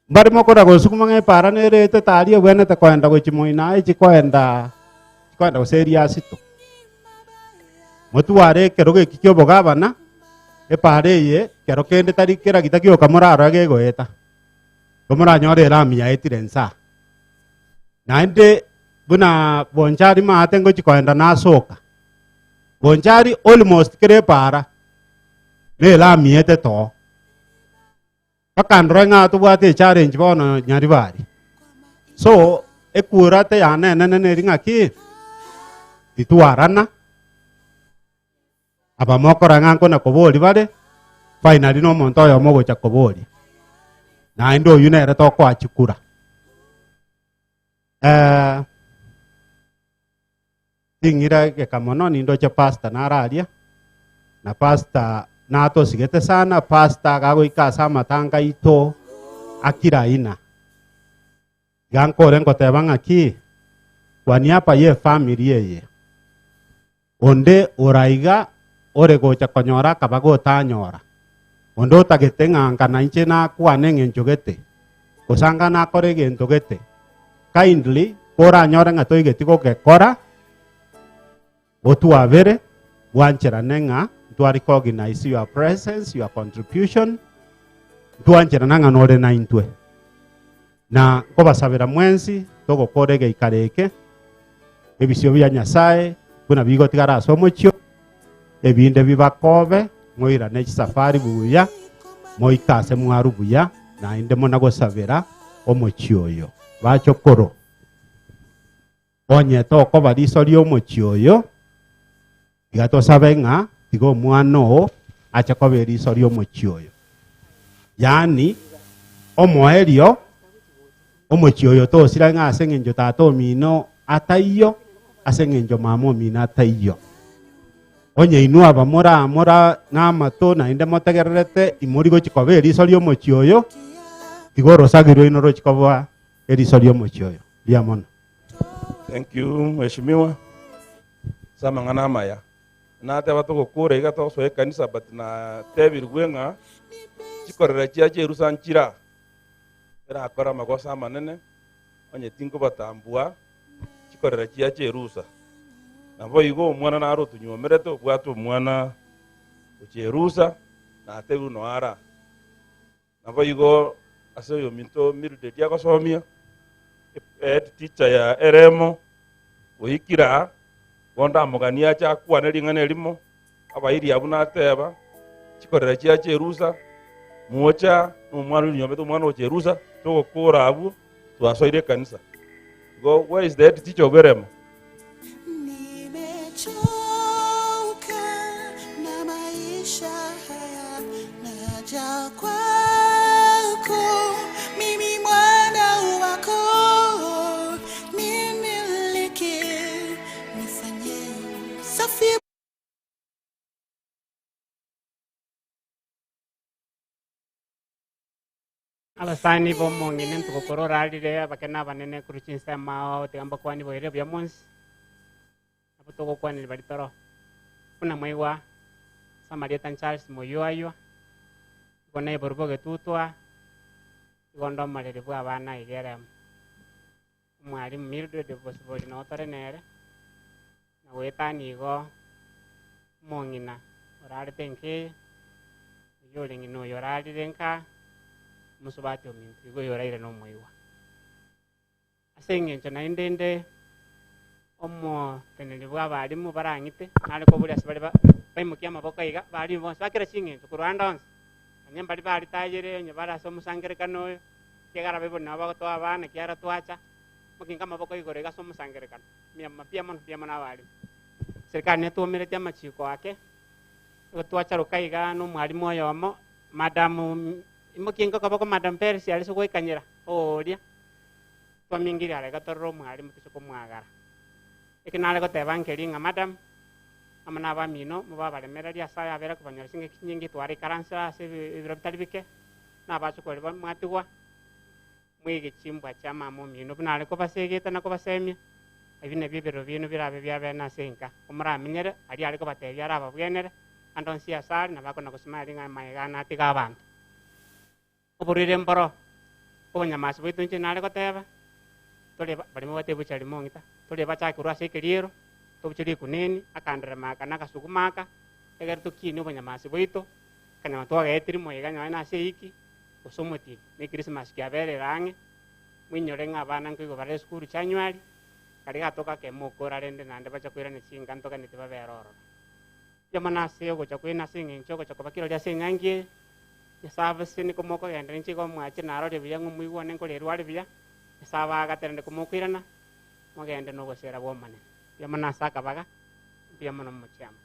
mbari mokora gosukuma ng'a epara nerete tari ebwenete koenda gochi moina echi koenda chikoenda gose eriasito motware ekerogo eki kia obogabana epara eye kero kende tari kera gita gioka morarora gegoeta komoranyore erami yaetire nsa naende buna Bonchari maate ngochi koenda nasoka Bonchari almost kere epara na erami ete too mpaka ndore ng'a tobwate echallenge bono Nyaribari so ekura teyane enene neri ng'aki titwarana aba mokora ng'a nkona kobori bare finally na omonto oyomo ogocha koboria naende oywo nere tokoa chikura eh, ting'ira geka mono nindoche pastor nararia na pastor natosigete sana pastor gagoika ase amatanga aito akira aina iga nkore nkoteba ng'aki kwa niaba ye family eye onde oraiga ore gocha konyora akabaga otanyora onde otagete ng'a ng'a inche nakwane eng'encho gete gose anga nakora egento gete kindly koranyore ng'a toigeti gogekora otwabere bwancherane ng'a ntwa recognize your presence your contribution ntwancherana ng'a nore na intwe na nkobasabera mwensi togokora egeikaro eke ebisio bia Nyasaye buna bigotigara ase omochio ebinde bibakobe moirane chisafari buya moika ase mwaru buya naende mona gosabera omochio oyo bachokoro onye tokoba riso ria omochio oyo iga tosabe ng'a tiga omwana oo ache koba eriso ria omochio oyo yaani omoerio omochio oyo tosira ng'a ase eng'encho tata omino ataiyo ase eng'encho mama omino ataiyo onye inwe aba mora mora n'amato naende motegererete imori gochi koba eriso ria omochio oyo tiga orosagi rwaino rochi koba eriso ria omochio oyo ria mono Thank you mheshimiwa ase amang'ana amaya nateba togokura iga togosoa ekanisa but natebirwe ng'a chikorera chia cherusa nchira erakora amagoso amanene onye tinkobatambua chikorera chia cherusa nabo igo omwana naro otunywomerete obwate omwana ocherusa natebirwe noara nabo igo ase oyo minto Mildred agosomia head teacher ya eremo oikira bondo amogani acha akwane ring'ana erimo abairi abwo nateba chikorera chia cherusa mocha na omwana onyomete omwana ocherusa togokora abwo twasoire ekanisa igo where is the head teacher of eremo Nimechoka na maisha haya, naja kwako, mimi mwana wako. Abasani ba omong'ina ntogokora orarire abake na abanene korwa chinsemo ao tiga mbakwani boire buya mwensi, nabo togokwaneri baria toro. Buna mwaigwa ase amarieta Charles Moyuayua, igo naiborwa bogetutwa, igo nde omoreri bwa abana iga eremo. Omwalimu Mildred Bosibori noo tore nere, na goetania igo omong'ina orarete enka eye, oyio ore ng'ina oyo orarire nka omosubati ominto igo oyo oraire nomoigwa. Ase eng'encho naende inde omoteneneri bwa abalimu barang'ite, nare koboria ase bare ba baimokie amaboko iga, abalimu bonsi ba kera ching'encho korwa ande onsi, onye mbari baritayire, onye bare ase omosangerekano oyo, Ekiagera abaibori nabo bagotoa abana, ekiagera twacha, mokinge amaboko igoro iga ase omosangererekano. Mbuya mbuya mono, mbuya mono abalimu. Serikali netwomeretie amachiko ake, igo twacharoka iga na omwalimu oyomo, madam imokinge okoboko madam Peris aria ase goikanyera, oria, twamingirie are iga torore omwalimu toche komwagara. Eki nare goteba nkeri ng'a madam, amo na abamino mobe abaremereria ase aya abere kobanyora chingaki chinyinge tware ikaransera ase ebiro bitari bike, nabachukuri mwatigwa, mwege chimbwa chia mama omino buna are kobasegeta na kobasemia, ebi nabio ebirero biaino birabe biabene ase enka. Komoramenyere aria are kobatebia arababwenere, ande onsi asare, nabo akona gosima ng'a amaiga ane atige abanto. Oborwaire mboro obonyamasi bwaito inche nare goteba, tore baria mobwate ebuchari mong'ita, tore bachake korwa ase ekeriero, tobuche rikuneni, akanderema aka na agasuguma aka, egere tokinie obonyamasi bwaito, Ekanyama twagaetire moiga nonye nase eiki, gose omotienyi, na ekrisimasi kiaberire ang'e, moinyore ng'a abana nkoigwa bare esukuru January, karia gatoka akemo okora rende naende bacha koirana chinka ntoganeti babere ororo. Mbuya mono ase ogocha kwaino ase eng'encho ogocha koba kirori ase enyangi eye, Nyasae abasesenie komokogenda inche igo mwachire narorire buya ng'a omoigwa one nkorerwa are buya, Nyasae abaagate rende komokoirana, mogende nogosera bw'Omonene. Mbuya mono ase akabaga, mbuya mono mochie amo.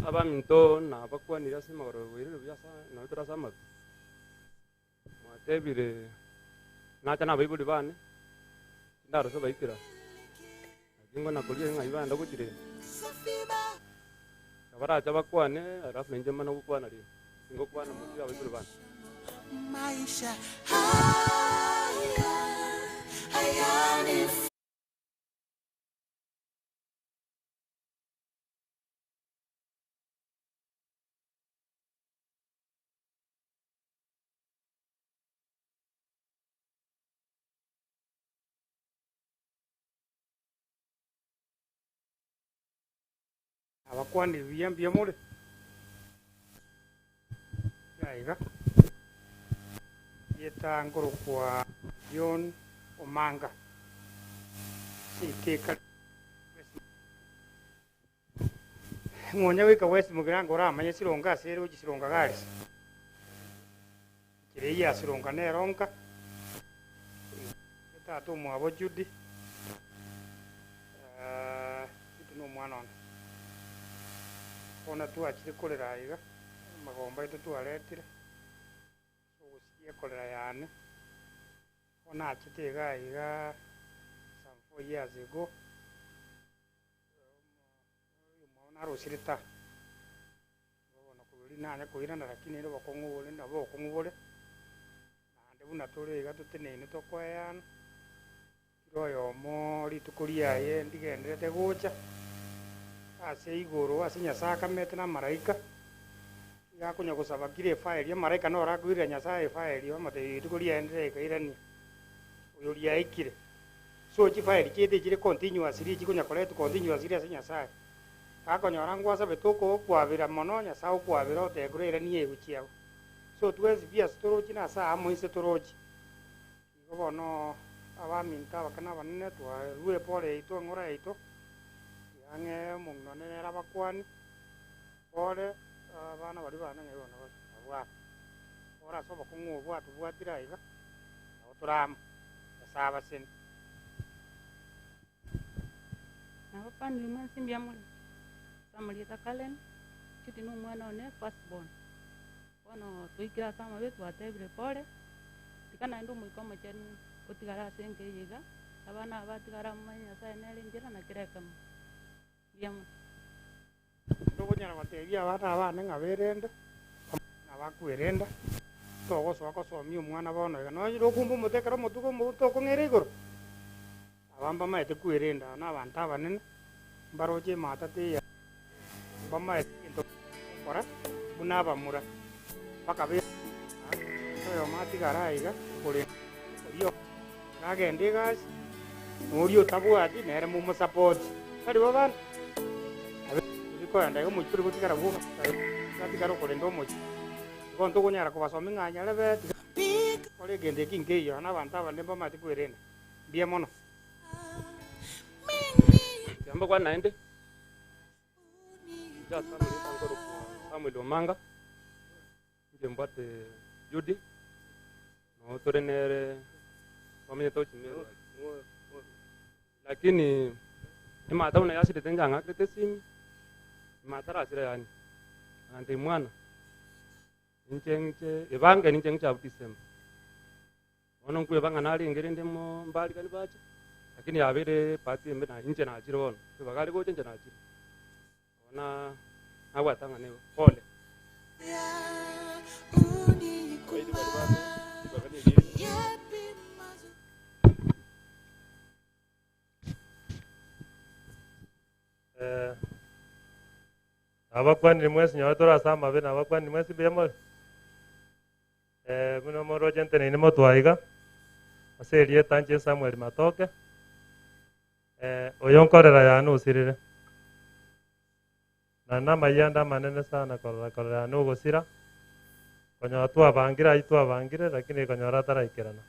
Abaminto nabakwanire ase amagoro boirire buya ase nonye tore ase amabe, mwatebire nacha nabaibori bane, tindarose baikera, naki ngona koria ng'ai baenda gochirenda. Nabarache bakwane, alafu nainche mane gokwana rende. Tingokwana motwe y'abaibori bane. Maisha haya hayanifai. Abakwanire buya mbuya more? Yaiga. Erieta nkorokwa John Omanga. Ase Ng'onya goika West Mugirango oramanye Sironga ase ere gochia Sironga Girls. Enchera eyio ya Sironga nero nka. Tata omwabo Judy. Judy nomwana one. Bono twachire korera aiga, amagombo aito twaretire, ase ogosiria ekorera yane. Bono nachete iga aiga some 4 years ago. Oyomwabo narosire taa, bono korwa riria nanye koirana lakini rende obokong'u bore nabo obokong'u bore, naende buna tore iga toteneine tokoeyana, kera oyomo rituko riaye ndigenderete gocha, ase igoro ase Nyasae akamete na amaraika, iga akonya gosaba kira efaeli, amaraika noro akoirera Nyasae efaeli omotebia rituko riaye ndire ekairania, oyo riaikire. So chifaeli chiaito echire continuously chikonya koretwa continuously ase Nyasae. Gakonyora ngwasabete okwabera mono Nyasae okwabera otebe korairanie ebibe chiabo. So twensi pi ase toroche na ase aamo inse toroche. Igo bono abaminto abake na abanene twarure pole yaito eng'ora yaito, tiga ng'e omong'ina one nere abakwani, pole abana baria bane ng'ai bono bare abwo aba. Pole ase obokong'u obwo atobwatire aiga, nabo tore amo. Nyasae abaseni. Nabakwanire mwensi mbuya more? Ase amarieta Karen, Judy na omwana one first born. Bono twaikire ase amabe twatebire pole, tiga naende omoika omochenu otigare ase enka eye iga. Abana aba batigare amo bamanye Nyasaye nere enchera na kera ekemo. Mbuya mono. Tokonyara gotebia abana abane ng'a berende, na bakwerenda, togosoa kosomia omwana bono iga. Nonye rokumba omote ekero omotuko omote okong'era igoro, aba mbamaete kwerenda, aba nabanto abanene, mbaroche ematata eye, mbamaete egento bagokora buna abamura, mpaka be oyomo atigare aiga okorenda oria agende egasi, na oria otabwati nere momosapoti. Tari bo bana? Nabo koenda iga omochie tori gotigara bwoka, atigare okorenda omochie. Igo ntokonyara kobasomia ng'a nyarebe tiga kore egento eki nkeiyo, na abanto abande mbamaete kwerenda. Mbuya mono. Tiga mbakwane naende. Inche ase amarieta nkorokwa Samuel Omanga, inche mbwate Judy, noo tore nere twamenyete gochia Meru aria. Lakini emata buna yasirete inche ang'akerete esimi, emata arasire yaani, agantebia mwana, inche ng'iche ebange ninche ng'iche abwo December. Bono nkweba ng'a narenge rende mo mbarikani bache, lakini yabeire ebahati embe na inche nachire bono, ribaga are gocha inche nachire. Bono nabwate ng'a nigo, pole. Abairi baria bane ribaga neriaino. Eh, nabakwanire mwensi nyore tore ase amabe, nabakwanire mwensi mbuya more? Eh, buna moroche nteneine motwe aiga, ase erieta inche Samuel Matoke, eh, oyo nkorera yane osirire. Na namayianda amanene sana korora korera yane ogosira, konyora twabangire ayio twabangire, lakini konyora ataraikerana.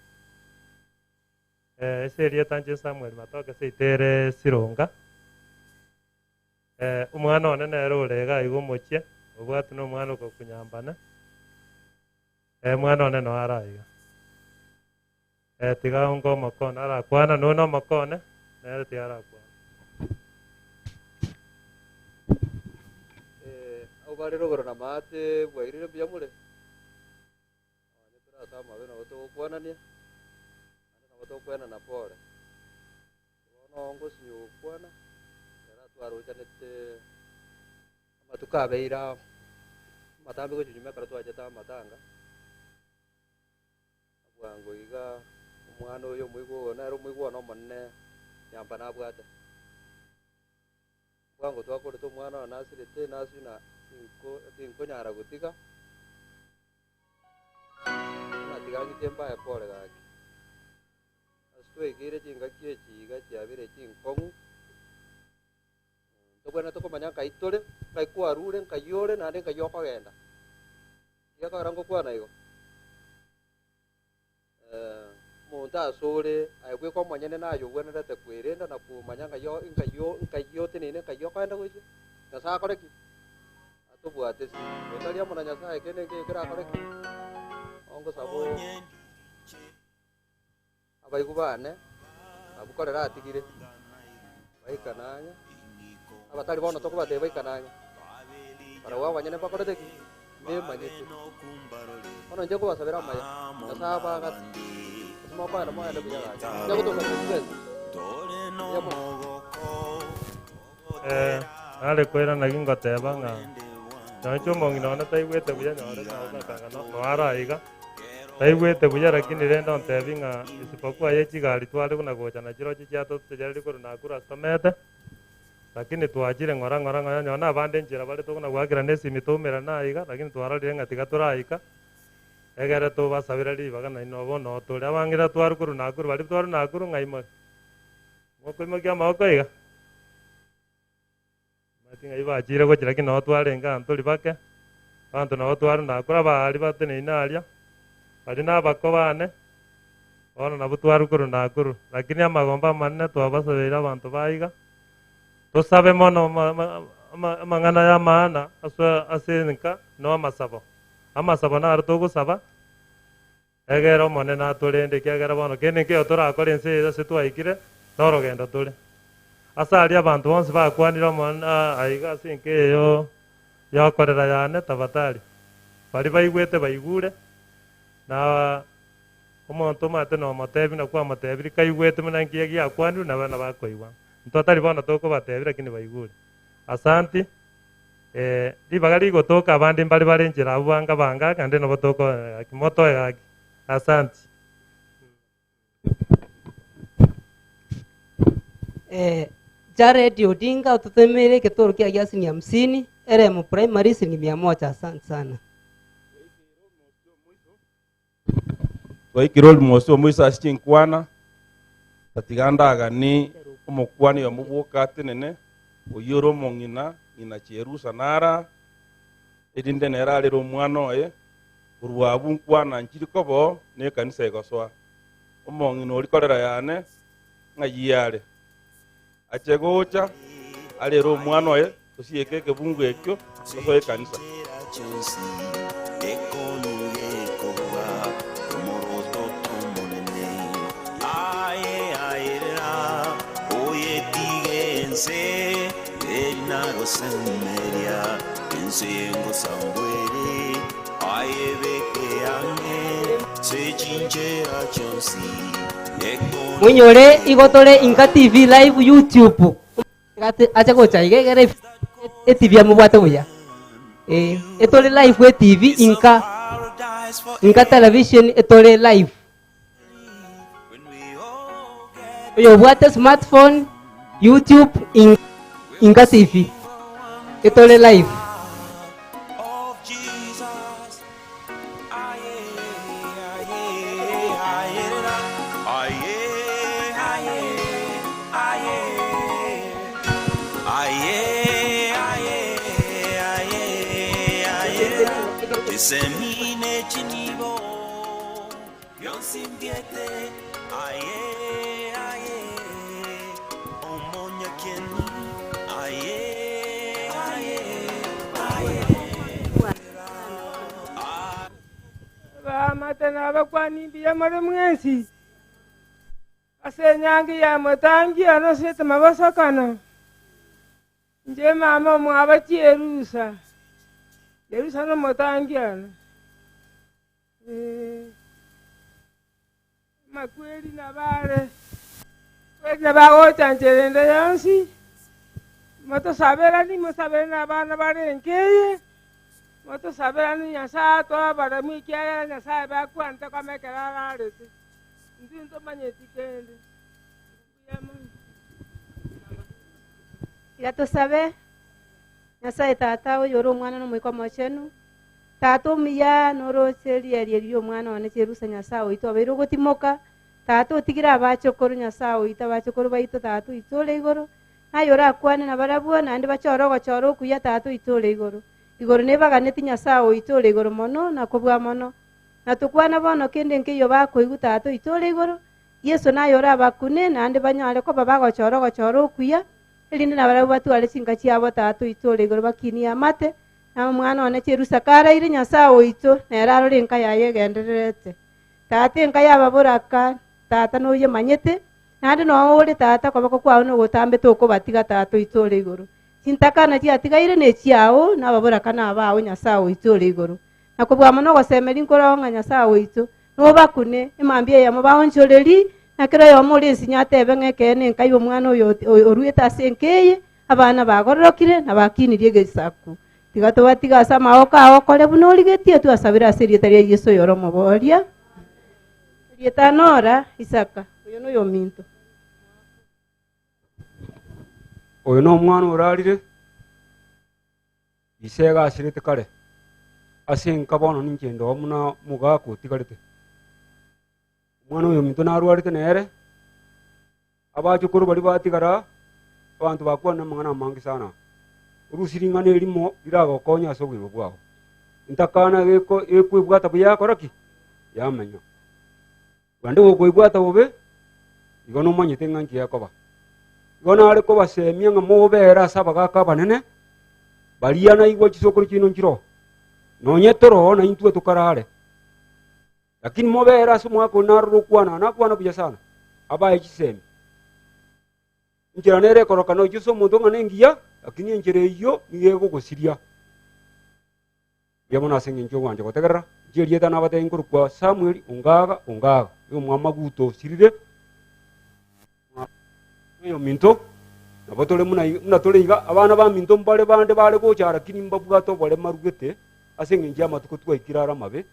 Eh, ase erieta inche Samuel Matoke seito ere Sironga. Eh, omwana one nere ore iga iga omochie, obwate na omwana okokunyambana. Eh, omwana one noe ara iga. Eh, tiga onge omokone arakwana, noyo na omokone, nere tiga arakwana. Eh, abwo bare rogoro na maate bwairire mbuya more? Onye tore ase amabe nabo togokwanania, naende nabo tokwenana pore. Bono ngosinywa gokwana, ekero atwarochanete amatuko abeire amatambe gochia nyuma ekero twachete amatanga, bwango iga omwana oyo omoigwa oyo nere omoigwa one omonene nyamba nabwate. Bwango twakorete omwana oyo nasirete nasinywa tinko tinkonyara gotiga. Buna tiga ng'iche mbae pore gaki. Ase twaikeire chingaki echi iga chiabeire chinkong'u, ntobwenerete komanya nkai tore, nkai kwarure, nkai ore, naende nkai okogenda. Gekogera ngokwana igo, omonto asore aye bweka omonyene naye obwenerete kwerenda na komanya nkai o nkai o nkai oteneine nkai okogenda gochia, Nyasae akore ki? Atobwate ase. Otari amo na Nyasae kende nkeiyo kerakore ki? Ongosaba oo. Abaigwa bane, abwo korera atigire, baikane ang'e, abatari bono tokobatebia baikane ang'e, barabwo abanyene mbakorete ki? Mbemanyete. Bono inche nkobasabera amaya, Nyasae abaagate, ase mokogenda mogende buya gaki. Inche gotosabera chibesa, mbuya mono. Eh, nare koirana naki ngoteba ng'a nonye inche omong'ina one taigwete buya nyore ng'a ogotanga no noe are aiga, taigwete buya lakini rende ontebi ng'a isipokuwa ye chigari tware buna gocha nachirochio chiatotochereri korwa Nakuru ase tomete, lakini twachire ng'ora ng'ora ng'ora nonye na abande nchera bare tokona goakerana esimi toumerane aiga, lakini twarorire ng'a tiga toraika, egere tobasabere ribaga nainwe bono tore abang'ina twarwa korwa Nakuru baria twarwa Nakuru ng'ai more? Mokoimokia amaboko iga? Omanyete ng'ai bachire gochia lakini nabo twarenge aa ntori bake, abanto nabo twarwa nakure abaari bateneine aria, baria na abako bane, bono nabwo twarwa korwa Nakuru. Lakini amagombo amanene twabasabeire abanto ba iga, tosabe mono ma- ma- ama- amang'ana ya maana ase ase enka no amasabo. Amasabo naro togosaba. Egere Omonene atorende, ekiagera bono kende nkeiyo torakore ense eye ase twaikire, norogendo tore. Ase aria abanto bonsi bakwanire Omonene aiga ase enka eye y'okorera yane tafadhali, baria baigwete baigure, na. Omonto omanyete nomotebia buna kwamotebirie, kaigwete buna nkiya giakwanirwe, nabo nabo akoigwa. Intwe tari bono tokobatebia lakini baigure. Asanti, eh, ribaga rigotoka abande mbare bare nchera abwo banga banga, naende nabo toko gaki motoe gaki. Asanti. Eh, Jared Odinga ototemeire egetoro kia gia siringi hamsini, Eremo Primary siringi mia moja. Asante sana. Twaikire orimosi omoiso ase chinkwana, tatiga ndagani omokuani oyomo bwoka atenene, oyio ore omong'ina, ng'ina Cherusa nara, erinde nere arere omwana oye, korwa abwo nkwana nchiri koba oo, na ekanisa egosoa. Omong'ina oria korera yane, ng'ai are? Ache gocha, arere omwana oye, tosieke ekebungo ekio, tosoe ekanisa. Mwinyore igo tore Inka TV live YouTube. Gati ache gocha iga egere etv amobwate buya. Eh, etore live etv Inka. Inka television etore live. Oyobwate smartphone YouTube Inka TV etore live. Abaamate na abakwani mbuya more mwensi ase enyangi ya motangi ano ase temabosokano. Inche mama omwabo Cherusa, Cherusa nomotangi ano. Eh, amakweri nabare, amakweri nabagochanchera ende yonsi, motosaberani, mosabere na abana bare enka eye, motosaberani Nyasaye atoe abaremu ekiagera Nyasaye bakwanete koma ekero ararete. Intwe ntomanyeti kende. Mbuya mono. Tiga tosabe. Nyasae Tata, oyore Omwana na Omoika Omochenu, Tata omuya, noroche riaria ri'Omwana one Cherusa Nyasae oito obeire ogotimoka, Tata otigire abachokoro Nyasae oito, abachokoro baito Tata oito ore igoro, naye orakwane nabarabwo, naende bachore ogochora okuya Tata oito ore igoro. Igoro nebaganeti Nyasae oito ore igoro mono, na kobua mono. Na tokwana bono kende nkeiyo bakoigwa Tata oito ore igoro, Yeso naye orabakune, naende banyare koba bagochora ogochora okuya, erinde nabarabwo batware chinka chiabo Tata oito ore igoro bakinie amate, na omwana one Cherusa karaire Nyasae oito, nere arore enka yaye egendererete. Tata enka y'ababoraka, Tata noyemanyete, naende noo ore Tata koboko kwao nogotambe tokobatiga Tata oito ore igoro. Chintakana chiatigaire nechiao, na ababoraka nabao Nyasae oito ore igoro. Na kobua mono ogosemeria nkorao ng'a Nyasae oito nobakune, emambia eyemo baonchorerie, na kera oyomo ore ensinyo atebe ng'a ekeene nkaiba omwana oyo oruete ase enka eye, abana bagororokire na bakinirie egesaku. Tiga tobatige ase amaboko ao okore buna origetie, twasabire ase erieta ria Yeso oyore omoboria. Erieta Nora, Isaka, oyo noyominto. Oyo nomwana orarire, ise iga asirete kare, ase enka bono ninche inde oo buna omogaka otigarete. Omwana oyo ominto narwarete nere, Abachokoro baria batigara, abanto bakwane amang'ana amange sana. Orusie ring'ana erimo riragokonye ase obogima bwao. Entakana geko gekwebwata buya yakora ki? Yamenya. Naende gokoebwata bobe, igo nomanyete ng'a nki gekoba. Igo nare kobasemia ng'a mobere ase abagaaka abanene, baria naigwa chisokoro chiaino nchiroo, nonye toroo naintwe tokarare. Lakini mobere ase omwaka oria narore okwana, nakwana buya sana, abae chisemi. Enchera nere ekorokana oiche ase omonto ng'a nengiya, lakini enchera eyio nigo egogosiria. Mbuya mono ase eng'encho ogwancha gotegerera. Inche erieta nabatebi nkorokwa Samuel Ongaga Ongaga, oyo omwamaguta osirire, oyominto, nabo tore buna buna tore iga, abana baminto mbare bande bare gocha lakini mbabwate oboremaru gete, ase eng'encho y'amatuko twaikire are amabe,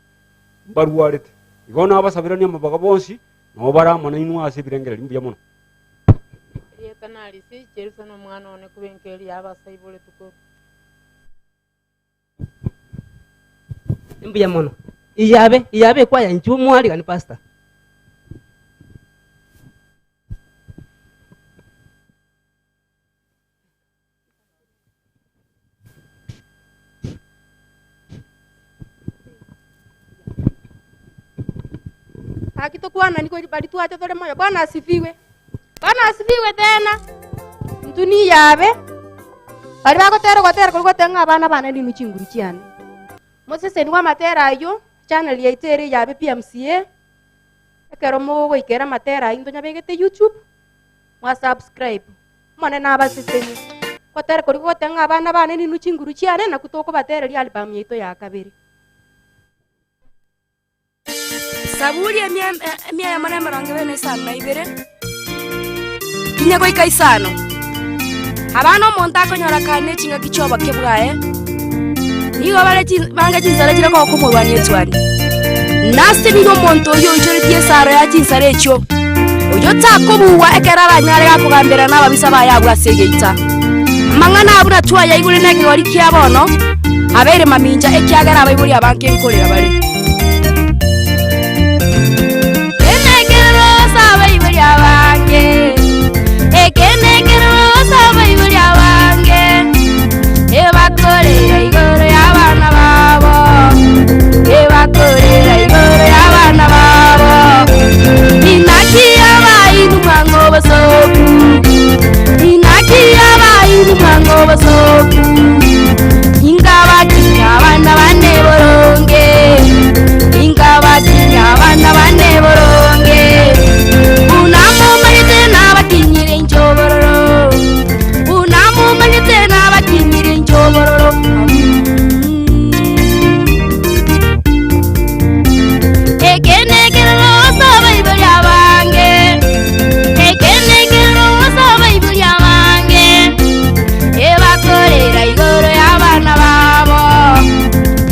mbarwarete. Igo nabasaberanie amabaga bonsi, nabo bare amo nainwe ase ebirengererio mbuya mono. Erieta narisi, Jerusa nomwana one korwa enka eria y'abasaiboretwe korwa. Mbuya mono. Iyabe, iyabe ekwaya inchuo mwarigani pastor. Gaki tokwanani kori bari twacha tore moyo. Bwana asifiwe. Bwana asifiwe tena. Intwe niyabe bari bagotera ogotera koria goteba ng'a abana bane ninwe chinguru chiane. Mosesenigwe amatera ayio, channel yaito ere eyabe PMCA, ekero mogoikera amatera ayio ntonyabegete YouTube, mwa subscribe. Omonene nabasesenie. Ogotera koria gogoteba ng'a abana bane ninwe chinguru chiane, nakwo tokobatereria album yaito ya kabere. Saburi emia eyemo na emerongo ebere na isano na ibere, inye goika isano. Abana omonto akonyora kare ne chingaki chi'oboke bwaye, nigo bare bange chinsara chire koba komorwania etuani. Nasenirie omonto oyio oichoretie esaro ya chinsara echio, oyio takobugwa ekero aranyare gakogambera nababisa baye abwo ase egeita. Amang'ana abwo natwayaigure nekegori kia bono, abeire mamincha, ekiagera abaibori abange nkorera bare. Enekerero ase abaibori abange, ekenekerero ase abaibori abange, ebakorera igoro y'abana babo, ebakorera igoro y'abana babo. Inaki abainwe mwang'e obosoku, inaki abainwe mwang'e obosoku. Inkabakinya abana bane boronge, inkabakinya abana bane boronge. Buna momanyete nabakinyire inche obororo, buna momanyete nabakinyire inche obororo. Eke nekerero ase abaibori abange, eke nekerero ase abaibori abange. Ebakorera igoro y'abana babo,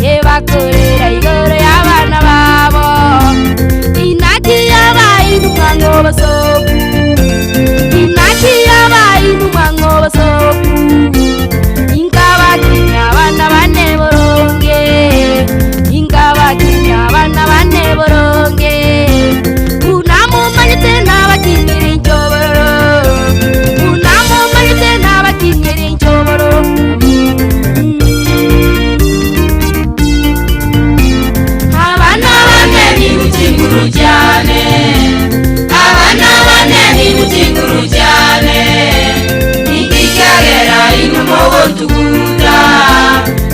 ebakorera igoro y'abana babo. Inaki abainwe mwang'e obosoku, inaki abainwe mwang'e obosoku. Inkabakinya abana bane boronge, inkabakinya abana bane boronge. Buna momanyete nabakinyire inche obororo, buna momanyete nabakinyire inche obororo. Abana bane nimuchinguru chiane, abana bane nimuchinguru chiane, ninki kiagera inwe mogontuguta,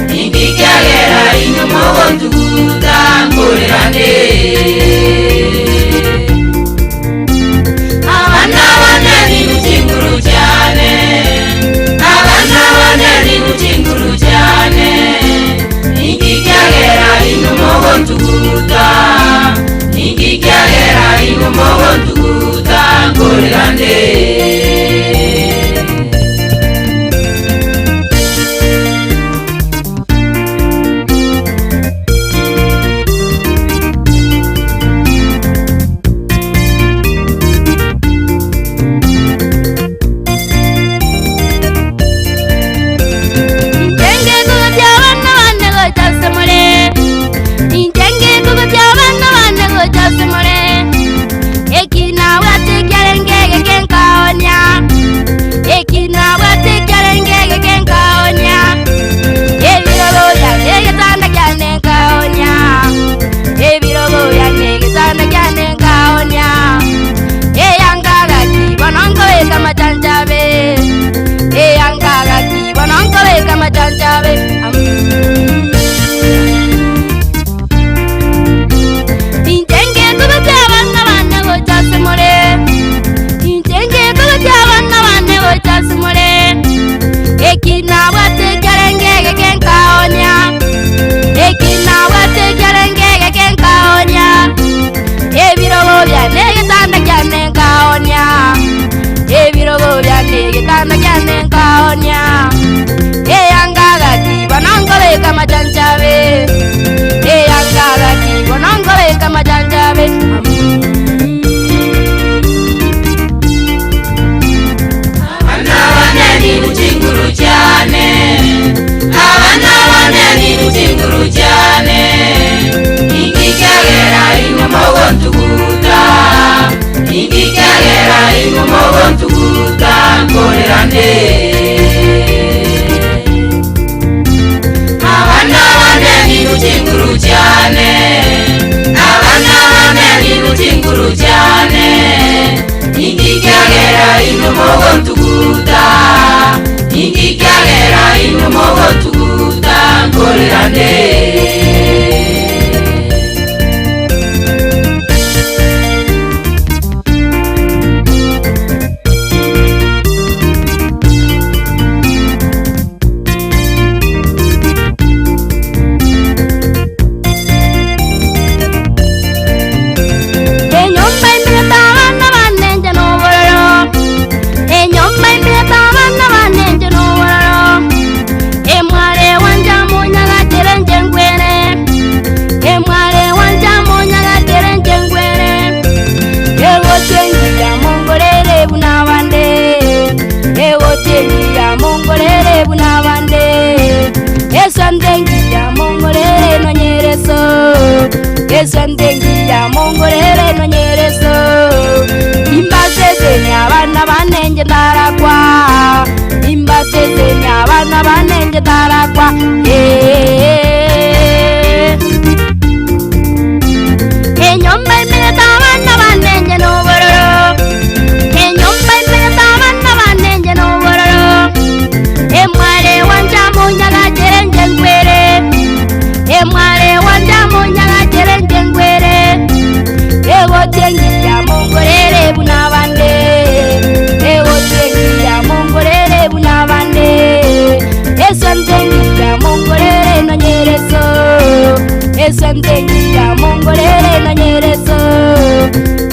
ninki kiagera inwe mogontuguta, nkorerane. Abana bane nimuchinguru chiane, abana bane nimuchinguru chiane, ninki kiagera inwe mogontuguta, ninki kiagera inwe mogontuguta, nkorerane. Inche ngekogotia abana bane gocha ase more, inche ngekogotia amajanjabe. Abana bane ni chinguru chiane, abana bane ni chinguru chiane, ingikagera inomogontuguta, ingikagera inomogontuguta, nkorerane. Abana bane ni chinguru chiane, abana bane ni chinguru chiane, ingikagera inomogontuguta, ingikagera inomogontuguta, nkorerane. Enyomba imbere abana banenje n'obororo, enyomba imbere abana banenje n'obororo, emware wanja munyagatere nje ngwere, emware wanja munyagatere nje ngwere, egotengiya mongorere buna bande, egotengiya mongorere buna bande, esandengiya mongorere nonyereso, esandengiya mongorere nonyereso, imbasesenia abana banenje ndarakwa, imbasesenia abana banenje ndarakwa, eh. Enyomba imbere abana banenje n'obororo, enyomba imbere abana banenje n'obororo, emware wanja munyagatere nje ngwere, emware wanja munyagatere nje ngwere, egotengiya mongorere buna bande, egotengiya mongorere buna bande, esantengiya mongorere nonyereso, esantengiya mongorere nonyereso,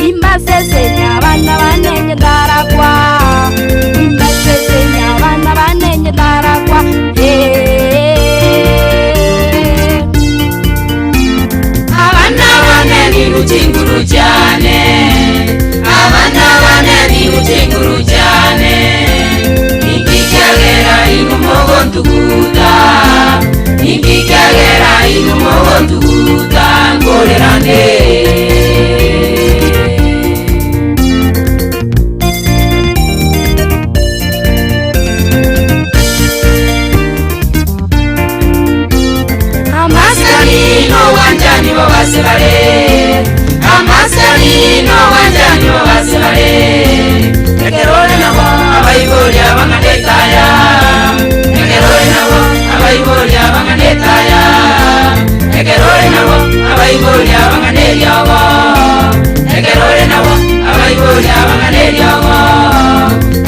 imbasesenya abana banenye ndarakwa, imbasesenya abana banenye ndarakwa, eh. Abana bane ni chinguru cyane, abana bane ni chinguru cyane, ingikagera inomogontuguta, ingikagera inomogontuguta, nkorerane. Amasalino wanjani babase bare, amasalino wanjani babase bare, ekerore nabo abaibori abanganetaya, ekerore nabo abaibori abanganetaya, ekerore nabo abaibori abanganeriogo, ekerore nabo abaibori abanganeriogo,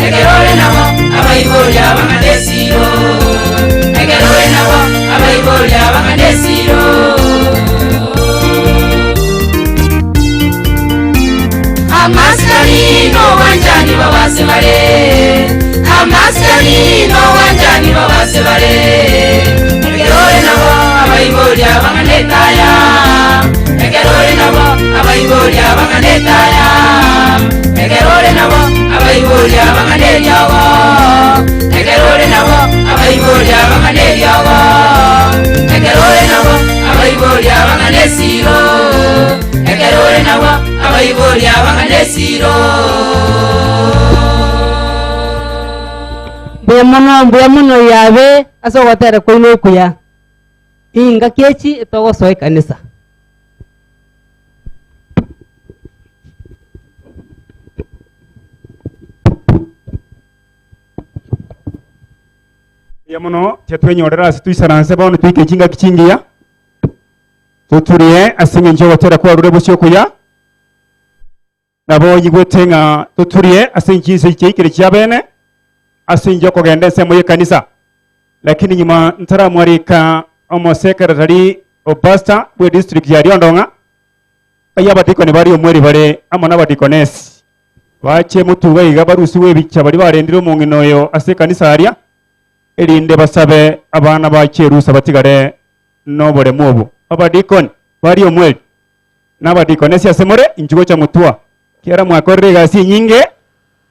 ekerore nabo abaibori abanganesiro, ekerore nabo abaibori abanganesiro. Amasalino wanjani babase bare, amasalino wanjani babase bare, ekerore nabo abaibori abanganetaya, ekerore nabo abaibori abanganetaya, ekerore nabo abaibori abanganeriogo, ekerore nabo abaibori abanganeriogo, ekerore nabo abaibori abanganesiro, ekerore nabo abaibori abanganesiro. Mbuya mono, mbuya mono yabe ase ogotera kwaino okuya. Ingaki echi etogosoa ekanisa. Mbuya mono tiatwenyorera ase toisaranse bono toike chingaki chingiya toturie ase eng'encho ogotera kwarure bosio okuya nabo oyigwete ng'a toturie ase chinse chiaikire chia bene ase inche okogenda ensemo y'ekanisa lakini nyuma ntaramwarika omosekretary o pastor bwe district ya Riondong'a aya abadikoni bari omweri bare amo n'abadikonesi bache motuga iga barusiwe ebicha bari barendire omong'ina oyo ase ekanisa aria erinde basabe abana bache erusa batigare n'oboremu obo. Abadikoni bari omweri. Nabadikonesi ase more, inchuo gocha motwa, ekiagera mwakorire egasi enyinge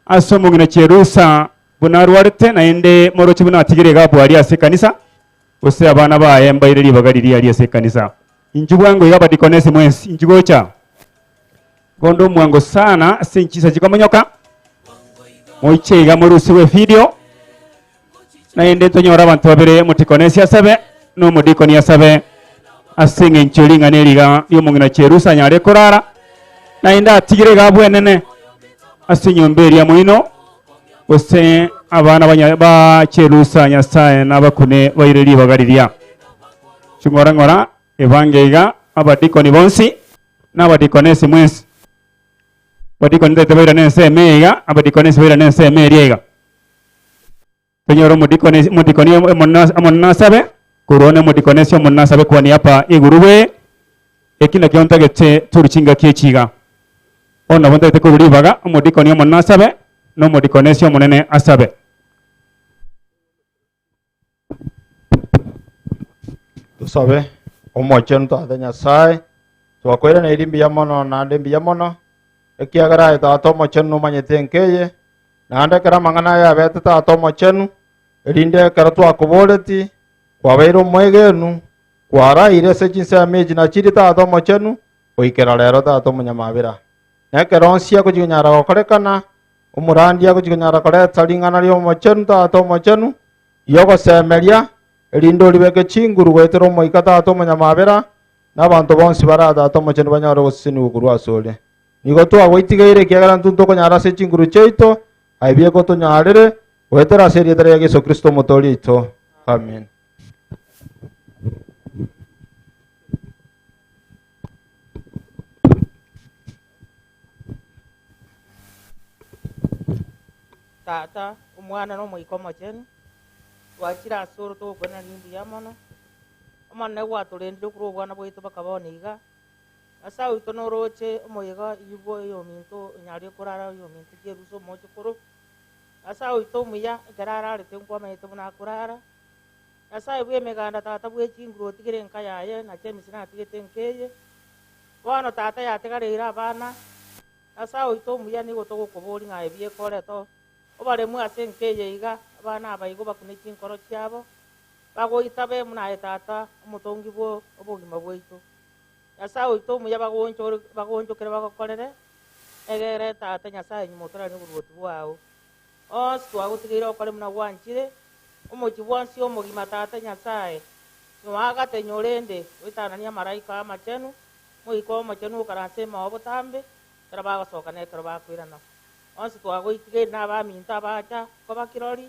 ase omong'ina Cherusa buna arwarete, naende moroche buna atigire egabu aria ase ekanisa, gose abana baye mbaire ribaga riria aria ase ekanisa. Inchuo bwango iga abadikonesi mwensi, inchuo gocha. Igo onde omwango sana ase enchisa chikomonyoka, moiche iga morusigwe efidio, Naende tonyore abanto babere, omotikonesi asabe, na omodikoni asabe, ase engencho ring'ana eri iga ri'omong'ina Cherusa anyare korara, naende atigire iga abwenene ase enyomba eria moino, gose abana ba ba Cherusa Nyasae nabakune baire ribaga riria. Ching'ora ng'ora, ebange iga abadikoni bonsi, na abadikonesi mwensi. Abadikoni ntaete bairane ensemo eye iga, abadikonesi bairane ensemo eria iga. Tonyore omodikoni omodikoni omonene omonene asabe, korwa one omodikonesi omonene asabe kwa niaba y'egurube, eki nakio ntagete toru chingaki echi iga. Bono nabo ntagete korwa ribaga, omodikoni omonene asabe, na omodikonesi omonene asabe. Tosabe. Omochenu Tata Nyasae, twakoiraneiri mbuya mono naende mbuya mono, ekiagera aye Tata Omochenu nomanyete enka eye, naende ekero amang'ana aya abete Tata Omochenu, erinde ekero twakoboreti, kwabeire omwegenu, kwaraire ase chinsemo echi na chiria Tata Omochenu, goikera rero Tata Omonyamabera. Na ekero onsi agochia konyara gokorekana, Omorandia agochia konyara koreta ring'ana ri'Omochenu Tata Omochenu, ri'ogosemeria, erinde oribeke chinguru goetera Omoika Tata Omonyamabera, na abanto bonsi bare Tata Omochenu banyare gosesenigwa korwa asore. Nigo twagoitigeire, ekiagera intwe ntokonyara ase chinguru chiaito, aye bieka otonyarere, goetera ase erieta ria Yeso Kristo Omotoori oito. Amin. Tata, Omwana, na Omoika Omochenu, twachire ase ore togokwenania mbuya mono. Omonene gwatorendire korwa obwana bwaito mpaka bono iga. Nyasae oito noroche omoyega oyio oyominto onyarire korara oyominto Jerusa omochokoro. Nyasae oito omuya, ekero ararete nkwamanyete buna akorara. Nyasae bw'emeganda Tata bwe chinguru otigere enka yaye, na James natigete enka eye. Bono tata yatigareire abana, Nyasae oito omuya nigo togokoboria ng'a ebieka orete obaremwe ase enka eye iga, abana aba igo bakune chinkoro chiabo, bagoitabe buna aye tata omotongi bwo obogima bwaito. Nyasae oito omuya bagonchore bagonchokere bagokorere, egere tata Nyasae nyuma otoranie oboruoti bwao. Onsi twagotigeire okore buna gwanchire, omochie bwonsi omogima tata Nyasae, nyoagate nyorende goetanania amaraika amachenu, Moika Omochenu okaranse emao botambe, ekero bagosoka na ekero bakoirana. Onsi twagoitigeire na abaminto abacha koba kirori,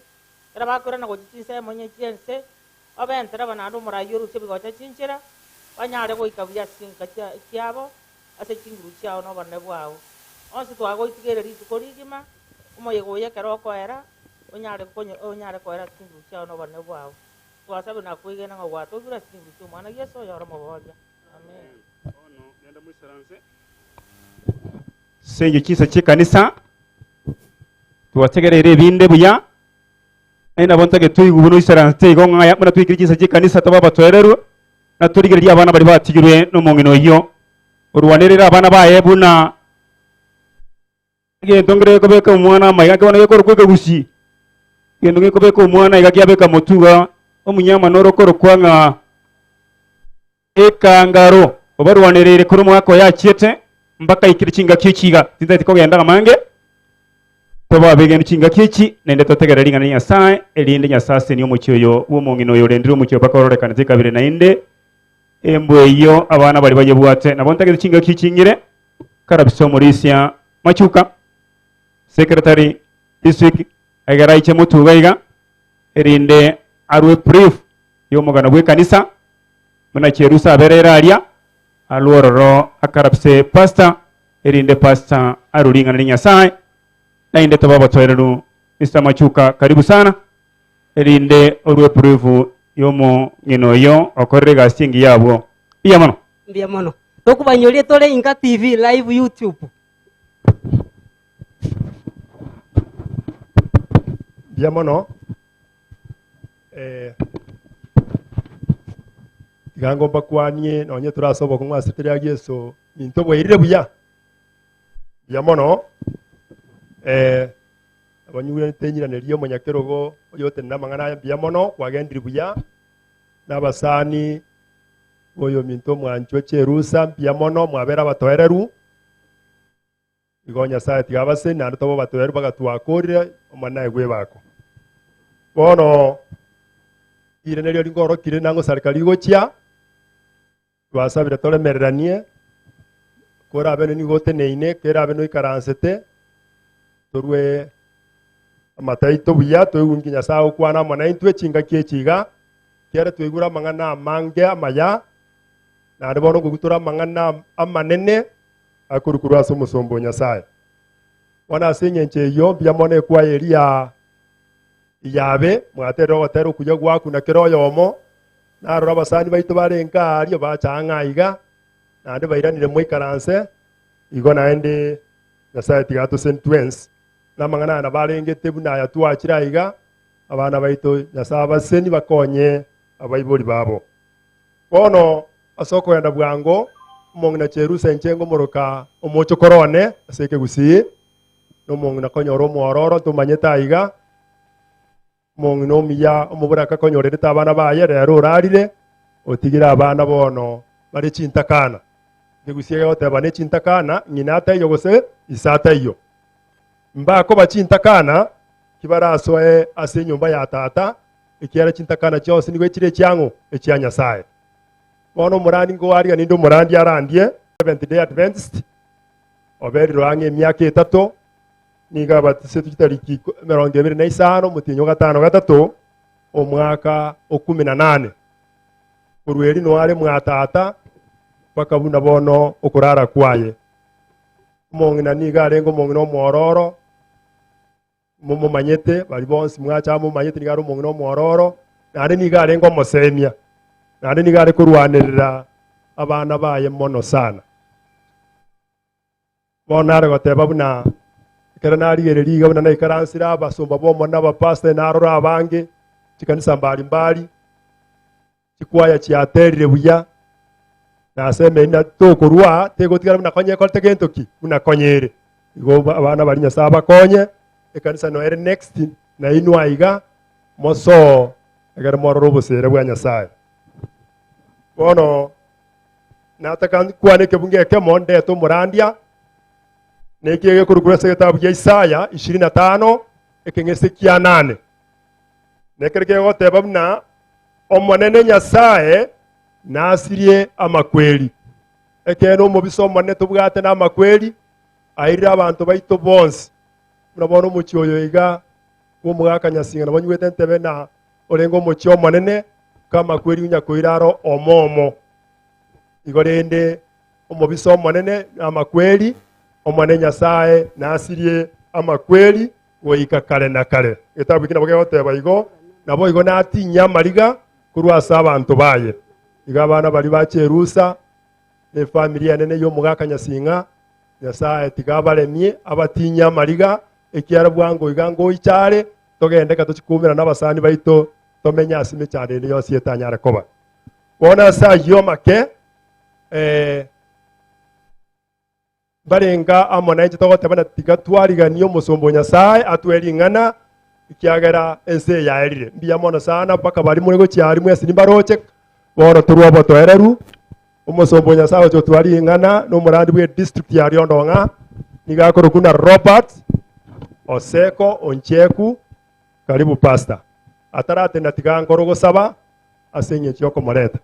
ekero bakoirana gochia chinsemo inye chi'ense, obe entereba naende omoraai orusie ebigocha chinchera, banyare goika buya ase chinka chiabo, ase chinguru chiao na obonene bwao. Onsi twagoitigeire rituko rigima, omoyega oyo ekero okoera, onyare onyare koera ase chinguru chiao na obonene bwao. Twasabire na kwegena ng'a gwatogirwe ase chinguru chi'Omwana Yeso, oyore Omoboria. Amen. Bono genda moisaranse ase engencho chinsa chi'ekanisa, twategereire ebinde buya, naende nabo ntagete toigwe buna oisaransete igo ng'a buna twaikire chinsa chi'ekanisa tobe abatoererwe, na torigererie abana baria batigirwe nomong'ina oyio, orwanerere abana baye buna Egento nkere gekobeka omwana amaiga, naki bono gekorokwa ekegusi, egento gekobeka omwana iga kiabeka motwe iga, omunyama noro okorokwa ng'a ekangaro, obarwanereire korwa omwaka oyo achiete mpaka aikire chingaki echi iga, tintageti kogenda amange, tobe abegenu chingaki echi, naende totegerere ring'ana ria Nyasae, erinde Nyasae asenie omochie oyo bw'omong'ina oyo orendire omochie oyo mpaka ororekane tikabere naende embwa eyio abana baria bayebwate. Nabo ntagete chingaki echi ng'ire. Karabisa omorisia Machuka, secretary district egere aiche motuga iga erinde arwe brief y'omogano bw'ekanisa buna Cherusa abereire aria alwe ororo akarabise pastor erinde pastor arwe ring'ana ria Nyasaye naende tobe abatoereru. Mister Machuka karibu sana erinde orwe brief y'omong'ina oyio okorire egasi engiya abwo. Mbuya mono. Mbuya mono. Tokobanyoria tore Inka TV live YouTube. Mbuya mono. Eh, tiga ngo mbakwanie nonye tore ase obokong'u ase riria Yeso. Minto bwairire buya? Mbuya mono. Eh, abanyuranete enyiraneria omonyakerogo oyotenena amang'ana aya mbuya mono, kwagendire buya, na abasani boyominto omwanchwa Cherusa mbuya mono, mwabere abatoereru. Igo Nyasae tiga abaseni naende tobe abatoereru mpaka twakorire Omonene aegwe ebako. Bono riire nerio ringorokire nangosareka rigochia. Twasabire toremereranie, korabe nigo oteneine, kerabe noikaransete, torue amate aito buya, toigwe nki Nyasae agokwana amo naintwe chingaki echi iga, ekiagera twaigure amang'ana amange amaya, naende bono nkoigwa tore amang'ana amanene akorwa korwa ase omosomba o Nyasae. Bono ase eng'encho eyio, mbuya mono ekwaya eria ya Yabe, mwaterire ogotera okuya gwakuna kera oyomo, Narora abasani baito barenge aaria bacha ang'e aiga, naende bairanire moikaranse igo naende Nyasae tiga atoseni twensi. Namang'ana aya nabarengete buna aya twachire aiga, abana baito Nyasae abaseni bakonye abaibori babo. Bono ase okogenda bwango, omong'ina Cherusa inche ngomoroka omochokoro one ase ekegusii, nomong'ina konyora omwororo ntomanyete aiga, Omong'ina omuya omoboraka akonyorerete abana baye, rero orarire, otigire abana bono bare chintakana. Ekegusia gegoteba ne chintakana, ng'ina ataiyo gose ise ataiyo. Mbakoba chintakana kibarasoe ase enyomba ya tata, ekiagera chintakana chionsi nigo echire echiang'o? Echia Nyasae. Bono omorandi nkoariga ninde omorandi arandie Seventh Day Adventist, oberire ang'e emiaka etato, Nigo abatisetwe chitariki 25 omotienyi o gatano gatato, omwaka o kumi na nane. Korwa erio noare mwa tata mpaka buna bono okorara kwaye. Omong'ina nigo arenge omong'ina omwororo, momomanyete, baria bonsi mwacha momomanyete nigo are omong'ina omwororo, naende nigo arenge omosemia, naende nigo are korwanerera abana baye mono sana. Bono nare goteba buna ekero narigereria iga buna naikaransire abasomba b'Omonene abapastor narora abange chikanisa mbari mbari chikwaya chiaterire buya nase emeina tokorwa tegotigara buna konye ekorete gento ki buna konye ere igo abana baria Nyasaye abakonye ekanisa noyo ere next nainwe aiga mosoo ekero mworore obosere bwa Nyasaye bono Nataka nkwane ekebungo ekemo ndete omorandia, neki egekorokwa ase egetabu gia Isaya 25 ekeng'ese kia nane. Nekero kegoteba buna Omonene Nyasae nasirie amakweri. Ekeene omobisa omonene tobwate namakweri, airire abanto baito bonsi. Buna bono omochie oyo iga bw'omogaka Nyasinga nabo nywete entebe na orenge omochie omonene, kamakweri onya koira aro omo omo. Igo rende omobisa omonene namakweri, Omonene Nyasae nasirie amakweri goika kare na kare. Egetabu eke nabo kegoteba igo, Naboigo natinyie amariga korwa ase abanto baye. Igo abana baria bache erusa, na efamiri enene y'omogaka Nyasing'a, Nyasae tiga abaremie, abatinyie amariga, ekiagera bwango iga ngoicha are, togende ka tochie koumerana nabasani baito, tomenye ase emechando ende yonsi etanyare koba. Bono ase ayio amake, eh, mbarenge amo nainche togoteba na tiga twariganie omosomba o Nyasae atwe ring'ana, ekiagera ense eye yaerire. Mbuya mono sana mpaka baria more gochia aria mwensi nimbaroche, bono torwe obotoereru, omosomba o Nyasae ogochia gotwa ring'ana na omorandi bwe district ya Riondong'a, nigo akorokwa buna Robert Oseko Oncheku, karibu pastor. Ataratenda tiga nkore ogosaba ase eng'encho y'okomoreta.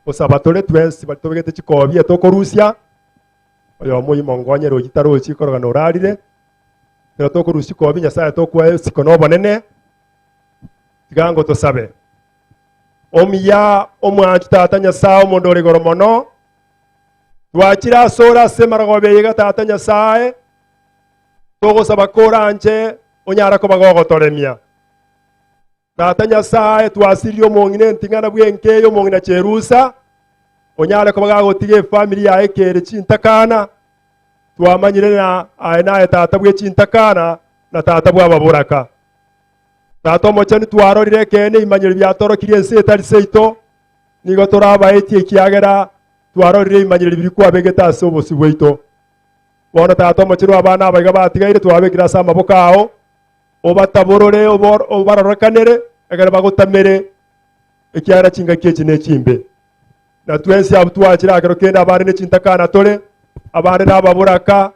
Gosaba tore twensi baria tobegete chikobia tokorusia, oyomo oyio mongonyere oyio tarochi korogana orarire, ekero tokorusia chikobia Nyasaye tokoa esiko na obonene, tiga ngo tosabe. Omuya omwanchu Tata Nyasaye omonde ore igoro mono, twachire asore ase emarogoba eye iga Tata Nyasaye, togosaba koranche onyare koba gogotoremia. Tata Nyasae, twasiririe omong'ina enting'ana bw'enka eye, omong'ina Cherusa, onyare koba gagotiga efamiri yaye kere chintakana. Twamanyire na aye naye tata bwe chintakana na tata bw'ababoraka. Tata Omochenu, twarorire ekeene ebimanyero biatorokirie ense etari seito, nigo torabaetie ekiagera. Twarorire ebimanyereri biria kwabegete ase obosio bwaito. Bono Tata Omochenu, abana aba iga batigaire twababekire ase amaboko ao, obataborore, obarorekanere, ekero bagotamere, ekiagera chingaki echi nechimbe. Na twensi abwo twachire akero kende abande ne chintakana tore, abande nababoraka,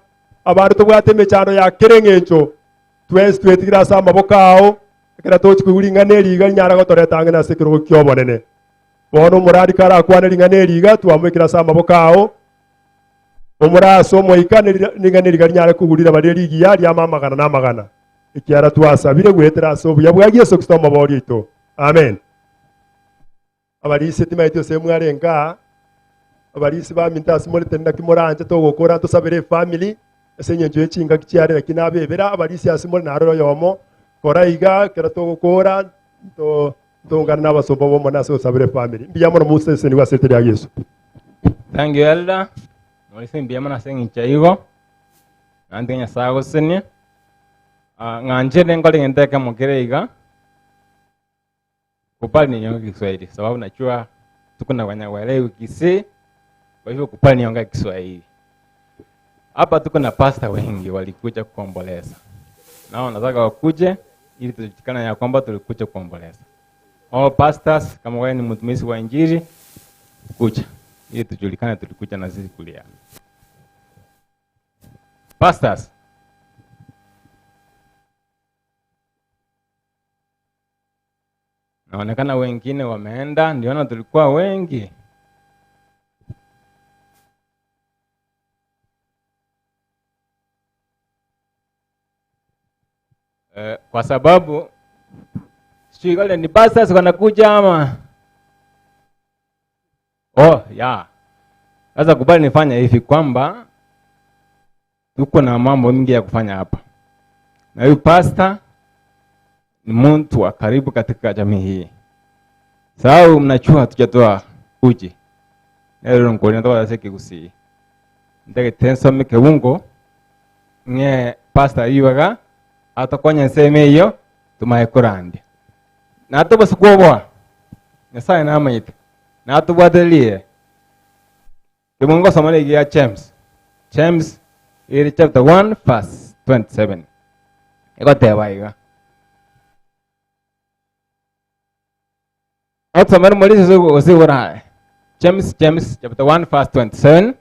abande tobwate emechando ya kera eng'encho, twensi twetigire ase amaboko ao, ekero tochi koigwa ring'ana eri iga rinyare gotoreta ang'e nase ekerogo ki'obonene. Bono omorari karakwane ring'ana eri iga, twamobekire ase amaboko ao, omore ase omoika, ne ring'ana eri iga rinyare kogurira baria rigiya riama amagana na amagana, ekiagera twasabire goetera ase obuya bwa Yeso Kristo Omobooria oito. Amen. Abarisia timaeti ase mwarenge aa, abarisia baminto ase more tari naki moranche togokora tosabere efamiri ase eng'encho ye chingaki chiare naki nabebera abarisia ase more narore oyomo kora iga ekero togokora nto ntongane na abasomba b'Omonene ase gosabera efamiri. Mbuya mono mosesenigwe ase erieta ria Yeso. Thank you elder. Morisia mbuya mono ase eng'encho igo. Naende Nyasaye agosesenie. Ah, ng'anchire nkore egento ekemo kere iga. Kupali ninyonge Kiswahili sababu najua tuko na Wanyawelewi Kisii, kwa hivyo kupali niongea Kiswahili. Hapa tuko na pasta wengi walikuja kuomboleza, nao nataka wakuje ili tujulikane ya kwamba tulikuja kuomboleza. All pastors, kama wewe ni mtumishi wa Injili, kuja ili tujulikane tulikuja na sisi kulia. Pastors, Naonekana wengine wameenda, ndiona tulikuwa wengi. Eh, kwa sababu sijui wale ni pastors wanakuja ama oh ya sasa kubali nifanye hivi kwamba tuko na mambo mingi ya kufanya hapa, na huyu pastor ni mtu wa karibu katika jamii hii. Sababu mnajua hatujatoa uji nero ngori natoka sasa kigusi ndege tenso mike wungo ng'e pastor iwaga atokonya ensemo eyo tumaye korandia natobose kwoboa Nyasaye namanyete natobwatererie Kimwe ngosoma rigiya ya James James iri chapter 1 verse 27 egoteba iga Otsomere muri gose orae James James chapter 1 verse 27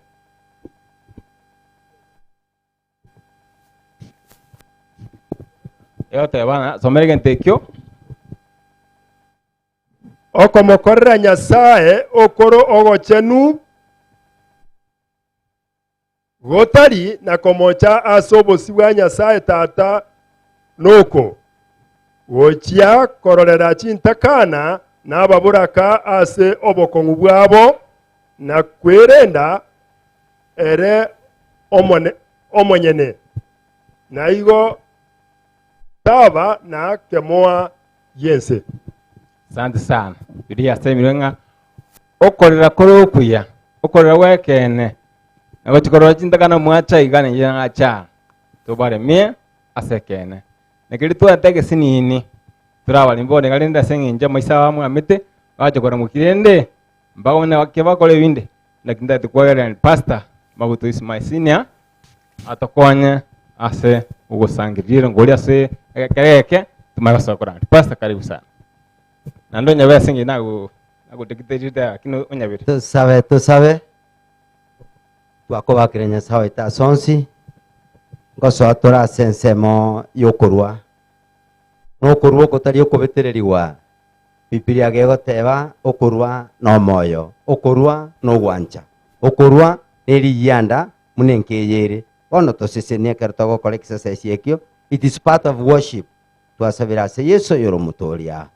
egoteba ng'a somera egento ekio Okomokorera Nyasae okore ogochenu gotari na komocha ase obosio bwa Nyasae Tata noko, gochia kororera chintakana na ababoraka ase obokong'u bwabo, na kwerenda ere omonyene, na igo taba na kemoa gi'ense. Asante sana. Biria yasemirwe ng'a okorera kore okuya, okorera gw'ekeene, na gochia korora chintakana mwacha iga na inche ng'acha, tobaremie ase ekeene. Na keria twarete egesinini, torabaremie bono iga rende ase eng'encho amaiso abo amwamete, bagocha koramokia rende, mpaka buna bakia bakora ebinde, lakini ntagete koegerera pastor Mabuto is my senior, atokonye ase ogosangereria erongo oria ase ekero eke tumanye gosoa koranda. Pastor karibu sana. Naende onyabere ase eng'encho nago nagodictate lakini onyabere. Tosabe tosabe twakobakire Nyasae oito ase onsi, ngosoa tore ase ensemo y'okorua, na okorua oko tari okobetererigwa, Bibilia gegoteba okorua nomoyo, okorua nogwancha, okorua neriyianda buna enka eye ere. Bono tosesenie ekero togokora exercise ekio, it is part of worship. Twasabire ase Yeso oyore omotoria.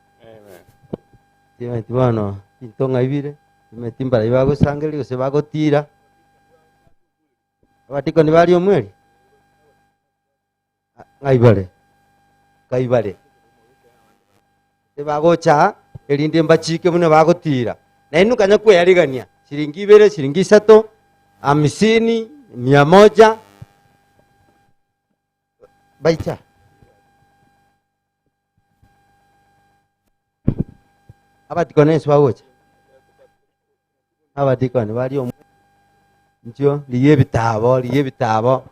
Timanyeti bono binto ng'ai bire, timanyeti mbarai bagosangereria gose bagotira. Abadikoni baria omweri? Ng'ai bare? Nkai bare? Tibagocha aa, erinde mbachike buna bagotira. Nainwe kanya kweyarigania, shilingi ibere, shilingi isato, hamsini, mia moja, baicha. Abadikoni ense bagocha? Abadikoni baria omweri? Inchuo, rigia ebitabo, rigia ebitabo.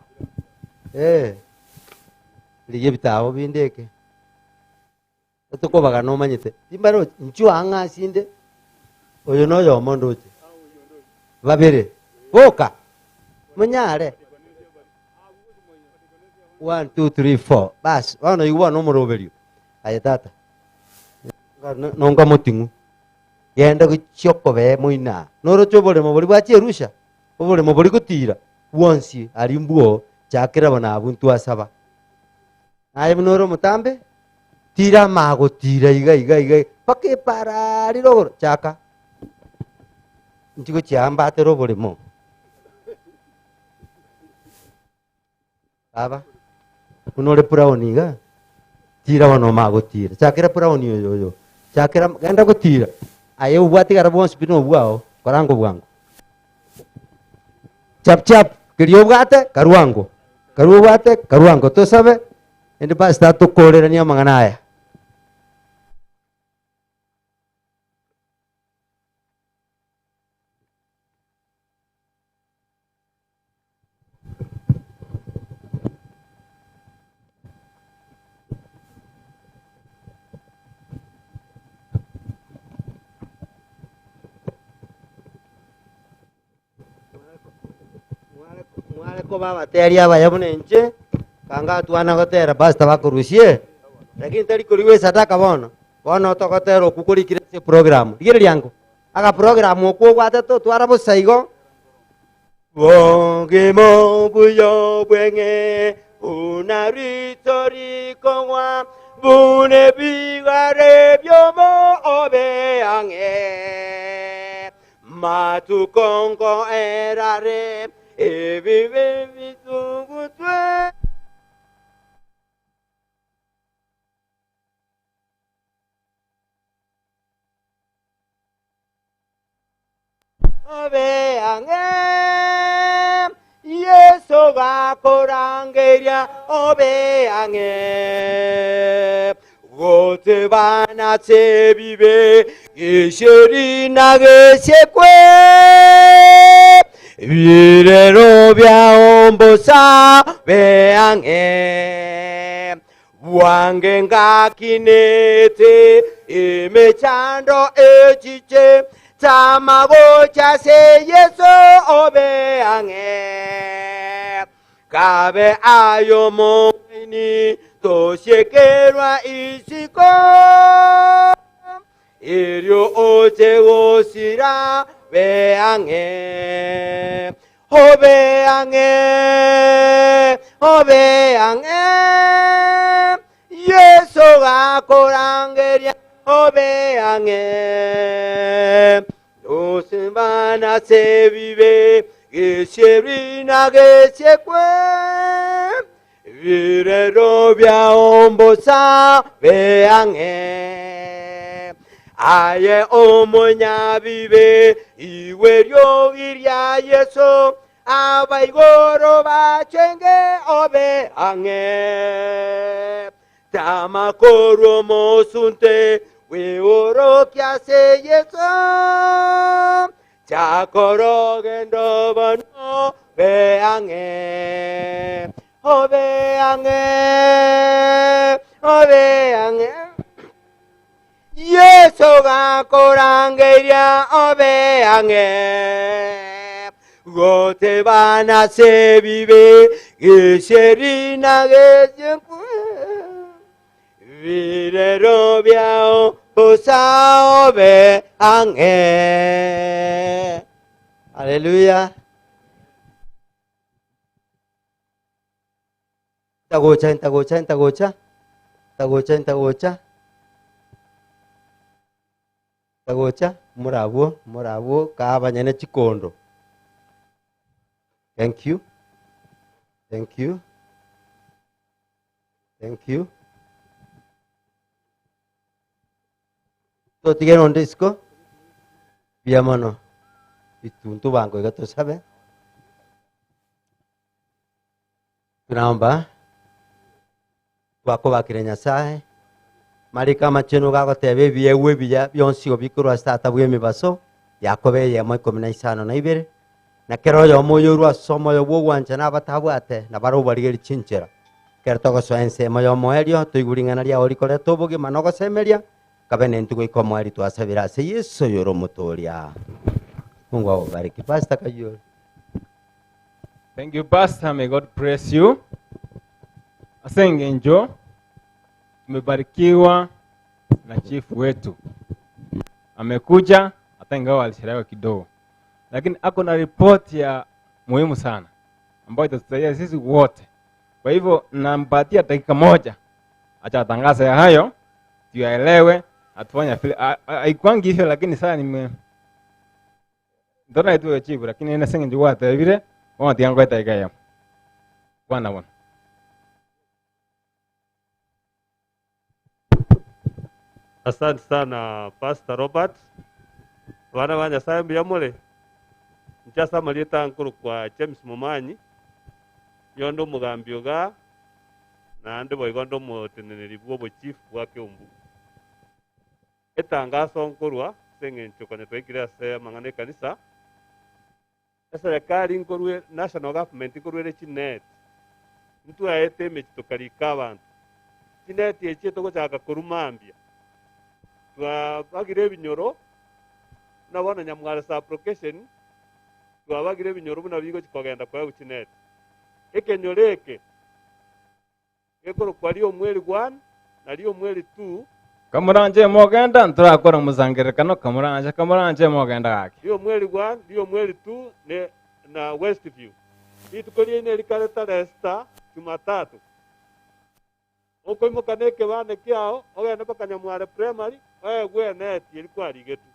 Eh, rigia ebitabo binde eke. Tokobagana omanyete. Timbarochi, inchuo ang'e ase inde, oyo na oyomo ndoche. Babere, boka, monyare. One, two, three, four. Bas, bono igo bono omoroberio. Aye tata, nonga moting'u. Genda gochia okobee moino aa. Noroche oboremo boria bwachia Erusha, oboremo boria gotira bwonsi aria mbwoo, chakera bono abwo ntwasaba. Naye buna ore omotambe, tira amagotira iga iga iga mpaka epara aria rogoro, chaka. Inchi gochia aa mbatere oboremo. Baba, buna ore brown iga, tira bono omagotira. Chakera brown oyo oyo, chakera genda gotira. Aye obwatigara bwonsi pi nobwao, korango bwango. Chap chap, keria obwate, karwango. Karwa obwate, karwango. Tosabe, ende pastor atokoreranie amang'ana aya. Mware koba abateri abaya buna inche, kanga twana gotera pastor bakorusie, lakini tari korigwa esadaka bono, bono togotera okwo korikire ase eprogram. Rigereria ango, agaprogram okwo obwate totwara bosa igo. Bogima obuya obweng'e buna rito rikogwa, buna ebigare biomo obe ang'e. Matuko nkoerare ebibe bitugutwe. Obe ang'e, Yeso gakorangeria, obe ang'e. Gotebana ase ebibe, gesheri na geshekwe, Ebirero biao mbosa, be ang'e. Bwange ngakinete emechando echiche, tama gocha ase Yeso obe ang'e. Kabe aye omong'aini, tosiekerwa isiko, erio oche gosira be ang'e. Obe ang'e, obe ang'e, Yeso gakorangeria, obe ang'e. Tosembana ase ebibe, gesieri na gesiekwe, Ebirero biao mbosa be ang'e. Aye omonyabibe, igwe eriogi ria Yeso, abaigoro bachenge obe ang'e. Tama korwa omosunte, bweorokia ase Yeso. Chaka orogendo bono, be ang'e, obe ang'e, obe ang'e. Yeso gakorangeria obe ang'e, gotebana ase ebibe, gesieri na gesiekwe. Birero biao bosa obe ang'e. Haleluya. Ntagocha, ntagocha, ntagocha, ntagocha, ntagocha, ntagocha, morabwo, morabwo, kaa abanyene chikondo. Thank you. Thank you. Thank you. Totige nonde isiko buya mono bituntu bango iga tosabe tunaomba twakobakire Nyasaye mariko amachenu gagoteba ebiegwa ebiya bionsi obikorwa ase tata bw'emibaso Yakobo eyemo ikomi na isano na ibere. Na kera oyomo oyorwa ase omoyo bw'ogwancha na abatabwate, na barabwo barigerie chinchera. Ekero togosoa ensemo y'omoerio, toigwe ring'ana riao rikoreta obogima na ogosemeria, kabe nentwe goika omoerio twasabire ase Yeso oyore Omotooria. Mungu agobariki. Pastor Kayore. Thank you, Pastor. May God bless you. Ase engencho tumebarikiwa na chief wetu amekuja, hata ingawa alichelewa kidogo, lakini ako na ripoti ya muhimu sana ambayo itatusaidia sisi wote. Kwa hivyo nampatia dakika moja, acha atangaze hayo tuyaelewe, atufanye vile haikwangi hivyo, lakini sasa nime ndona itu chief, lakini ene senge njugwatebire bono tiga ngoe dakika eyemo bwana bono. Asante sana Pastor Robert. Abana ba Nyasaye mbuya more? Inche ase amarieta nkorokwa James Momanyi, nigo onde omogambi igaa, naende boigo onde omoteneneri bw'obochief bwa Keumbu. Etangaso nkorwa ase eng'encho konya twaikire ase amang'ana ekanisa, eserekari nkorwe national government nkorwere chinet, ntwaete emechie tokarika abanto. Chineti echi etogochaka korwa mambia, twabagire ebinyoro, buna bono Nyamware sub-location, twabagire ebinyoro buna bigochi kogenda koegwa chineti. Ekenyoro eke gekorokwa Riomweri 1 na Riomweri 2. Kamoranche mogenda ntorakora omosangererekano kamoranche kamoranche mogenda gaki. Riomweri 1, Riomweri 2 ne na Westview. Rituko riaino rikare tarehe sita, Jumatatu. Okoimoka nekebande kiao, ogende mpaka Nyamware Primary, oegwe eneti eria kwarigetwe.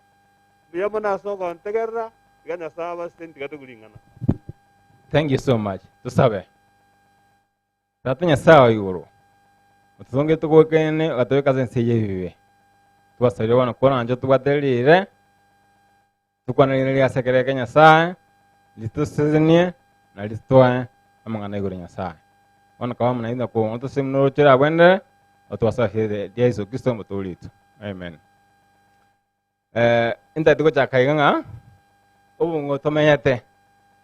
Mbuya mono ase ogontegerera, tiga Nyasae abasesenie tiga toigwe ring'ana. Thank you so much. Tosabe. Tata Nyasae o igoro, ototongete togwekene ogatobeka ase ense y'ebibe. Twasabire bono koranche otobwate rire, Tokwaneririe ase ekero eke Nyasae, ritosesenie na ritoe amang'ana igoro Nyasae. Bono kaba amo naintwe na kong'u tosemi noroche orabwenere, otwasafire ria Yeso Kristo omotoori oito. Amen. Eh, intagete gochaka iga ng'a obong'u tomenyete,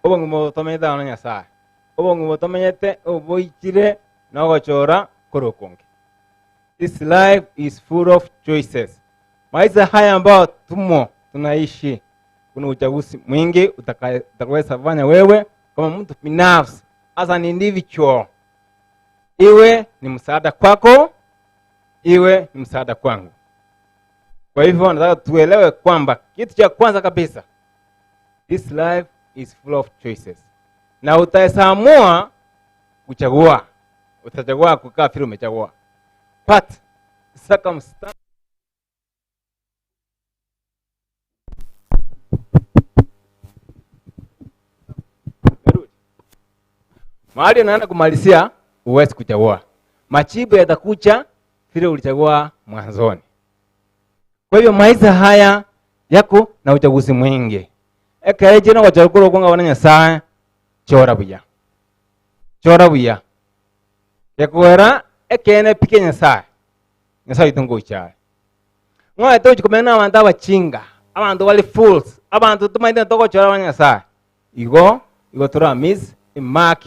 obong'u tomenyete amo na Nyasae, obong'u tomenyete oboichire na ogochora kore okonge. This life is full of choices. Maisha haya ambayo tumo tunaishi, kuna uchaguzi mwingi utakaweza fanya wewe kama mtu binafsi, as an individual, iwe ni msaada kwako, iwe ni msaada kwangu. Kwa hivyo nataka tuelewe kwamba kitu cha kwanza kabisa, this life is full of choices, na utaesamua kuchagua, utachagua kukaa vile umechagua, but circumstance mahali unaenda kumalizia huwezi kuchagua. Majibu yatakuja vile ulichagua mwanzoni. Kwa hiyo maisha haya yako na uchaguzi mwingi. Ekereche nogochora korwa okwo ng'a Nyasaye chora buya. Chora buya. Gekogera ekeene pi kia Nyasaye. Nyasaye oito ngocha are. Ng'oete gochia komenya na abanto abachinga, abanto bare fools, abanto tomaete togochora ba Nyasaye. Igo, igo tora miss emark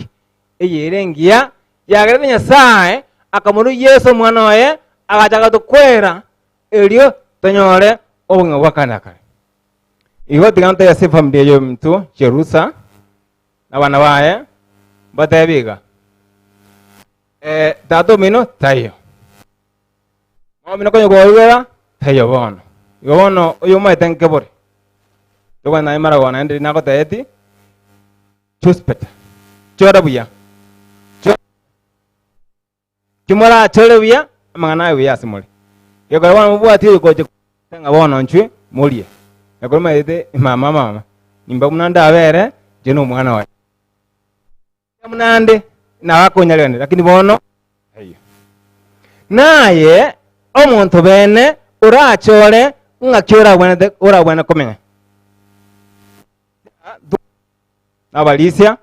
eye ere engiya yagerete Nyasaye akamorua Yeso omwana oye agacha agatokwera erio tonyore obogima bwa kare na kare. Igo tiga ntoe ase efamiri eye ominto Jerusa na abana baye mbatebi iga eh, tata omino taiyo mama omino konya koigwera taiyo bono igo bono oyo omaete nkebore tokwana naye maragoba naende nagotebeti choose better chora buya Kimorachore buya, amang'ana aye buya ase more. Gekora bono mobwati oyogocha ng'a bono nchwe morie. Gekora maete mama mama, nimba buna ndabere inche na omwana oye. Buna nde nabakonyarekanire lakini bono taiyo. Naye omonto bene orachore ng'aki orabwenerete orabwene komenya. Nabarisia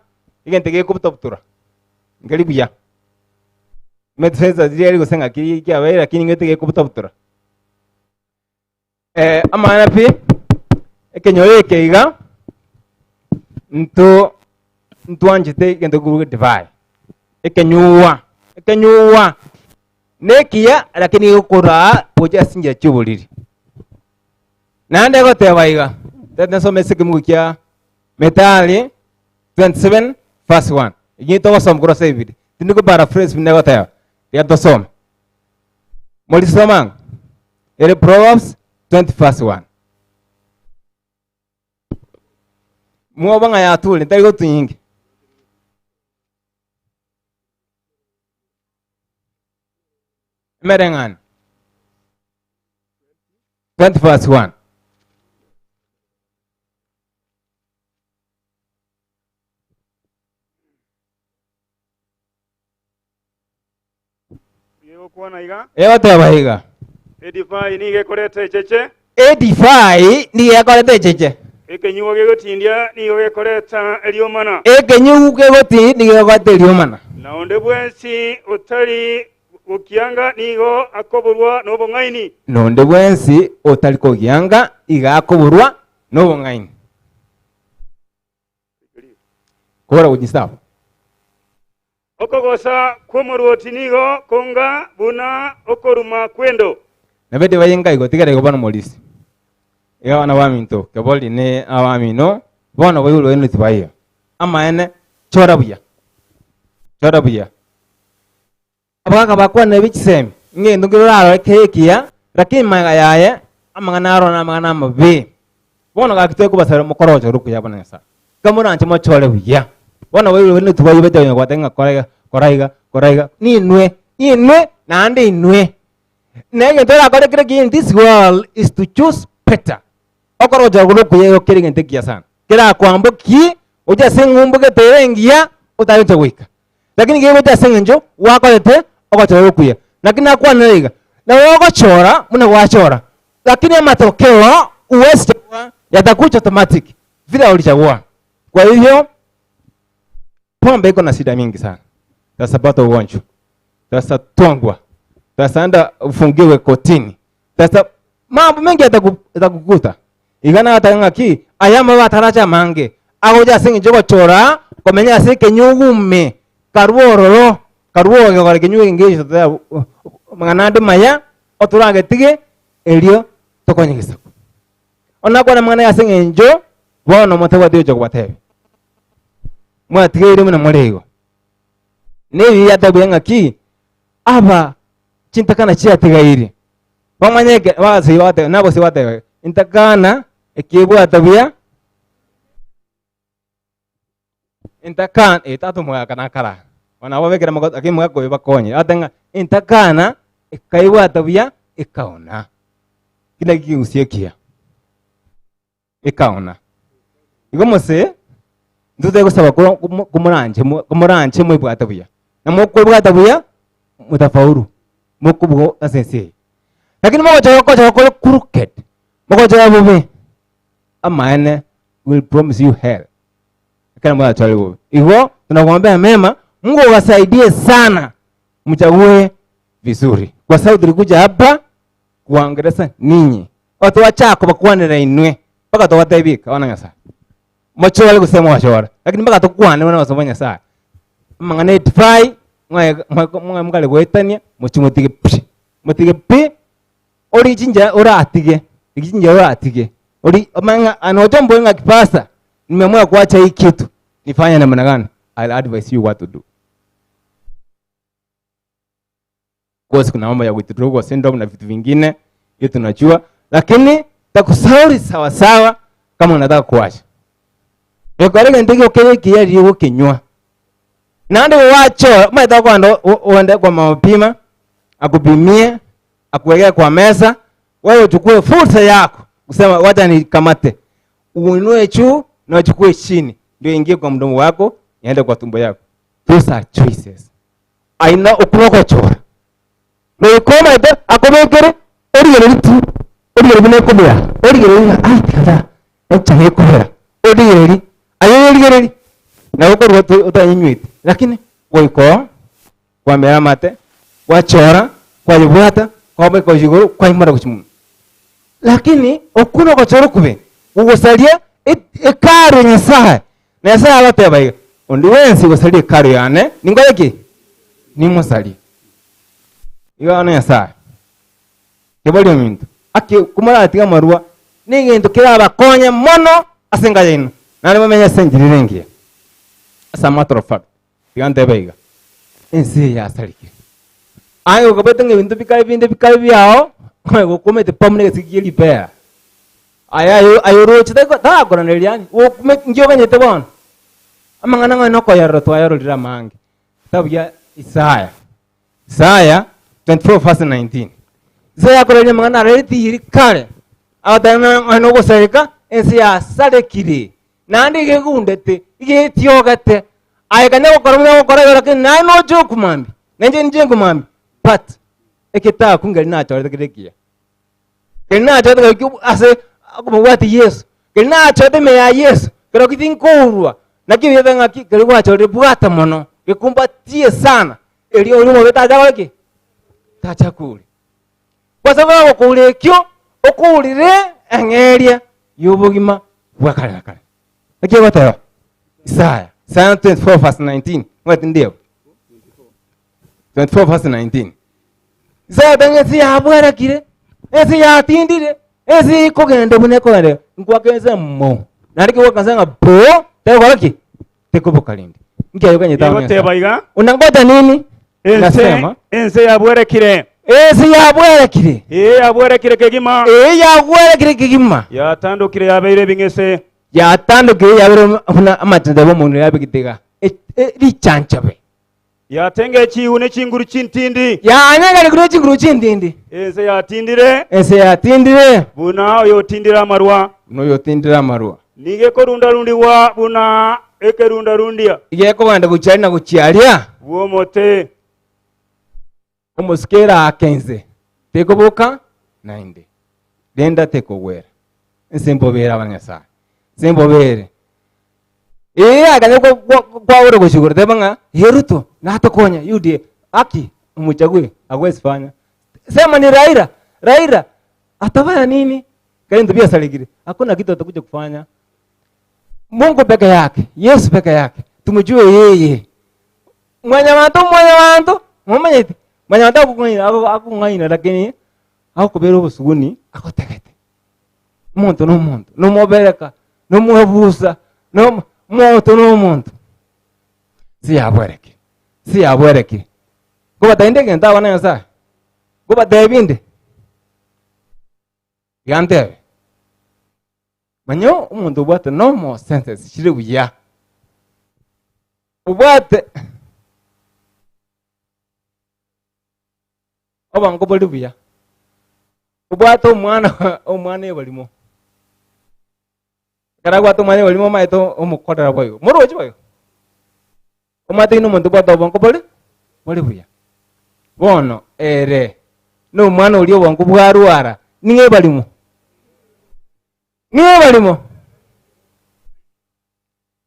egento gekobuta-butora nkeri buya. Omanyete sensa riria eri gose ng'aki kiabeire lakini ng'ete gekobuta-butora. Amang'ana pi, ekenyoro eke iga, Nto ntwanchete egento gekorwa edivai, ekenyuwa, ekenyuwa nekiya lakini gekoraa gocha ase chinchera chia oboriri. Naende egoteba iga, tete nsome ase ekemungu kia Methali 27 verse 1. Ekiagera togosoma korwa ase Ebibilia, tindi ko paraphrase buna egoteba, tiga tosome. Morisoma ang'o? Ere Proverbs 20 verse 1. Mwoba ng'a yature, ntari gotunyinga. Emereng'anio 20 verse 1. Egokwana iga. Egoteba iga. Edivai nigo ekoreta echeche. Edivai nigo ekoreta echeche. Ekenyugwa gegotindia nigo gekoreta eriomana. Ekenyugwa kegotindia nigo gekoreta eriomana. Na onde bwensi otari gokianga nigo akoborwa nobong'aini. Na onde bwensi otari kogianga igo akoborwa nobong'aini. Kora gochisabu. Okogosa kw'omoruoti nigo konga buna okoruma kw'endo. Nabo edivai enga igotigara igo bono morisi. Iga abana baminto, kebori ne abamino, bono boiborwe baino tibaiyo. Amaene, chora buya, chora buya. Abagaaka bakwanire be chisemi, ng'a egento nkere orarore kere ekiya, lakini magega yaye amang'ana aro namang'ana amabe. Bono gaki twekobasabera mokore ogochora okuya buna Nyasae. Iga moranche mochore buya. Bono boiborwe baino tibaiyo bacha konya kobatebia ng'a kora iga, kora iga, kora iga. Ninwe, inwe, naende inwe. Na egento orakore kere ekiya in this world is to choose better. Okore ogochora kore okuya igo kere egento ekiya sana. Kerakwambokie gochia ase eng'umbu gete ere engiya otagocha goika. Lakini kegocha ase eng'encho gwakorete ogochora okuya. Naki nakwanire iga, nabo ogochora buna gwachora, lakini amatokeo huwezi chagua, yatakuja automatic vile ulichagua. Kwa hivyo pombe iko na shida mingi sana, tasapata ugonjwa, tasatwangwa, tasaenda ufungiwe kotini, tasa mambo mengi yatakukuta. Iga nagataka ng'aki aya amabe atarache amange agocha ase engencho y'ogochora komenya ase ekenyugume karue ororo karue ogekora ekenyugu eke ngecho toteba amang'ana ande maya otoragetige erio tokonye egesaku. Onye nakwana amang'ana aya ase eng'encho bono motabwati oyocha kobatebia. Mwatigaire buna more igo. Nebi yatebirie ng'aki aba chintakana chiatigaire Bamanye eke, bagasiba bagateba, nabosio bagateba, Intakana ekiebwata buya, intakana, eh, tata omogaka nakara, bono nabo babekire amagoso, lakini omogaka oyo bakonyire, agateba ng'a intakana ekaebwata buya ekaona. Ki naki kegusii ekiya? Ekaona. Igo mose, ntotari gosaba ko- komo- komoranche mo- komoranche moebwate buya. Na mokoebwata buya, motafaulu, mokobua ase ense eye. Lakini mogochora gochora kore crooked, mogochora bobe, amaene will promise you hell. Ekero morachore bobe. Igo tunakuombea mema, Mungu awasaidie sana, mchague vizuri. Kwa sababu tulikuja hapa kuwaongelesha ninyi. Otwachaka kobakwanera inwe, mpaka tobatebie ika, Bono Nyasae, mochore gose mochore, lakini mpaka tokwane buna abasomba ba Nyasae. Amang'ana edivai, mwaye mwaye mokare goetania, mochie motige pi, motige pi, orie chinchera oratige, rigia chinchera oratige, ori omanye ng'a nocha ombore ng'aki pastor, nimeamua kuacha hii kitu, nifanye namna gani? I'll advise you what to do. Course kuna mambo ya withdrawal syndrome na vitu vingine hiyo tunajua, lakini takusauri sawa sawa kama unataka kuacha ekore gento gioka ekiya riria ogokenywa naende gwacho omanyete okogenda ogende kwa mama pima akupimie akuwekee kwa mesa wewe uchukue fursa yako kusema wacha nikamate uinue juu na uchukue chini ndio ingie kwa mdomo wako iende kwa tumbo yako those are choices Aye okwo nogochora. Goika omanyete akobekere origererie ti, origererie buna ekobera, origererie ng'a ai tiga ta enchara ekobera, origererie, aye oyorigererie, nabo okorwa otanyinyweti, lakini goika oo kwamera amate, gwachora, kwayebwata, kwabeka gochia igoro, kwaimora gochia monwa. Lakini okwo nogochora okobe, gogosaria ekaru ya Nyasaye. Nyasae agoteba iga, Onde bwensi ogosaria Hekalu yane, ninkore ki? Nimosarie. Igo bono Nyasae, kebori ominto, ake komoratiga amarwa, negento kerabakonye mono ase enka yaino, naende momenye ase enchera ere engiya. As a matter of fact, tiga ntebe iga, ense eye yasarigire. Aye okobete ng'a ebinto bikare binde bikare biao, onye gokumete pamu na egesegi kie ripera. Aye aye aye oroche tari tarakoraneria yaani, gokume nki oganyete bono? Amang'ana ng'a nokoyarora twayarorire amange. Kitabu gia Isaya, Isaya 24 verse 19. Isaya akoraria amang'ana arareti iri kare, agoteba ng'a onye nogosareka, ense yasarekire, naende iga egundete, iga etiogete, aye kanya gokora buna ogokora igo lakini naye noche okwe mambia, na inche ninche nkwe mambia, but egetaku nkeri nachorete kere ekiya. Keri nachorete kere ki ase okomobwatia Yeso, keri nachorete ime ya Yeso, kerokio tinkourwa, naki ebibe ng'aki keri gwachorire bwata mono, gekumbatie sana, erio oria omobe tacha gokora ki? Tacha kouria. Kwa sababu agokouria ekio, okourire eng'eria y'obogima bwa kare na kare. Naki egoteba? Isaya, Isaya 24 verse 19, ng'wete ndiyo. 24 verse 19. Isaya atanga ense yabwarakire, ense yatindire, ense ekogenda buna ekogenda, nkwaka ense mo. Naende kegwaka ense ng'a bo, tegokora ki? Tekoboka rende. Nki aye okanyete amo Egoteba Nyasae? iga. Unangoja nini? Ense, Nasema. ense yabwerekire. Ense yabwerekire. Ee, yabwerekire kegima. Ee, yabwerekire kegima. Yatandokire yabeire ebing'ese. Yatandokire yabeire buna amachenchebe omonwe yabegete iga. E, e, richanchabe. Yatenge chiu ne chinguru chintindi. Yanyegere ne chinguru chintindi. Ense yatindire. Ense yatindire. Buna oyotindire amarwa. Buna oyotindire amarwa. Nigo ekorundarundigwa buna ekerundarundia. Igo ekogenda gochia aria na gochia aria. Bw'omote. Omosike eraake ense, tekoboka naende, renda tekogwera. Ense mbobe ere abanyasae, ense mbobe ere. Ee, akanya kwabora gochia igoro teba ng'a ee Ruto natokonye UDA haki umuchague hawezi fanya. Sema ni Raila, Raila atafanya nini? Kare ebinto biasarekire, hakuna kitu atakuja kufanya. Mungu peke yake, Yesu peke yake, tumjue yeye. Mwanyabanto mwanyabanto, momanyeti, mwanyabanto akokong'aina akong'aina lakini agokobera obosuguni agotegete. Omonto na omonto, nomobereka, nomwebusa, nomo omonto na omonto. Siyabwereke, siyabwereke. Nkobatebia inde egento abana Nyasaye, nkobatebia inde, iga ntebe. Manya omonto obwate normal senses chire buya, obwate obongo bore buya, obwate omwana omwana ebarimo, ekero abwate omwana ebarimo omanyete omokorera boigo, morochi boigo? Omanyete ng'a nomonto obwate obongo bore bore buya. Bono ere nomwana oria obongo bwarwara, ning'o ebarimo? Ning'o ebarimo?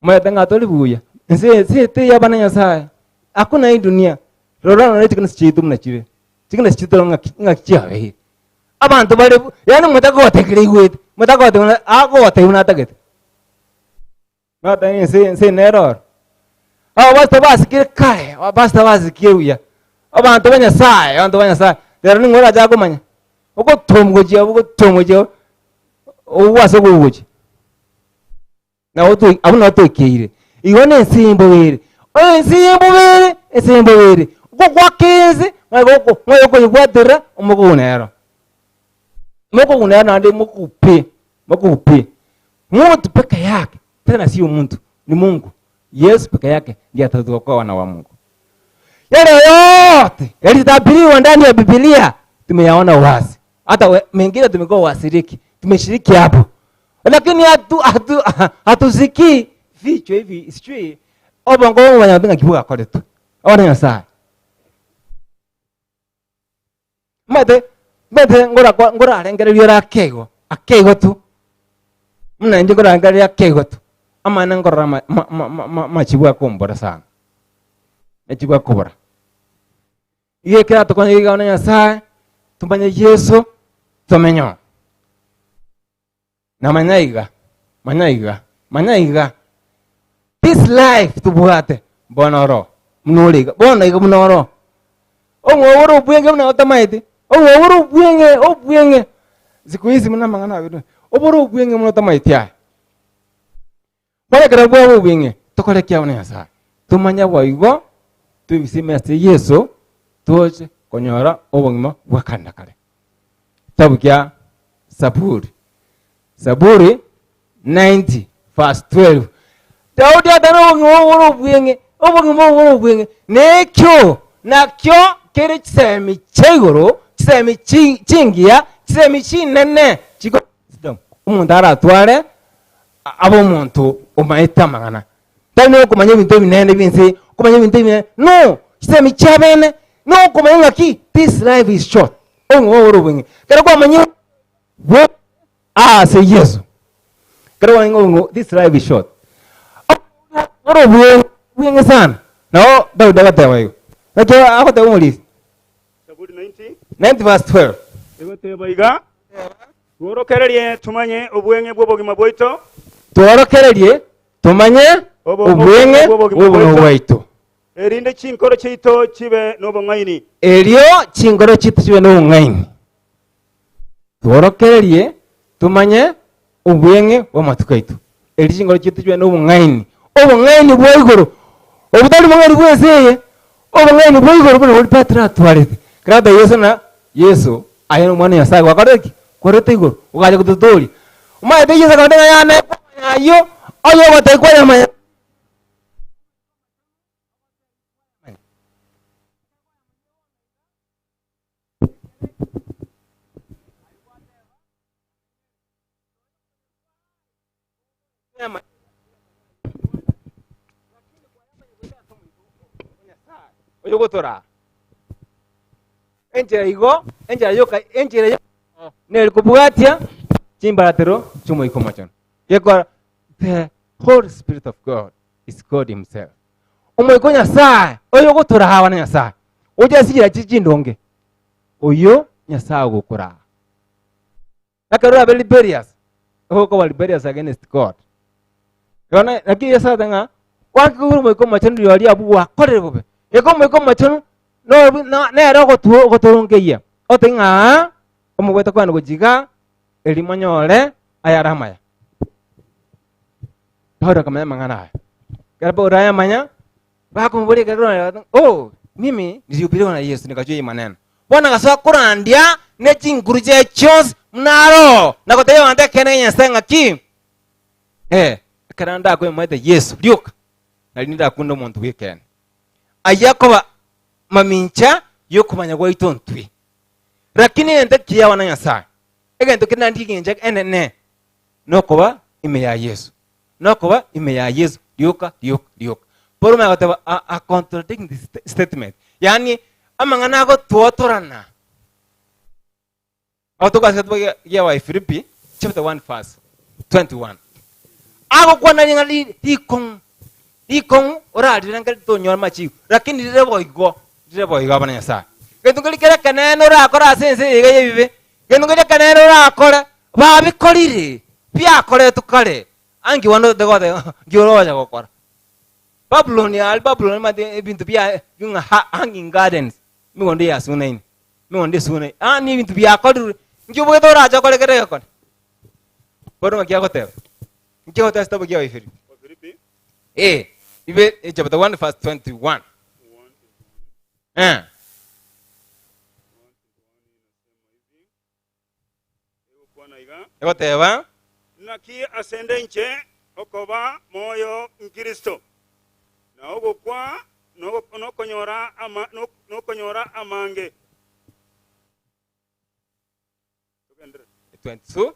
Omanyete ng'a tori buya, ense ense teiyo abana Nyasaye, hakuna hii dunia, rora nonye chikanisa chiaito buna chire, chikanisa chiaito rora ng'aki ng'aki chiabeire. Abanto bare bu yaani omonto agogotebi aigwete, omonto agogotebi buna agogotebi buna atagete. Noteba ense ense nere oro. Abapastor basikire kare, abapastor basikire buya, abanto ba Nyasaye, abanto ba Nyasaye, rero ning'o orache komanya? Ogotomwa gochia abwo ogotomwa gochia abwo, obwo ase ogogochia. Nabo toi abwo nabo toikeire. Igo na ense embobere, ense embobere, ense embobere, ogogoaka ense, mwaye mwaye koyebwaterera omokoguna ero. Mokoguna ero naende mokupe, mokupe. Muntu peke yake, tena sio muntu, ni Mungu. Yesu peke yake ndiye atatuokoa wana wa Mungu. Yale yote yalitabiriwa ndani ya Biblia tumeyaona wazi, hata we, mengine tumekuwa washiriki, tumeshiriki hapo, lakini hatu hatu hatusikii vichwa hivi, sijui obongo bw'omonyabanto ng'aki bwakoretwe abana Nyasaye Omanyete, omanyete ngora ngorarengereria ore ake igo, ake igo tu, buna inche nkorarengereria ake igo tu, amang'ana nkorora ama ma- ma- ma- ma- amachibu akombora sana, amachibu akobora. Iga ekero atokonye iga na Nyasaye, tomanye Yeso, tomenye oo. Na manya iga, manya iga, manya iga. This life tobwate bono oro buna ore iga, bono iga buna oro. Obwoba ore obwenge buna otamaeti, obwoba ore obweng'e obweng'e siku hizi buna amang'ana abere, obore obweng'e buna otamaeti aya. Bono ekero bwaba obweng'e, tokore ki abwo na Nyasaye? Tomanye boigo, toebise ime ase Yeso, toche konyora obogima bwa kare na kare. Kitabu kia Zaburi, Zaburi 90 verse 12. Daudi atana obogima obo bore obweng'e, obogima obo bore obweng'e, nekio nakio kere chisemi chia igoro, chisemi chi chingiya, chisemi chinene chiko wisdom omonto aratware abe omonto omaete amang'ana. Tari nokomanya ebinto ebinene bie ense, okomanya ebinto ebinene, no! Chisemi chia bene, nokomanya ng'aki this life is short, obogima obo bore obweng'e. Ekero kwamanyire bwe ase Yeso, ekero kwamanyire ng'a this life is short, ore obweng'e obweng'e sana. Nabo Daudi agateba igo, naki agoteba omorisia? Zaburi 90. 90 verse 12. Egoteba iga, Tworokererie tomanye obweng'e bw'obogima bwaito. Tworokererie tomanye obweng'e bw'obogima bwaito. Erinde chinkoro chiaito chibe nobong'aini. Erio chinkoro chiaito chibe nobong'aini. Tworokererie tomanye obweng'e bw'amatuko aito. Erio chinkoro chiaito chibe nobong'aini. Obong'aini bwa igoro, obotari bong'aini bw'ense eye, obong'aini bwa igoro buna boria Petero atwarete. Ekero agotebi Yeso ng'a, Yeso, aye nomwana o Nyasae, gwakorire ki? Kwarwete igoro, ogacha gototooria. Omanyete Yeso akamotebia ng'a yane kwamanya ayio, oyo ogotebi kwayamanya. Oyogotoraa enchera igo, enchera yoka, enchera yo neri kobwatia chimbaratero chi'Omoika Omochenu. Gekora the Holy Spirit of God is God himself. Omoika o Nyasae oyogotoraa abana Nyasae, oche ase chinchera chire chindonge, oyio Nyasae ogokoraa. Ekero orabe rebellious, ogokoba rebellious against God. Bono naki Yeso agoteba ng'a gwakigure Omoika Omochenu rirorio abwo gwakorire bobe. Eke Omoika Omochenu nobu no- nere ogotuo ogotorongeyia, oteba ng'a aa, omogwete kwane gochia igaa, erio monyore ayare amaya. Paulo akamanya amang'ana aya. Ekero Paulo ayamanya, Bakomoboria ekero korwa oh, mimi nilihubiriwa na Yesu nikajua hii maneno. Bono agasoa korandia ne chinguru chiaye chionsi buna aroo na gotebia abanto ekeene kia Nyasae ng'aki eh, ekero ndakoimoete Yesu rioka nari nindakunde omonto bw'ekeene. Ayio akoba mamincha y'okomanya gwaito ntwe. Lakini egento ekiya abana Nyasae, egento kere naende rigencho enene nokoba ime ya Yesu. Nokoba ime ya Yeso rioka rioka rioka. Paulo omanye goteba a, a contradicting statement. Yaani amang'ana agotwotorana. Ago tokaseka tuba gia Wafilipi chapter 1 verse 21. Agokwana ring'ana ri- rikong'u rikong'u orarirange tonyora machibu lakini rire boigo rire boigo abana Nyasaye. Gento nkeri kere ekenene orakore ase ense eye iga y'ebibe Gento keria ekenene orakore, babikorire, biakoretwe kare, anki bono togoteba nki orocha gokora. Babuloni aria Babuloni omanyete ebinto bia bing'a ha hanging gardens, emegondo eyasunaine, emegondo esunaine, yaani ebinto biakorirwe, nki obwate orache okore kere egekone? Bono ng'aki agoteba? Nki agoteba ase ekitabu kia Wafilipi? Eh, ibe chapter 1 verse 21. Eh. Egoteba. Naki asende inche okoba moyo n'Kristo, na ogokwa nokonyora amange. 22.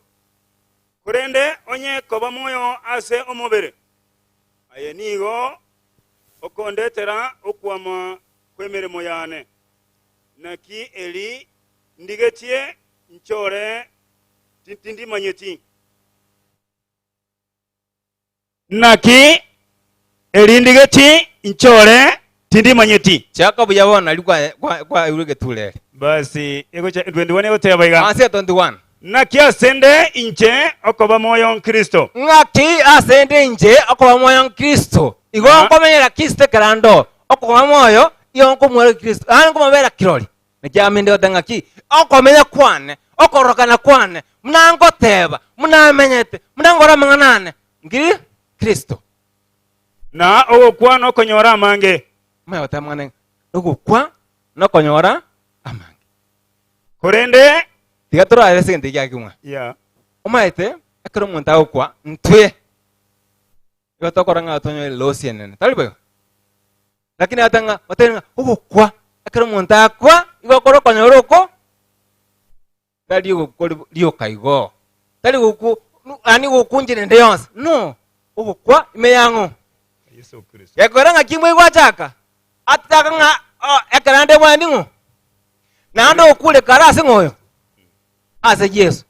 Korende onye koba moyo ase omobere, aye nigo okondetera okwama kw'emeremo yane. Naki eri ndigetie nchore tindimanyeti. Naki eri ndigeti nchore tindimanyeti. Chaka buya bono nario kwaeirwe egetureri. Basi egocha 21 egoteba iga. Ase 21. Naki ase 'nde inche okoba moyo n'Kristo. Ng'aki ase 'nde inche okoba moyo n'Kristo. Igo nkomenyera Kristo ekero ande oo, okoba moyo, igo nkomwera Kristo, yaani nkomobera kirori. Naki aminde goteba ng'aki, okomenya kwane, okororokana kwane, buna ngoteba, buna amenyete, buna nkora amang'ana ane, nkiri Kristo. Na ogokwa nokonyora amange. Omanye goteba amang'ana ng'a ogokwa nokonyora amange. Korende tiga torarere ase egento ekiagera kegima. Yeah. Omanyete ekero omonto agokwa, ntwe Igo tokora ng'a tonyore losi enene, tari boigo? Lakini ata ng'a otebe ng'a ogokwa, ekero omonto akwa, igo okore okonyora oko, tari ogokwa rioka igo, tari gokwa yaani gokwa enchera ende yonsi, no, ogokwa ime yang'o? Yeso Kristo. Gekogera ng'aki mwaigwachaka, ataka ng'a o ekero ande bwendi ng'o? Naende okure kare ase ng'o oyo? Ase Yeso.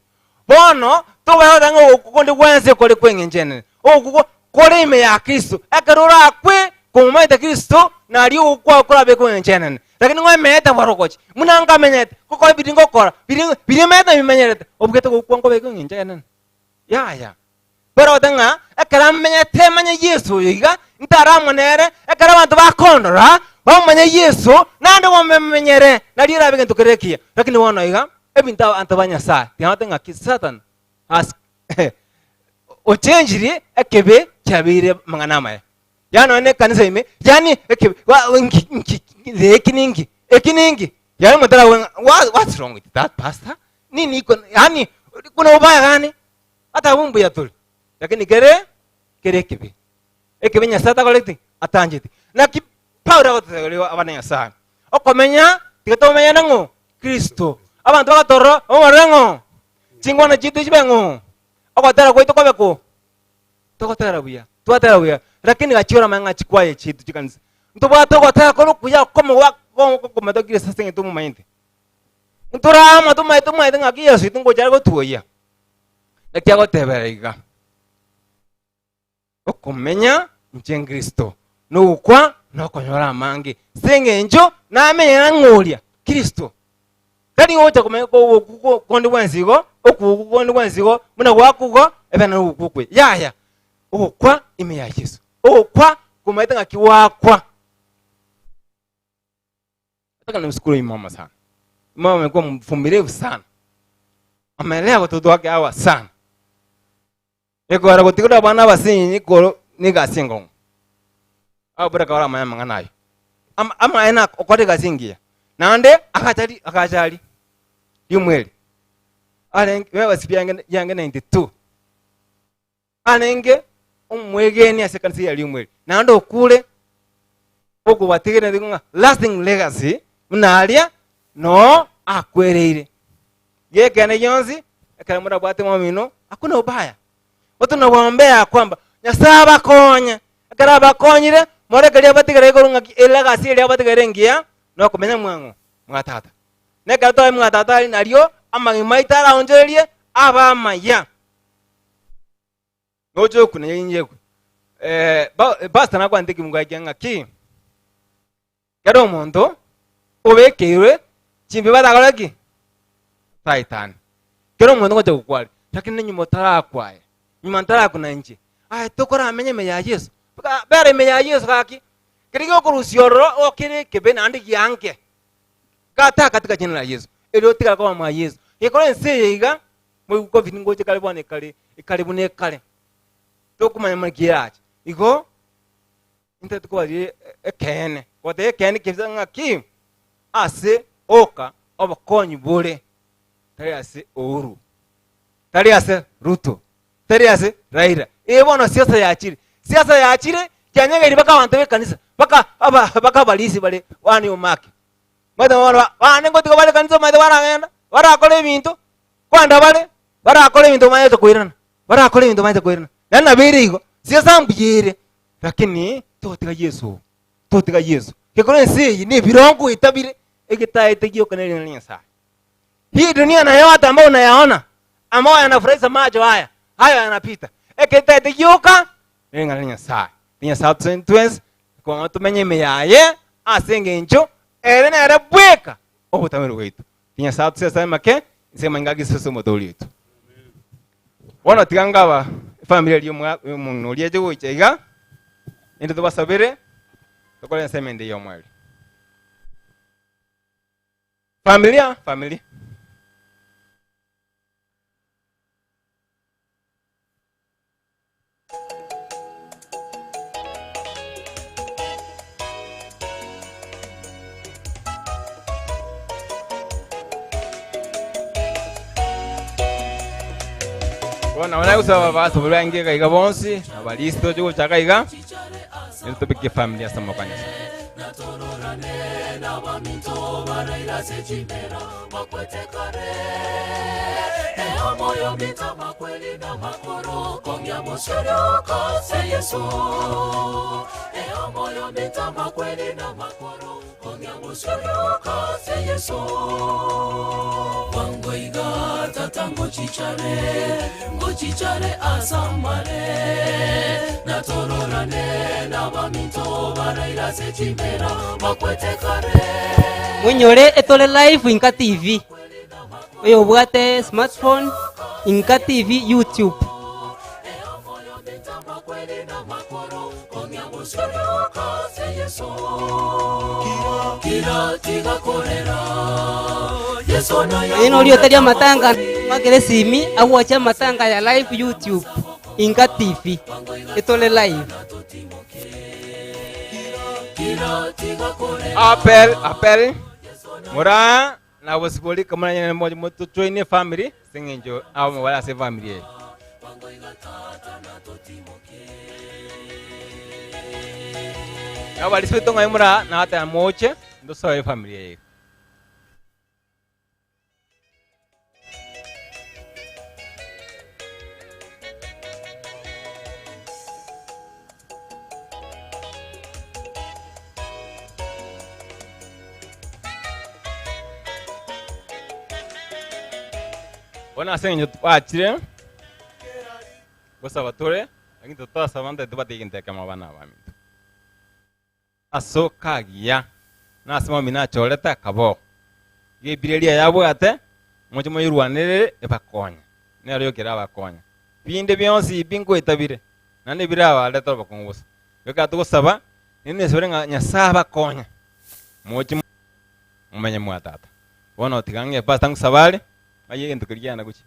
Bono tobae ng'a ogokwa konde gwensi kore kw'engencho enene, ogokwa kore ime ya Kristo. Ekero orakwe komomaete Kristo, nario ogokwa kwao korabe kw'engencho enene. Lakini ng'oemeete borogochi, buna nkamenyete, gokora biria ngokora, biria biria emeete bimenyerete, obugete gokwa nkobe kw'engencho enene. Yaya. Baroote ng'a ekero amenyete manye Yeso oyo iga, ntaramwa nere, ekero abanto bakondora, bamomanye Yeso, naende bamomenyere, nario erabe egento kere ekiya. Lakini bono iga, ebinto abanto ba Nyasaye, tiga ng'aki Satan has ochengirie ekebe kiabeire amang'ana amaya. Yaani nonye na ekanisa ime, yaani ekebe wa nki nki eki ninki, eki ninki, yaani omonto aragwe ng'a what's wrong with that pastor? Nini iko yaani kuna ubaya gani? Ataba mbuya tore, lakini kere kere ekibe. Ekibe Nyasae atakoreti? Atancheti. Naki Paulo agototeberia abana Nyasae, okomenya tiga tomenye nang'o? Kristo. Abanto bagatorora bamorore ng'o? Chingwana chiaito chibe ng'o? Ogotera gwaito kobe ko? Togotera buya, twatera buya, lakini gachia oramanye ng'a chikwaya chiaito chikanisa ntobwate ogotera kore okuya okomo gwa gokometa Kristo ase eng'encho tomomaete. Ntorama tomaete tomaete ng'aki Yeso oito ngocha are gotuoyia. Naki agotebera iga, Okomenya inche Kristo, nogokwa nokonyora amange, ase engencho namenyera ng'a oria Kristo. Tari gocha komenya konde bwensi igo, okogwa konde bwensi igo, buna gwakogwa ebe nogokwa okwe. Yaya, ogokwa ime ya Yeso, ogokwa komaete ng'aki gwakwa. Nataka nimshukuru huyu mama sana. Mama amekuwa mvumilivu sana, amelea watoto wake hawa sana. Ekogera gotigera abana abasinyi koro negasi engong'u. Abwo kawara amaya amang'ana ayo. Ama- Amaene okora egasi engiya. Naende agachari agachari rimweri. Arenge bebasi biange yange 92. Arenge omwegeni ase ekanisa ya Riumweri, naende okure okobatigera ng'a lasting legacy buna aria noo akwereire. Gekeene gionsi ekero morabwate momino hakuna ubaya. Otonagombea kwamba Nyasae abakonye, ekero abakonyire morekererie abatigere igoro ng'aki elegacy eria abatigere engiya nokomenya mwang'o mwa tata. Na ekero twabe mwa tata aria nario amagima aito araonchorerie abe amaya. Noche okuna inye eh, ba- pastor nakwante ekemungo eke ng'aki kera omonto obekeirwe chimbi batakora ki saitani kera omonto ngocha gokwari lakini nyuma otarakwaya nyuma ntarakuna inche aye tokoramenye ime ya yeso Baka- bera ime ya yeso gaki keri gokorusia ororo okere ekebe naende gianke gata katika jina la yesu erio otigare koba mwa yesu gekora ense eye iga Moigwe covid ngocha ekare bono ekare ekare buna ekare tokomanya buna ki erache. Igo intwe tokobaria ekeene, goteba ekeene kebisa ng'aki ase oka obokonyi bore tari ase Uhuru, tari ase Ruto, tari ase Raila. Eye bono siasa yachire, siasa yachire kianyegeiri mpaka abanto b'ekanisa mpaka aba mpaka abarisia bare bani omake. Omanyete bono bande ngotiga bare ekanisa omanyete baragenda barakora ebinto. Kwanda bare, barakore ebinto bamanyete koirana, barakore ebinto bamanyete koirana. Naende nabo ere igo, siasa mbuya ere, lakini totiga Yeso oo, totiga Yeso. Gekogera ense eye na ebirongo etabire, egetaete gioka na ering'ana ria Nyasaye. Hii dunia na yote ambayo unayaona, ambayo yanafurahisha macho haya, hayo yanapita. Egetaete gioka na ering'ana ria Nyasaye. Nyasaye atosenie twensi, kong'ana tomenye ime yaye, ase eng'encho ere nere bweka obotamero bwaito. Nyasae atosesenie make, inse mainga gisese ase omotoori oito. Bono tiga ngaba efamiri eria omwa omong'ina oria eche gocha iga. Intwe tobasabere, tokore ensemo ende y'omweri. Familia, familia. Bono nabo nagosaba basobori bange iga iga bonsi, abarisi toche gochaka iga, naende tobeke efamiri ase amaboko a Nyasae. Bwango iga tata ngochichare, ngochichare as'amare, Natororane nabaminto baraire ase chimbera bakwete kare. Monyore etore live Inka TV. Oyobwate smartphone Inka TV YouTube. Onye noria otari amatanga mwakere esimi agwoche amatanga aya live YouTube Inka TV etore live. Apel, apel, moraa na bosibori kamoranyene moche motojoine efamiri ase eng'encho abamo bare ase efamiri eye. Nabo baria sibete ng'ai moraa nabateba moche ntosoe efamiri eye iga. Bono ase eng'encho twachire gosaba tore, lakini totosaba ntaete tobate egento ekemo abana abaminto. Ase okagiya, na ase momino achorete akaboko. Iga ebiro eria yabwate, moche moyerwanerere ebakonye, nero yoka erabakonye. Binde bionsi bi nkoeta bire, naende birabarete obokong'u bosa. Igo ekero togosaba, naende nesabere ng'a Nyasae abakonye, moche momenye mwa tata. Bono tiga ng'e pastor ngosaba are, aye egento keria kiagenda gochia.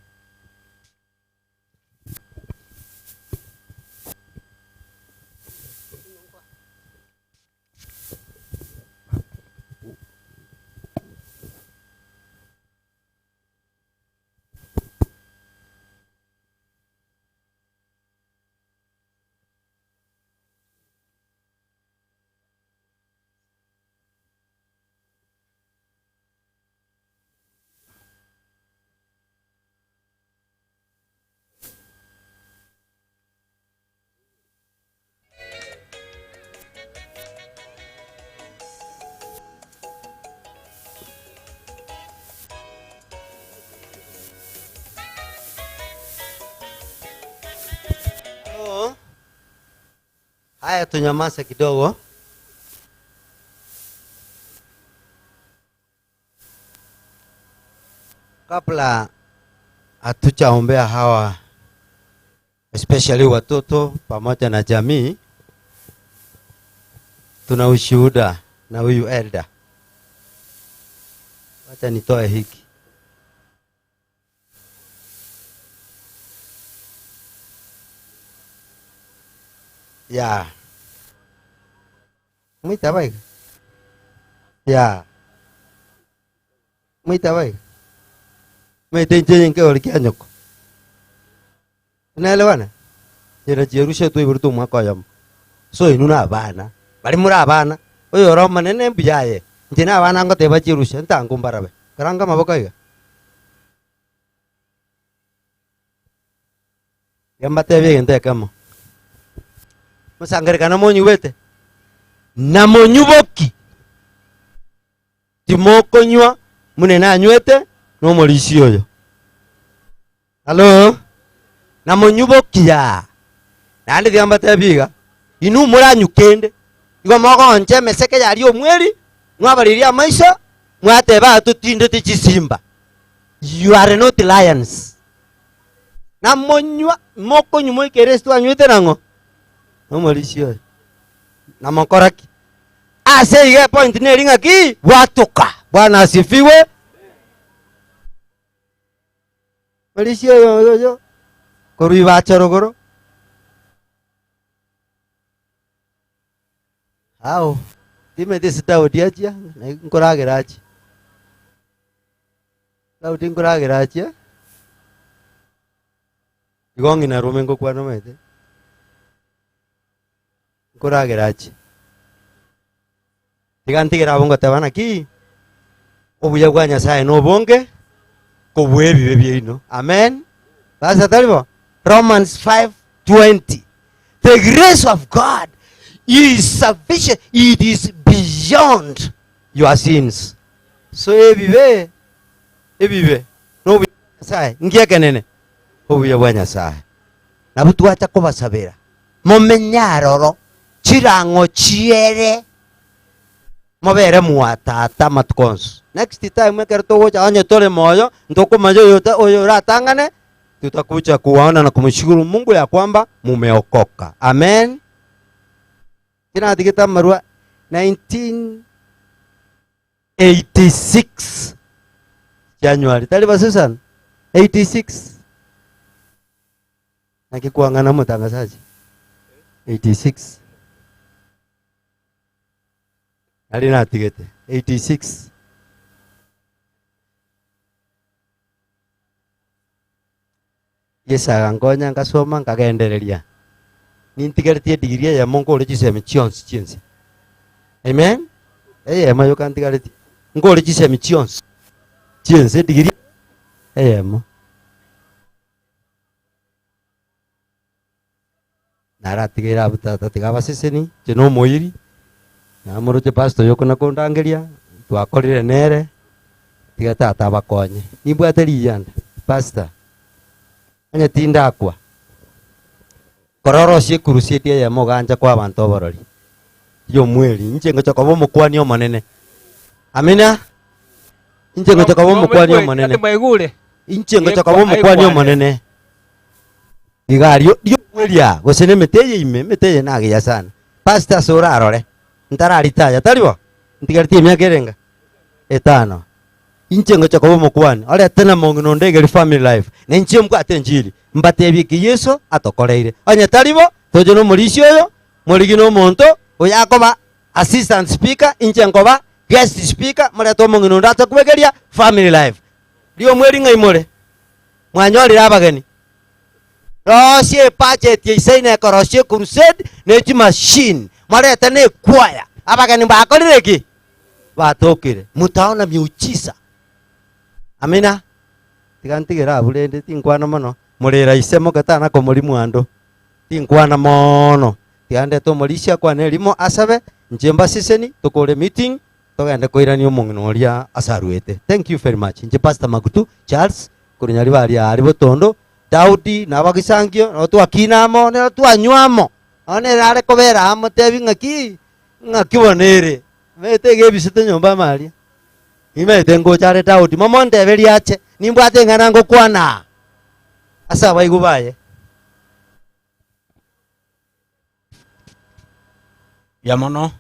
Halo. Haya, tunyamaze kidogo. Kabla hatujaombea hawa especially watoto pamoja na jamii, tuna ushuhuda na huyu elder. Wacha nitoe hiki. Ya. Mwita baiga. Ya. Mwita baiga. Mwite inche inke ori kia nyoko. Tunaelewana? Chero chierusha twaiburu omwaka oyomo. So inwe na abana, bari more abana, oyore omonene mbuya aye. Inche na abana ngoteba chierusha, ntango mbarabe. Karanga amaboko iga. Iga mbatebie egento ekemo, mosangererekano monyigwete, na monyuboki, timokonywa buna nanywete nomorisia oyo. Halo? Na monyuboki yaa. Naende tiga mbatebie iga, inwe moranywe kende, igo mogooncha emeseke yaria omweri, mwabariria amaiso, mwateba aa totindete chisimba. You are not lions. Namonywa, mokonywa moikere ase twanywete nang'o? Nomorisia oyo. Namokora ki? Ase iga epoint neri ng'aki? Bwatoka. Bwana asifiwe. Marisia oyo oyo oyo korwa ibacha rogoro. Ao, timanyeti ase Daudi achia, nai nkoragera achie. Daudi nkoragera achie, igo ng'ina rome ngokwana omanyete, nkoragera achie. Tiga ntigere abwo ngoteba naki, obuya bwa Nyasaye nobonge kobua ebibe biaino. Amen. Pastor tari bo? Romans 5:20. The grace of God is sufficient, it is beyond your sins. So ebibe, ebibe nobuya bwa Nyasaye, nki ekenene? Obuya bwa Nyasaye. Nabo twacha kobasabera Momenye aroro chirang'o chiere, mobere mwa Tata amatuko onsi. Next time ekero togocha onye tore moyo, ntokomanya oyo ota oyo oratang'ane, tutakuja kuwaona na kumshukuru Mungu ya kwamba mumeokoka. Amen. Tinatigete amarwa 1986 January, tari ba Susan? 86 Naki kwang'ana omotangasaji? 86 nari natigete 86 Yeso agankonya ngasoma nkagendereria nintigaretie edigiri eyemo nkore chisemi chionsi chiense amen eyemo yoka ntigaretie nkore chisemi chionsi chiense edigiri eyemo. Naratigeire abwo tata tiga abaseseni, inche na omoiri, namoroche pastor oyo okona kondangeria, twakorire nere, tiga tata abakonye. Nimbwate riyanda, pastor, onye tindakwa, kora orosie ecrusade eyemo ogancha koa abanto oborori, ya omweri, inche ngocha koba omokuani omonene. Amina? Inche ngocha koba omokuani omonene. Inche ngocha koba omokuani omonene. Iga ario ri'omweria gose nemete eye ime, emete eye nagiya sana. Pastor ase orarore, ntararitaya, tari bo? Ntigaretie emiaka erenga? Etano. Inche ngocha koba omokuani, orete na mong'ina onde egeri family life, na inche mbwate enchiri, mbatebie eki Yeso atokoreire. Onye tari bo, toche na omorisia oyo, morigi na omonto oyo akoba assistant speaker, inche nkoba guest speaker, morete omong'ina onde ache kwegeria family life. Ri'omweri ng'ai more? Mwanyorire abageni. Rosia ebudget ya isaine ekorosia ecrusade ne chimachine, morete ne echoir. Abageni mbakorire ki? Batokire. Mutaona miujiza. Amina. Tiga ntigere abwo rende tinkwana mono. Morera ise moke tana komorimwa ando. Tinkwana mono. Tiga ndete omorisia akwane erimo asabe, inche mbaseseni, tokore meeting, Togende koirania omong'ina oria ase aruete. Thank you very much. Inche Pastor Magutu Charles korwa Nyaribari aria Botondo, Daudi na abagisangio nabo twakina amo nero twanywa amo. Nonye nere are kobera aa motebi ng'aki ng'aki bono ere. Omanyete iga ebisete nyomba amo aria. Nimanyete ngocha are Daudi momonteberie ache nimbwate eng'ana ngokwana aa ase abaigwa baye. Mbuya mono,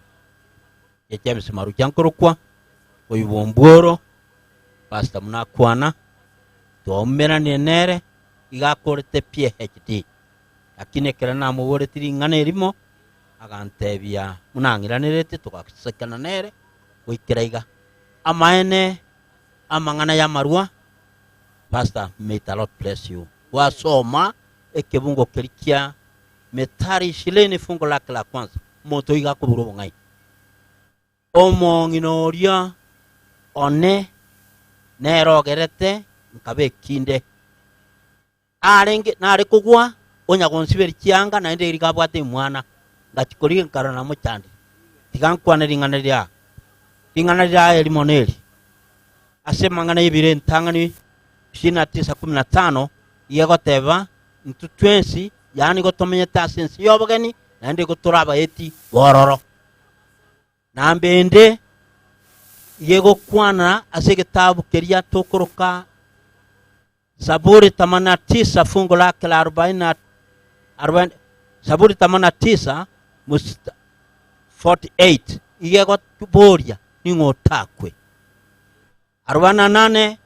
inche James Marucha nkorokwa, oyo bwa Ombworo, pastor buna akwana, twaumeranire nere, iga akorete PHD, lakini ekero namoboretie ring'ana erimo, agantebia buna ang'iranerete togasekana nere goikera iga. Amaene, amang'ana y'amarwa, pastor may the Lord bless you. Gwasoma ekebungo keria kia Methali ishirini fungu lake la kwanza, omonto oiga akobura obong'aini. Omong'ina oria one nere ogerete nkaba ekinde. Arenge nare kogwa onya gonsiberia chianga naende riga abwate omwana, ngachia korigia nkarora namochandire. Tiga nkwane ring'ana riria aa. Ring'ana riria aa erimo neri, ase amang'ana y'ebiro entang'ani ishirini na tisa kumi na tano, iga egoteba, Intwe twensi, yaani igo tomenyete ase ense y'obogeni, naende igo tore abaeti b'ororo. Namba ende iga egokwana ase egetabu keria tokoroka Zaburi themanini na tisa fungu lake la arobaini na arobaini Zaburi themanini na tisa musta, 48 iga egoboria ning'o otakwe. Arobaini na nane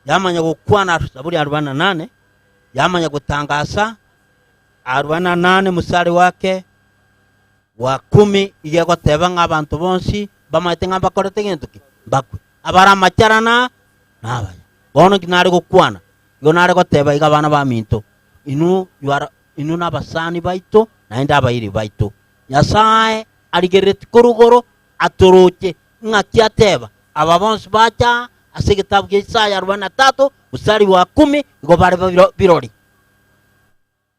yamanya gokwana Zaburi arobaini na nane yamanya gotangasa arobaini na nane mstari wake wa kumi iga egoteba ng'a abanto bonsi bamaete ng'a mbakorete gento ki? Mbakwe. Abare amacharana nabaya. Bono inki nare gokwana? Igo nare goteba iga abana baminto, inwe you are inwe nabasani baito naende abairi baito. Nyasae arigereretie korwa igoro atoroche ng'aki ateba, Aba bonsi bacha aa ase egetabu gia Isaya arobaini na tatu mstari wa kumi, igo bare birori.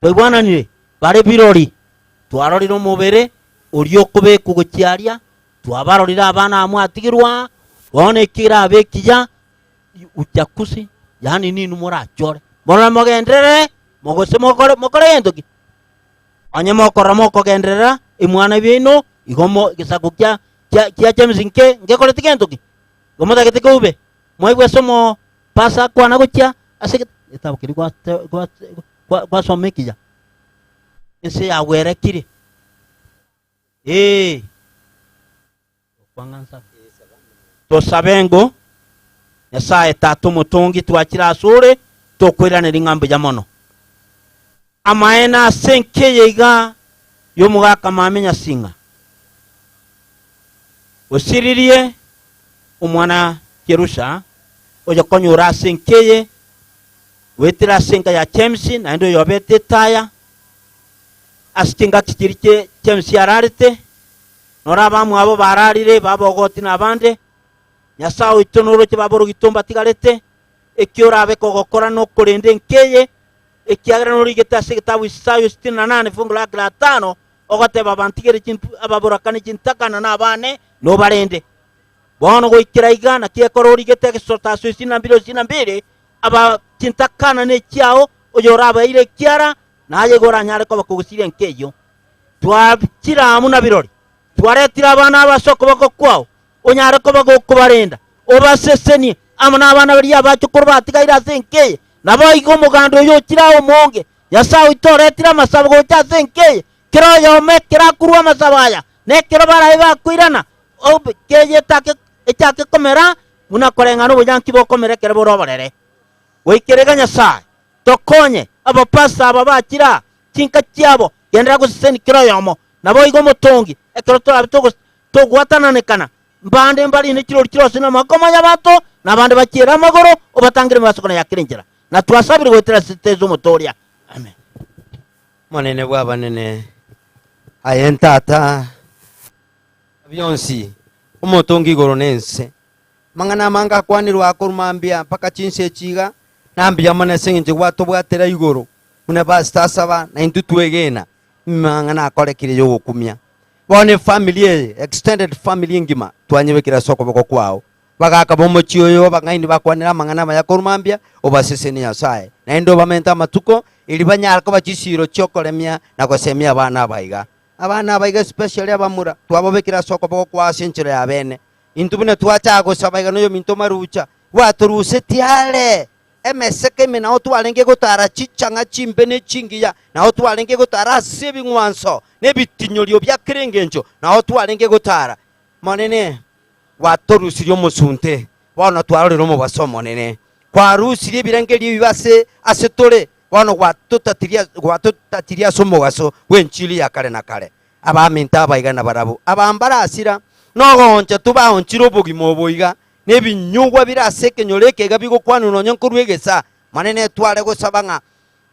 Twaigwananire? Bare birori. Twarorire omobere oria okobekwa gochia aria, twabarorire abana aba mwatigirwe aa, bono ekerabe ekiya, uchaguzi, yaani ninwe morachore. Morore mogenderere, mogose mokore mokore gento ki? Onye mokorora mokogenderera emwana biaino, igo mo egesaku kia kia kia James nke ngekoreti gento ki? Igo motagete keube? Mwaigwa ase omo pastor akwana gochia ase egetabu keria gwate gwate gwasoma ekiya, ense yagwerekire, ee. Tosabe ng'o, Nyasae Tata omotongi, twachire asore, tokoiraneria ng'a mbuya mono. Amaene ase enka eye iga y'omogaka mame Nyasinga, osiririe omwana Jerusha, oyokonyora ase enka eye, goetera ase enka ya James, naende oyobete etaya, ase chingaki chiria James ararete, Noro abamwabo bararire, babogoti na abande. Nyasae oito noroche baborogito mbatigarete, eki orabe kogokora nokorenda enka eye, ekiagera norigete ase egetabu Isaya sitini na nane fungu lake la tano, ogoteba abantigere ababoraka ne chintakana na abane, nobarende. Bono goikera iga naki ekero origete Egesotaso isini na mbili isini na mbili, aba chintakana nechiao, oyorabaeire ekiara, naye igo oranyare koba kogosiria enka eyio. Twachire amo na birori, twaretire abana aba ase okoboko kwao, onyare koba gokobarenda, obasesenie amo nabana baria abachokoro batigaire ase enka eye. Naboigo omoganda oyo ochire ao omonge, Nyasae oito oretire amasabo gocha ase enka eye, kera oyomo ekero akorua amasabo aya, na ekero barabe bakoirana, keye echake komera buna koreng'ana obonyanki bokomera ekero bore oborere. Goikera iga Nyasae, tokonye abapastor aba bachire aa, chinka chiabo, genderera gosesenia kera oyomo. Naboigo omotongi, ekero torabe togwatananekana, mbande mbarine chirori chirosio namagoko a mwanyabanto, na abande bachiere amagoro, obatangere emebasokano ya kera enchera. Na twasabire goetera ase Yeso Omotooria. Amen. Omonene bw'abanene, aye Tata bionsi, omotongi igoro na ense. Amang'ana amange akwanirwe akorwa mambia mpaka chinsa echi iga, na mbuya mono ase eng'encho gwatobwatera igoro buna pastor asaba, na intwe twegena amang'ana akorekire y'ogokumia. Bono efamily eye, extended family engima, twanyebekire ase okoboko kwao. Bagaka b'omochie oyo abang'aini bakwanere amang'ana amaya korwa mambia, obasesenie Nyasae, naende obamente amatuko, erio banyare koba chisiiro chi'okoremia na gosemia abana aba iga. Abana aba iga especially abamura, twababekire ase okoboko kwao ase enchera ya bene. Intwe buna twachaka gosaba iga noyominto marucha, gwatorusetie are emeseke ime nao twarenge gotara chichang'a chimbe ne chingiya, nao twarenge gotara ase ebing'wanso na ebitinyorio bia kera engencho, nao twarenge gotara. Monene, gwatorusirie omosunte, bono twarorire omobaso omonene. Kwarusirie ebirengererio ebibe ase ase tore, bono gwatotatirie gwatotatirie ase omogaso bw'enchili ya kare na kare. Abaminto abaiga nabarabwo, aba mbarasira, nogooncha tobaonchire obogima obo iga, na ebinyugwa bire ase ekenyoro eke iga bigokwanwa nonya nkorwa egesaa. Manene tware gosaba ng'a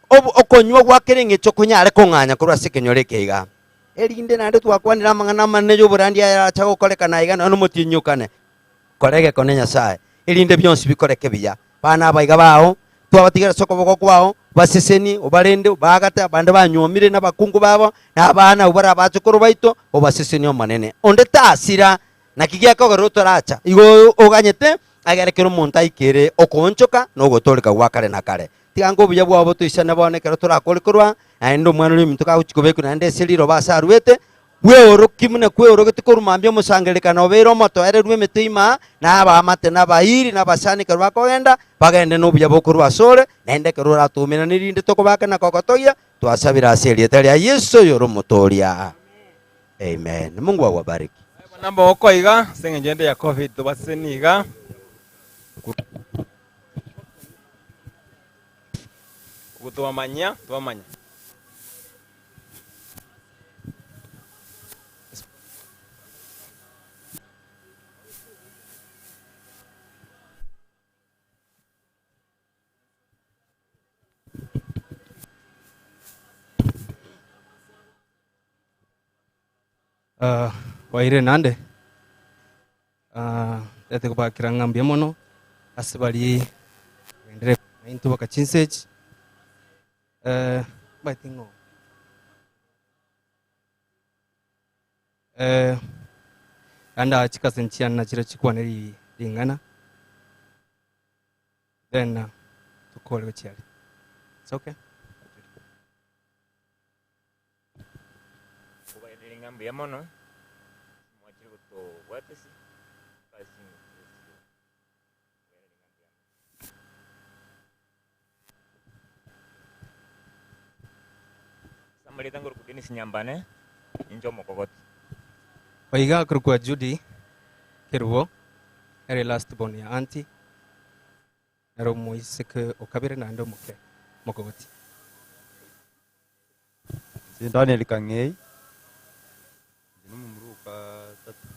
okonywa gwa kera eng'echo konyare kong'anya korwa ase ekenyoro eke iga. Erinde naende twakwanire amang'ana amanene y'oborandia ayarache gokorekana aiga nonya nomotienyi okane. Kora egekone Nyasae, erinde bionsi bikoreke buya. Bana abaiga bao, twabatigera ase okoboko kwao, obasesenie, obarende, obaagate abande banyuomire nabakungu babo, na abana abwo bare abachokoro baito, obasesenie Omonene. Onde tasira, naki giakogera otoracha. Igo oganyete agere kera omonto aikere okoonchoka na ogotooreka gwa kare na kare. Tiga anga obuya bwao botoisane bono ekero torakore korwa, naende omwana oria ominto kagochia kobekwa naende ase riroba ase aruete, Bweorokie buna kweorogetie korwa mambia omosangererekano obeire omotoereru emete ime, na abaamate, na abairi, na abasani ekero bakogenda, bagende nobuya bokorwa asore, naende ekero oratomenane rinde tokobake na kogotogia, twasabire ase erieta ria Yeso oyore Omotooria. Amen. Mungu awabariki. Namba oko iga ase eng'encho ende ya covid tobaseseni iga. Gotwamanyia twamanya. Ah, waire nande Ah, ndete kobakera ng'a mbuya mono ase bari bagendere naintwe baka chinsa echi Eh, mbaete ng'o Eh, naende aa chikaseni chiane nachire chikwane ri- ring'ana then ah, tokore gochia aria. It's okay? Kobaeneria ng'a mbuya mono, mwachire gotobwatisia ase chinguru chi'esio. Kobaeneria ng'a mbuya mono. Ase amarieta nkorokwa Dennis Nyambane, ninche omokogoti. Oiga akorokwa Judy Kerubo, ere last born ya auntie, ere omoiseke o kabere naende omoke omokogoti. Inche Daniel Kang'ei, inche nomomura o gatato.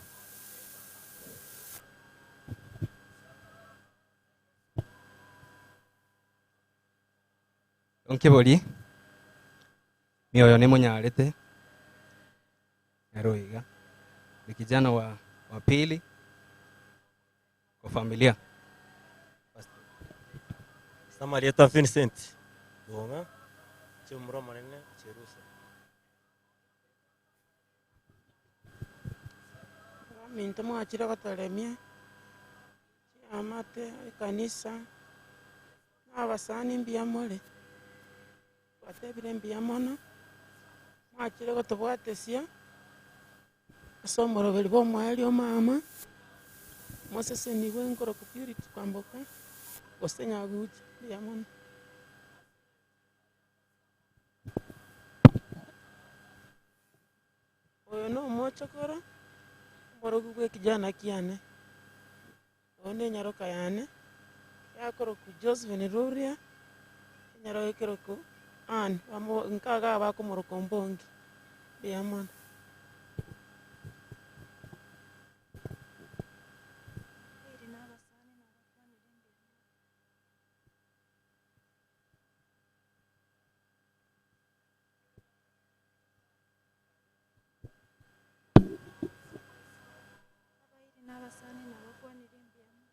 Nkebori, mioyo nemonyarete, ere oiga, ni kijana wa, wa pili kwa familia. Ase amarieta Vincent Dong'a, inche omomura omonene Cherusa. Abaminto mwachire gotoremia, chiamate, ekanisa, na abasani mbuya more, twatebire mbuya mono, mwachire gotobwatesia ase omoroberi bwa omoerio omama, mosesenigwe nkoroku Purity Kwamboka, gose Nyagucha, mbuya mono. Oyo nomochokoro, omorogi bw'ekijana kiane, oyo nenyaroka yane, yakorokwa Josephine Ruria, enyaroka ekerokwa Ann, bamo nka iga bakomoroka Ombongi, mbuya mono. Abairi na abasani nabakwanire mbuya mono.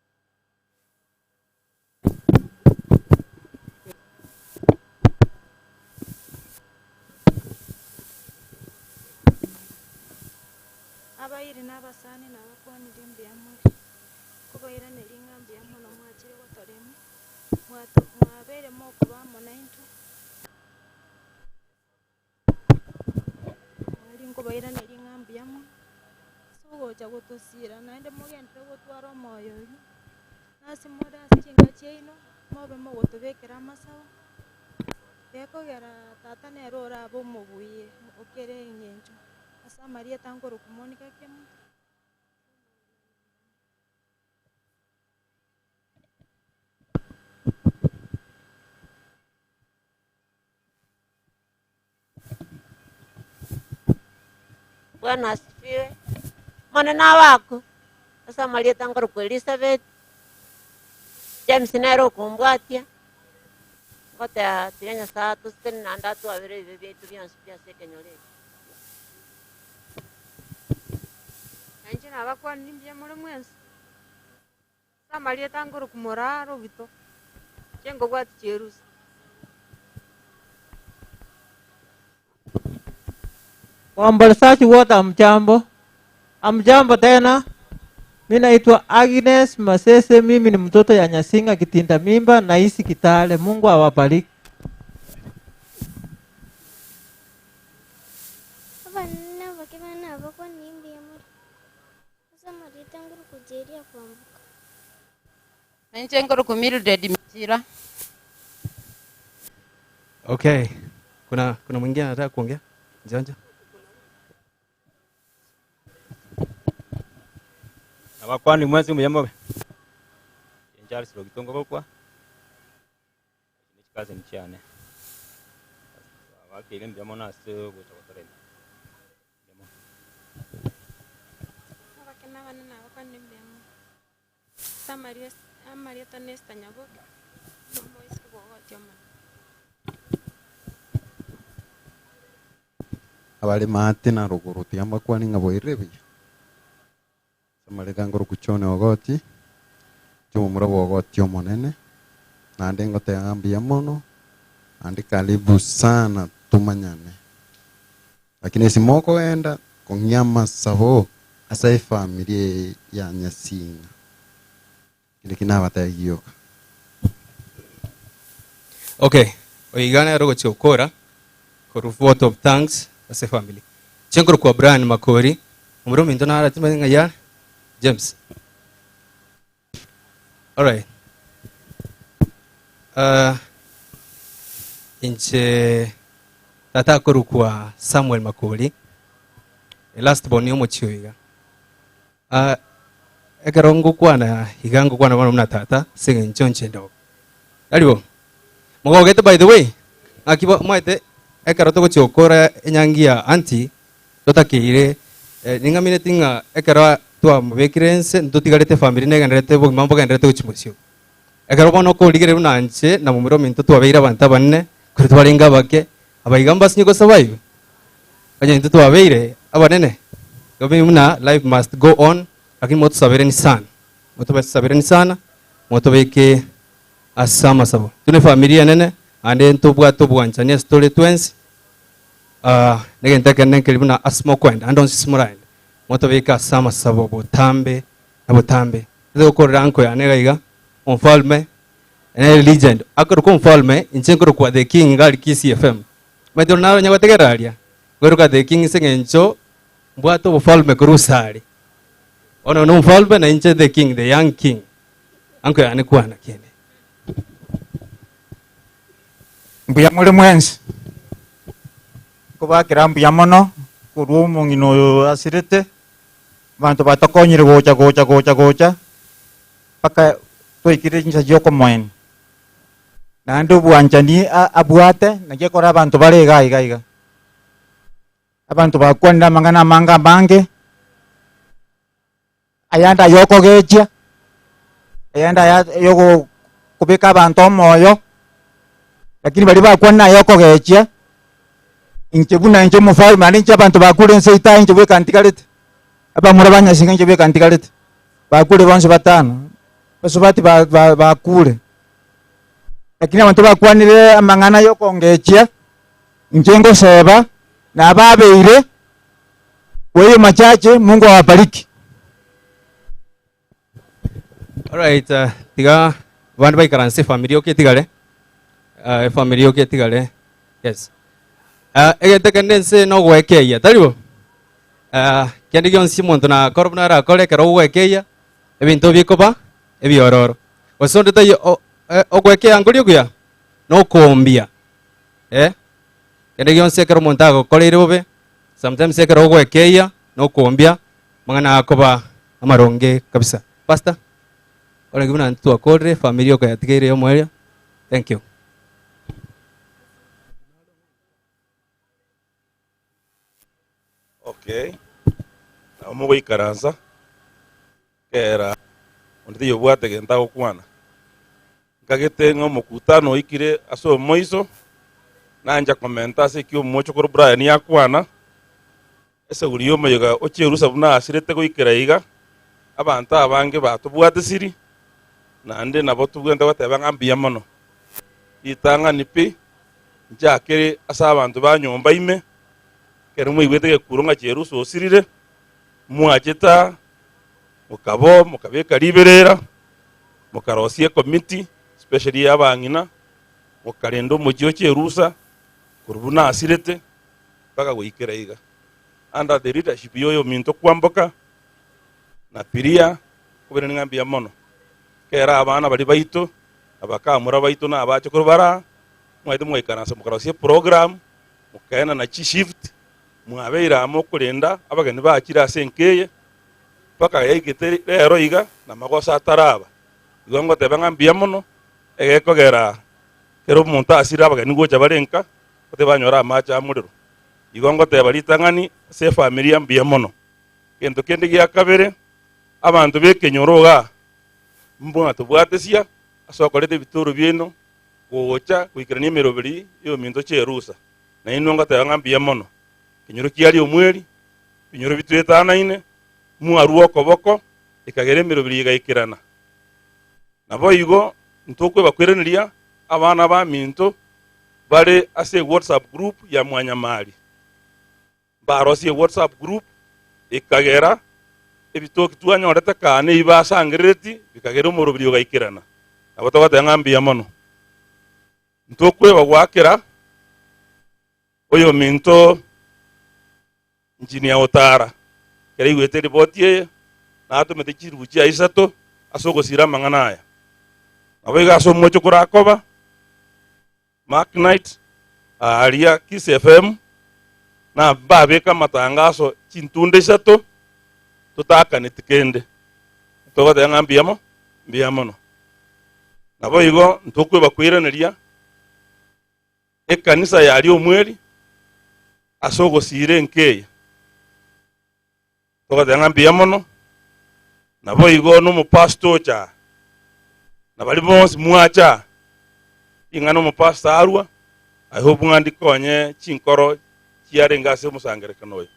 Abairi na abasani nabakwanire mbuya more, nkobairaneria ng'a mbuya mono mwachire gotoremia, mwabeire mokoba amo naintwe. Mwari nkobairaneria ng'a mbuya mono, ase ogocha gotosiira naende mogenderere gotwara omoyo oyio, nase more ase chinka chiaino, mobe mogotobekera amasabo, gekogera tata nere orabe omobui o kera eng'encho, ase amarieta nkorokwa Monica Kemunto. Bwana asifiwe. Omonene abakwe, ase amarieta nkorokwa Elizabeth, James nere okombwatia, ngoteba tiga Nyasaye atosesenie naende atwabere ebibe biaito bionsi pi ase ekenyoro eke. Na inche nabakwanire mbuya more mwensi, ase amarieta nkorokwa Moraa Robito, inche nkobwatia chierusa. Waombolezaji wote hamjambo? Hamjambo tena. Mi naitwa Agnes Masese, mimi ni mtoto ya Nyasinga Kitinda Mimba, naishi Kitale. Mungu awabariki. Abanene na abake bane nabakwanire mbuya more, ase amarieta nguru Jeria kwamboka. Inche nkorokwa Mildred Michira. Okay. Kuna kuna mwingine anataka kuongea? Njonjo. Nabakwani mwensi mbuya mobe. Inche Charles Rogito ngogokwa, echi ne chikazeni chiane. Bakeire mbuya mono ase ogocha gotoremia. Mbuya mono. Abakene abane nabakwanire mbuya mono. Ase amarieta na Esther Nyaboke, na omoiseke bw'ogotia omonene. Abare maate na rogoro tiga mbakwane ng'a boirire buya. Ase amareta nkorokwa John Ogoti, inche omomura bwa Ogoti omonene, naende ngoteba ng'a mbuya mono, naende karibu sana tomanyane. Lakini ase mokogenda kong'ia amasabo ase efamiri eye ya Nyasinga, ekio nakio nabatebi gioka. Okay, oiga nere ogochia gokora korwa vote of thanks ase family. Inche nkorokwa Brian Makori, omoro ominto naro timanyeti ng'ai are, James. Alright. Uh, inche tata akorokwa Samuel Makori, last born omochie oiga. Ah, ekero ngokwana iga ngokwana bono buna tata ase eng'encho inche ndogo. Tari bo? Mogogete by the way, ng'aki bo omanyete ekero togochia gokora enyangi ya aunty, totakeire eh, ning'amineti ng'a ekero twamobekire ense ntotigarete efamiri negendererete obogima mbogendererete gochia mosio. Ekero bono okorigereria buna inche na momura ominto twabeire abanto abanene, kore twarenge abake, Abaiga mbasinye gosurvive? Onye intwe twabeire abanene, igo buna life must go on, lakini motosabereni sana, motobasabereni sana, motobeke ase amasabo. Intwe ne efamiri enene, naende ntobwate obwanchani ase tore twensi, ah, na egento ekenene nkeri buna ase mokoenda, ande onsi ase moraende, motobeke ase amasabo botambe na botambe. Togokorera anko yane iga iga, omofalme Ere legend. Akorokwa omofalme, inche nkorokwa the king iga aria Kisii FM. Omanyete ore naro onye gotegerera aria, nkoiroka the king ase eng'encho mbwate obofalme korwa ase are. Bono na omofalme na inche the king, the young king. Anko yane kwana kende. Mbuya more mwensi? Nkobakera mbuya mono korwa omong'ina oyo asirete, abanto batokonyire gocha gocha gocha gocha. mpaka twaikire chinsa chi'okomoenia. Naende obwanchani abwate naki ekora abanto bare iga iga iga. Abanto bakwanire amang'ana amange amange, ayande ay'okogechia, ayande aya yogo kobeka abanto omoyo, lakini baria bakwanire ay'okogechia, inche buna inche omofalme naende inche abanto bakure ense etaye inche bweka ntigarete, abamura ba Nyasinga inche bweka ntigarete. Bakure bonsi batano, basubati ba- ba- bakure. Lakini abanto bakwanire amang'ana y'okongechia, inche ngoseba, nababeire, kwa hiyo machache, Mungu awabariki. Alright, uh, tiga abandu baikaranse efamiri yoka etigare uh, efamiri yoka etigare yes uh, egento ekende ense nogoekeyia tari bo uh, kende gionsi omonto nakora buna arakore ekero ogoekeyia ebinto bikoba ebiororo gose onde taiyo o- eh, ogoekeya nkoria okuya nokoombia eh kende gionsi ekero omonto agokoreire bobe sometimes ekero ogoekeyia nokoombia Amang'ana akoba amaronge kabisa. Pastor, orenge buna intwe twakorire efamiri yoka yatigaire y'omoerio. Thank you. Okay, nabo mogoikaransa kera onde taiyo obwate gento agokwana. Nkagete ng'a omokutano oikire ase omoiso, nancha komenta ase ekio omochokoro Brian akwana. Eseguri y'omoyega o chierusa buna asirete goikera iga, abanto abange batobwatisiri, naende nabo tobwenerete goteba ng'a mbuya mono. Ritang'ani pi, nchakere ase abanto ba nyomba ime, ekero mwaigwete egekuro ng'a chierusa osirire, mwachete aa, mokaba oo, mokabeka riberera, mokarosia ekomiti, especially ey'abang'ina, mokarenda omochie o chierusa korwa buna asirete. mpaka goikera iga under the leadership ya oyominto Kwamboka na Piria kobere ng'a mbuya mono. Kera abana baria baito abakamura baito na abachokoro bara mwaete mwaikaransa mokarosia eprogram mokaenana chishift mwabeire amo korenda abageni bachire ase enka eye. Mpaka yaikete rero iga, na magoso ataraba. Igo ngoteba ng'a mbuya mono, egekogera kera omonto asire abageni gocha bare nka, gote banyore amache a morero. Igo ngoteba ritang'ani ase efamilia mbuya mono. Gento kende gia kabere, abanto b'ekenyoro igaa, mbuna tobwatesia ase okoreta ebitoro biaino gocha goikerania emeroberi y'ominto chi'erusa. Nainwe ngoteba ng'a mbuya mono. Ekenyoro kiaria omweri, ebinyoro bitwetanaine, mwarua okoboko, ekagera emeroberi egaikerana. Naboigo ntokwebakweraneria abana baminto bare ase ewhatsapp group ya Mwanyamari. Mbarosie ewhatsapp group ekagera ebitoki twanyorete kaa na ebi basangerereti bikagera omoroberi ogaikerana. Nabo togoteba ng'a mbuya mono. Ntokweba goakera oyominto Engineer Otara, ekero aigwete eripoti eye, natomete chiribu chia isato ase ogosira amang'ana aya. Naboigo ase omochokoro akoba, Mark Knight, aaria Kiss FM, na mbabeke amatangaso chintunda isato, totakaneti kende. Togoteba ng'a mbuya mo, mbuya mono. Naboigo ntokweba koiraneria ekanisa yaria omweri ase ogosiira enka eye. Togoteba ng'a mbuya mono, naboigo nomopastor ocha aa, na baria bonsi mwacha aa, ring'ana omopastor arwa, I hope ng'a ndikonye chinkoro chiarenge ase omosangererekano oyo.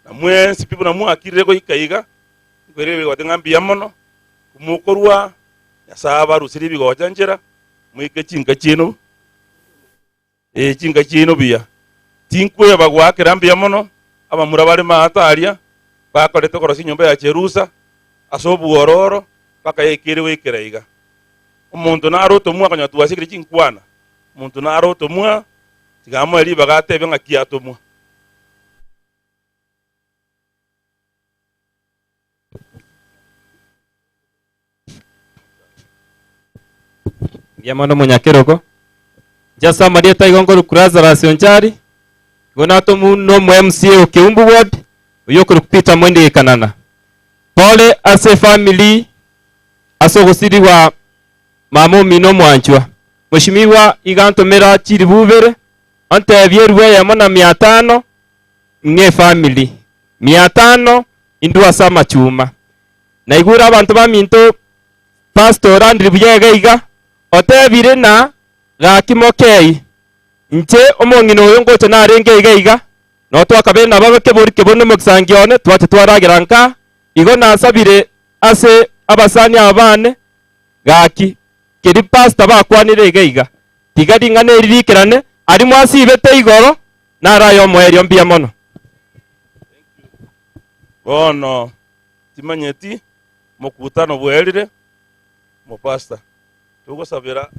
Na mwensi pi buna mwakirire goika iga, nkoirereria gote ng'a mbuya mono, mokorwa Nyasaye abarusirie ebigocha nchera, moike chinka chiaino Ee, chinka chiaino buya. Tinkweba goakera mbuya mono abamura bare maata aria bakorete korosia enyomba ya Cherusa ase obwororo mpaka yaikeire goikera iga. Omonto nare otomwa akanyora twasiekire chinkwana, omonto nare otomwa tiga amoe ribaga atebe ng'aki atomwa. Mbuya mono omonyakerogo. Inche ase amarieta igo nkorokwa Lazarus Onchari, igo natomu na omo MCA o Keumbu ward, oyio okorokwa Peter Mwende Gekanana. Pole ase efamily ase ogosirigwa mama omino omwanchwa. Mweshimiwa iga antomera chiribu ibere, ontebie eribu eyemo na mia tano ng'e efamily, mia tano indwe ase amachuma. Naigure abanto baminto Pastor orandire buya iga iga, otebire na gaki mokei, inche omong'ina oyo ngocha narenge iga iga, noo twakabeire nabo kebori kebori nomogisangio one, twacha twaragera nka, igo nasabire ase abasani aba bane, gaki keri pastor bakwanire iga iga, tiga ring'ana eri riikerane, aria mwasibete igoro, naro aye omoerio mbuya mono. Bono timanyeti Mokutano bwerire, omopastor, togosabera.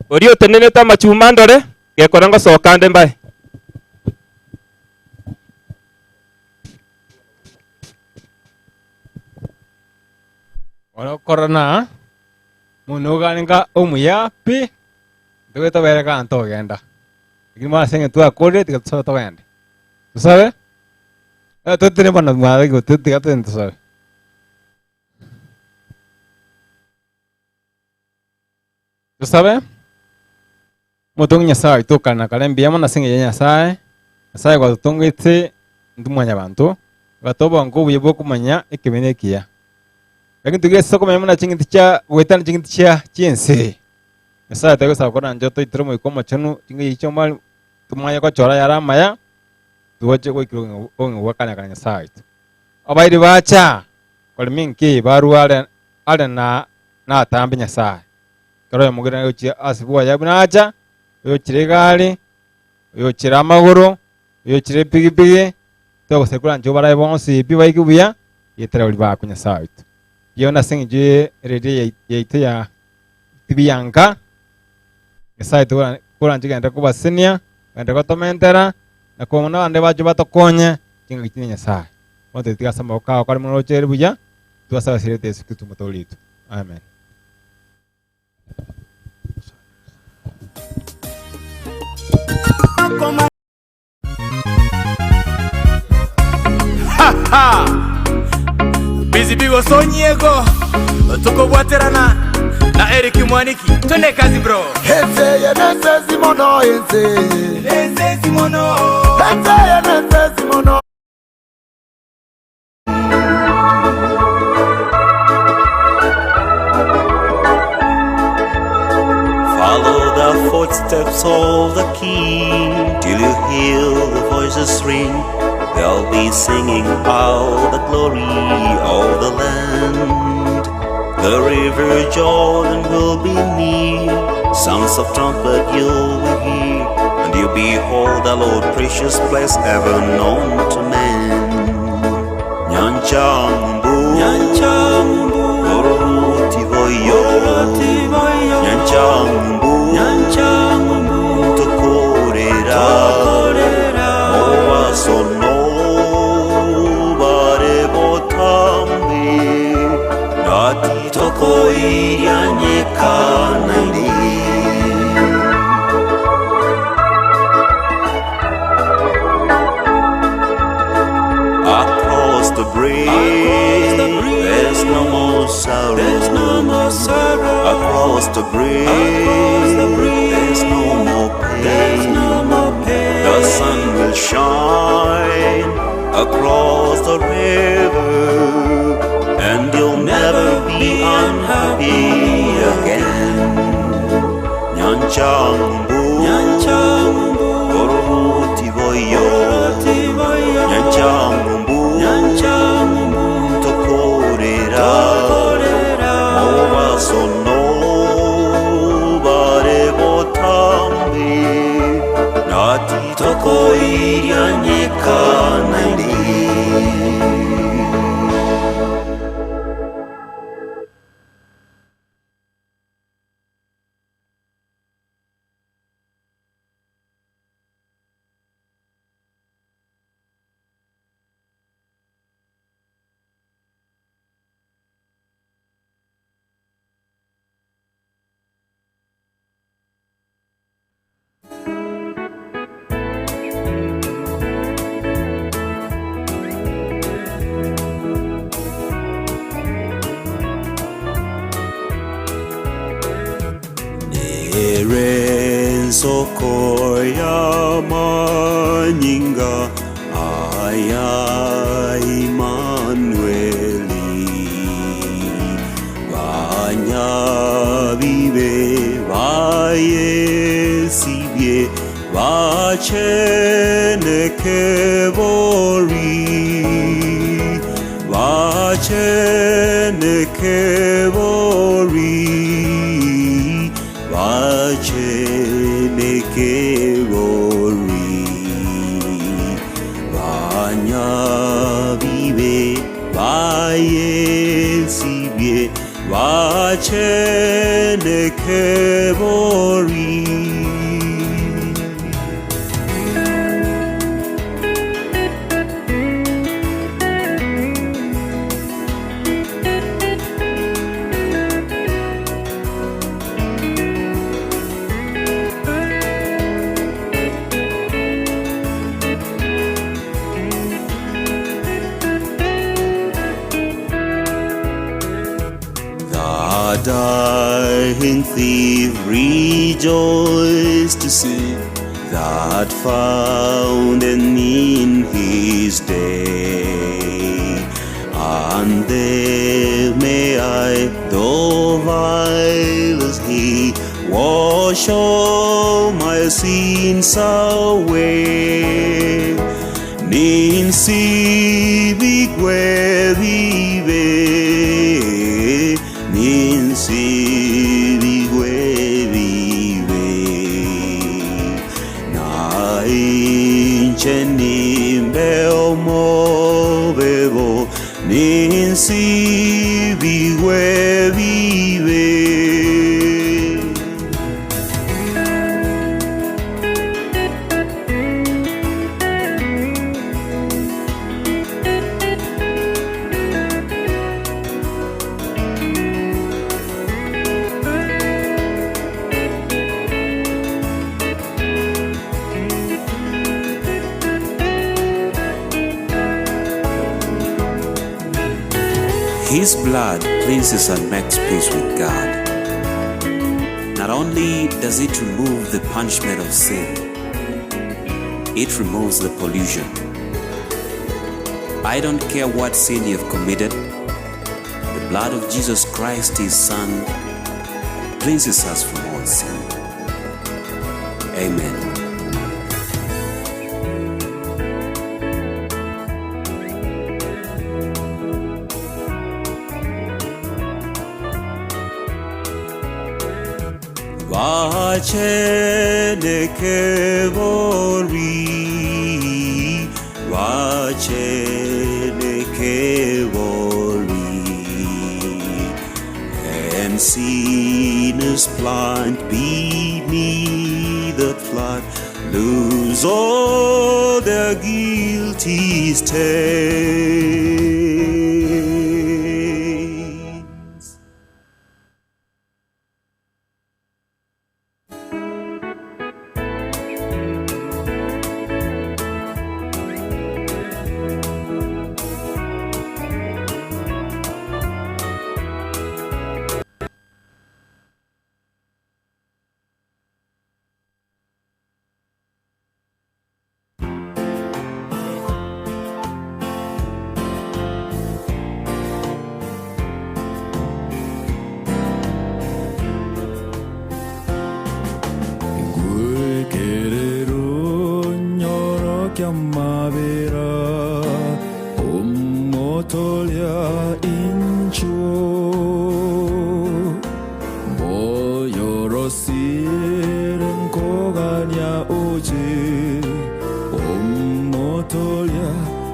Oria otenenete amachuma ndore, gekora ngosoka nde mbae. Orokorora mono ogarenga omuya pi, ntobe tobere kando togenda. Lakini bono ase eng'encho twakorire tiga tosoe togende. Tosabe, totire bono tiga togende tosabe. Tosabe, Omotongi Nyasae oito okare na kare mbuya mono ase engencho ya Nyasae, Nyasae gwatotongete intwe mwanyabanto, ogatoa obongo obuya bw'okomanya ekebe na ekiya. Lakini togese komanya buna ching'iti chia goetania ching'iti chia chi'ense. Nyasae togosaba koranche otoitere omoika omochenu ching'iti echi chi'omwari tomanye gochora ayare amaya, toche goikera obogima bwa kare na kare Nyasae oito. Abairi bacha korema enki barua are are na natambe Nyasae. Ekero oyomogere gochia ase bwoye buna acha, oyochire egari, oyochire amagoro, oyochire epigipigi, togosaba koranche obarae bonsi pi baike buya, getera baria bakwe Nyasae oito. Erio ase eng'encho ye eredio yai yaito ya TV ya nka, Nyasae tora koranche genda kobasenia, genda gotomentera, na kong'u nabande bache batokonye, chingaki chine Nyasae. Bono totiga ase amaboko ao kare mono roche buya, twasabe ase erieta Yeso Kristo omotoori oito. Amen. Ha ha! Easy Bigo Sonyiego Tukobwaterana na Eric Mwaniki Twende kazi bro Enseye nensezi mono enseye Nensezi mono Enseye nensezi mono Follow the footsteps of the King till you hear the voices ring. They'll be singing out the glory of the land. The river Jordan will be near, sounds of trumpet you will hear, and you'll behold the Lord precious place ever known to man. Nyanchambu, Nyanchambu, Orutivoyo, Nyanchambu, Nyanchambu, Tokorera, Owasono, Barebotambi, Nati Tokoirianyekanandi. Across the bridge, there's no more sorrow. There's no more sorrow. Across the bridge, there's no more pain. There's no more pain. The sun will shine across the river, and you'll never be unhappy again. Nyanchambu, Nyanchambu, Orutivoyo, Nyanchambu, Nyanchambu, Tokorera, Owasono, Barebotambi, Nati Tokoirianyekanandi. Soko ya manyinga aya Immanueli Banyabibe bayesibye bacheneke bori bacheneke bori bacheneke bori banyabibe bayesibye bacheneke bori. The dying thief rejoiced to see that fountain in his day. And there may I, though vile as he, wash all my sins away. Ninsi bigwe bibe, ninsi bigwe bibe. Na inche nimbe omobebo, ninsi bigwe bibe. His blood cleanses and makes peace with God. Not only does it remove the punishment of sin, it removes the pollution. I don't care what sin you've committed, the blood of Jesus Christ, His Son, cleanses us from all sin. Amen. Vacheneke bori, vacheneke bori, and sinners blind beneath the flood lose all their guilty stains. Ngwekerero nyorokia mabera Omotolia inchuo Moyorosire nkogania oche Omotolia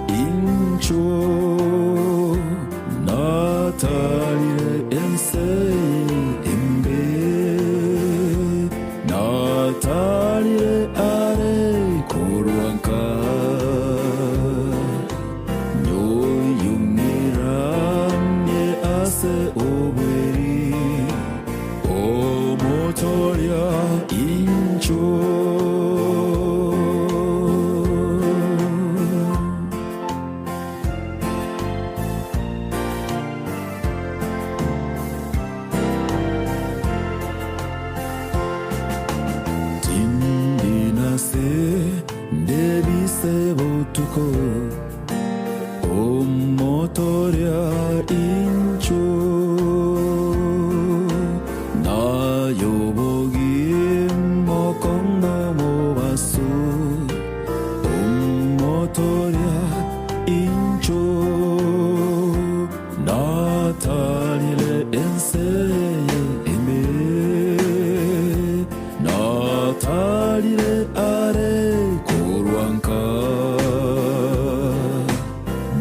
inchuo Natalire ense embe Natalire are korwanka Nyoyungiranie ase obweri Omotoria incho Tindinase ndebise botuko Omotoria incho Nayobogi mokongo mobaso Omotoria incho Natalile ense eme Natalile are korwanka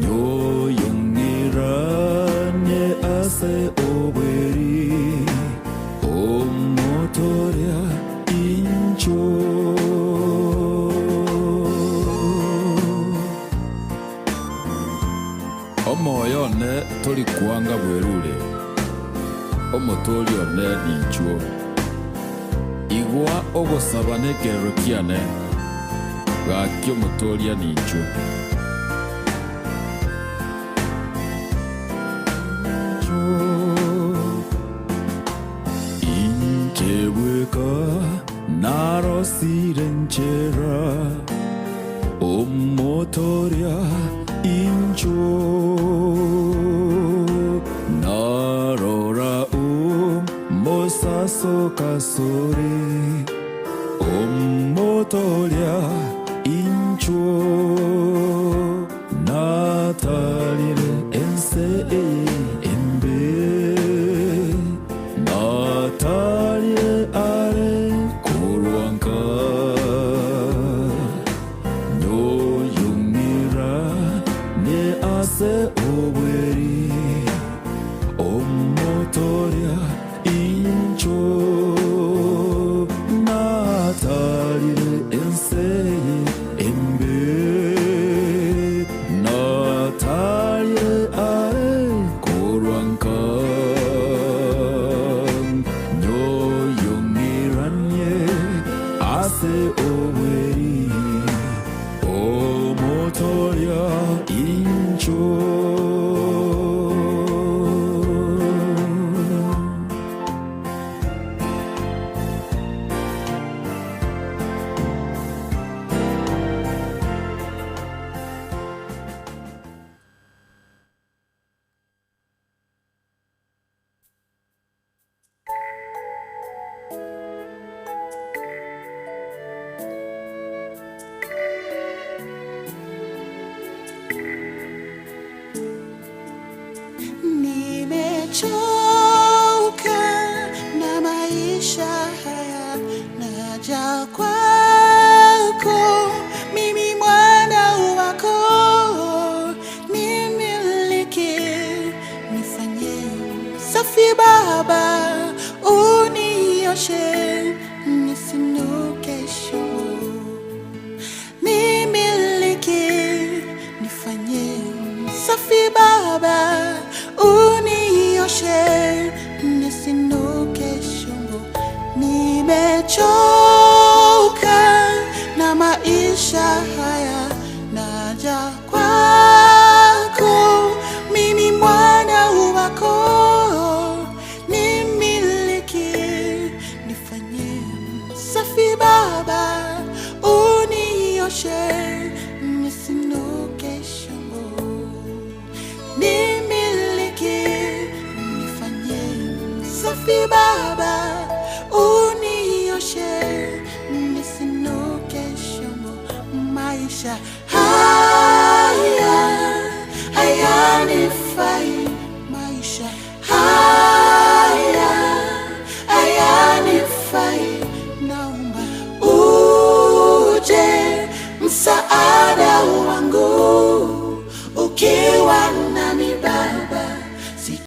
Nyoyongiranie ase obweri Omotoria incho Omoyo one tori kwanga bwerure, omotoori one ninchuo. Igwa ogosaba na ekerero kiane, gaki omotoria ninchuo. Inche bweka narosire nchera Omotoria incho Narora mosaso kasore Omotoria incho Natalire ense embe Natalire are korwanka Nyoyungira ne ase obweri Omotoria incho Natalire ense embe Unioshe nisinuke shimo, nimiliki nifanye safi Baba, unioshe nisinuke shimo, nimechoka na maisha haya, naja kwako, mimi mwana wako, nimiliki nifanye safi Baba, unioshe nisinuke shimo, nimiliki nifanye safi Baba, unioshe nisinuke shimo, maisha haya hayanifai.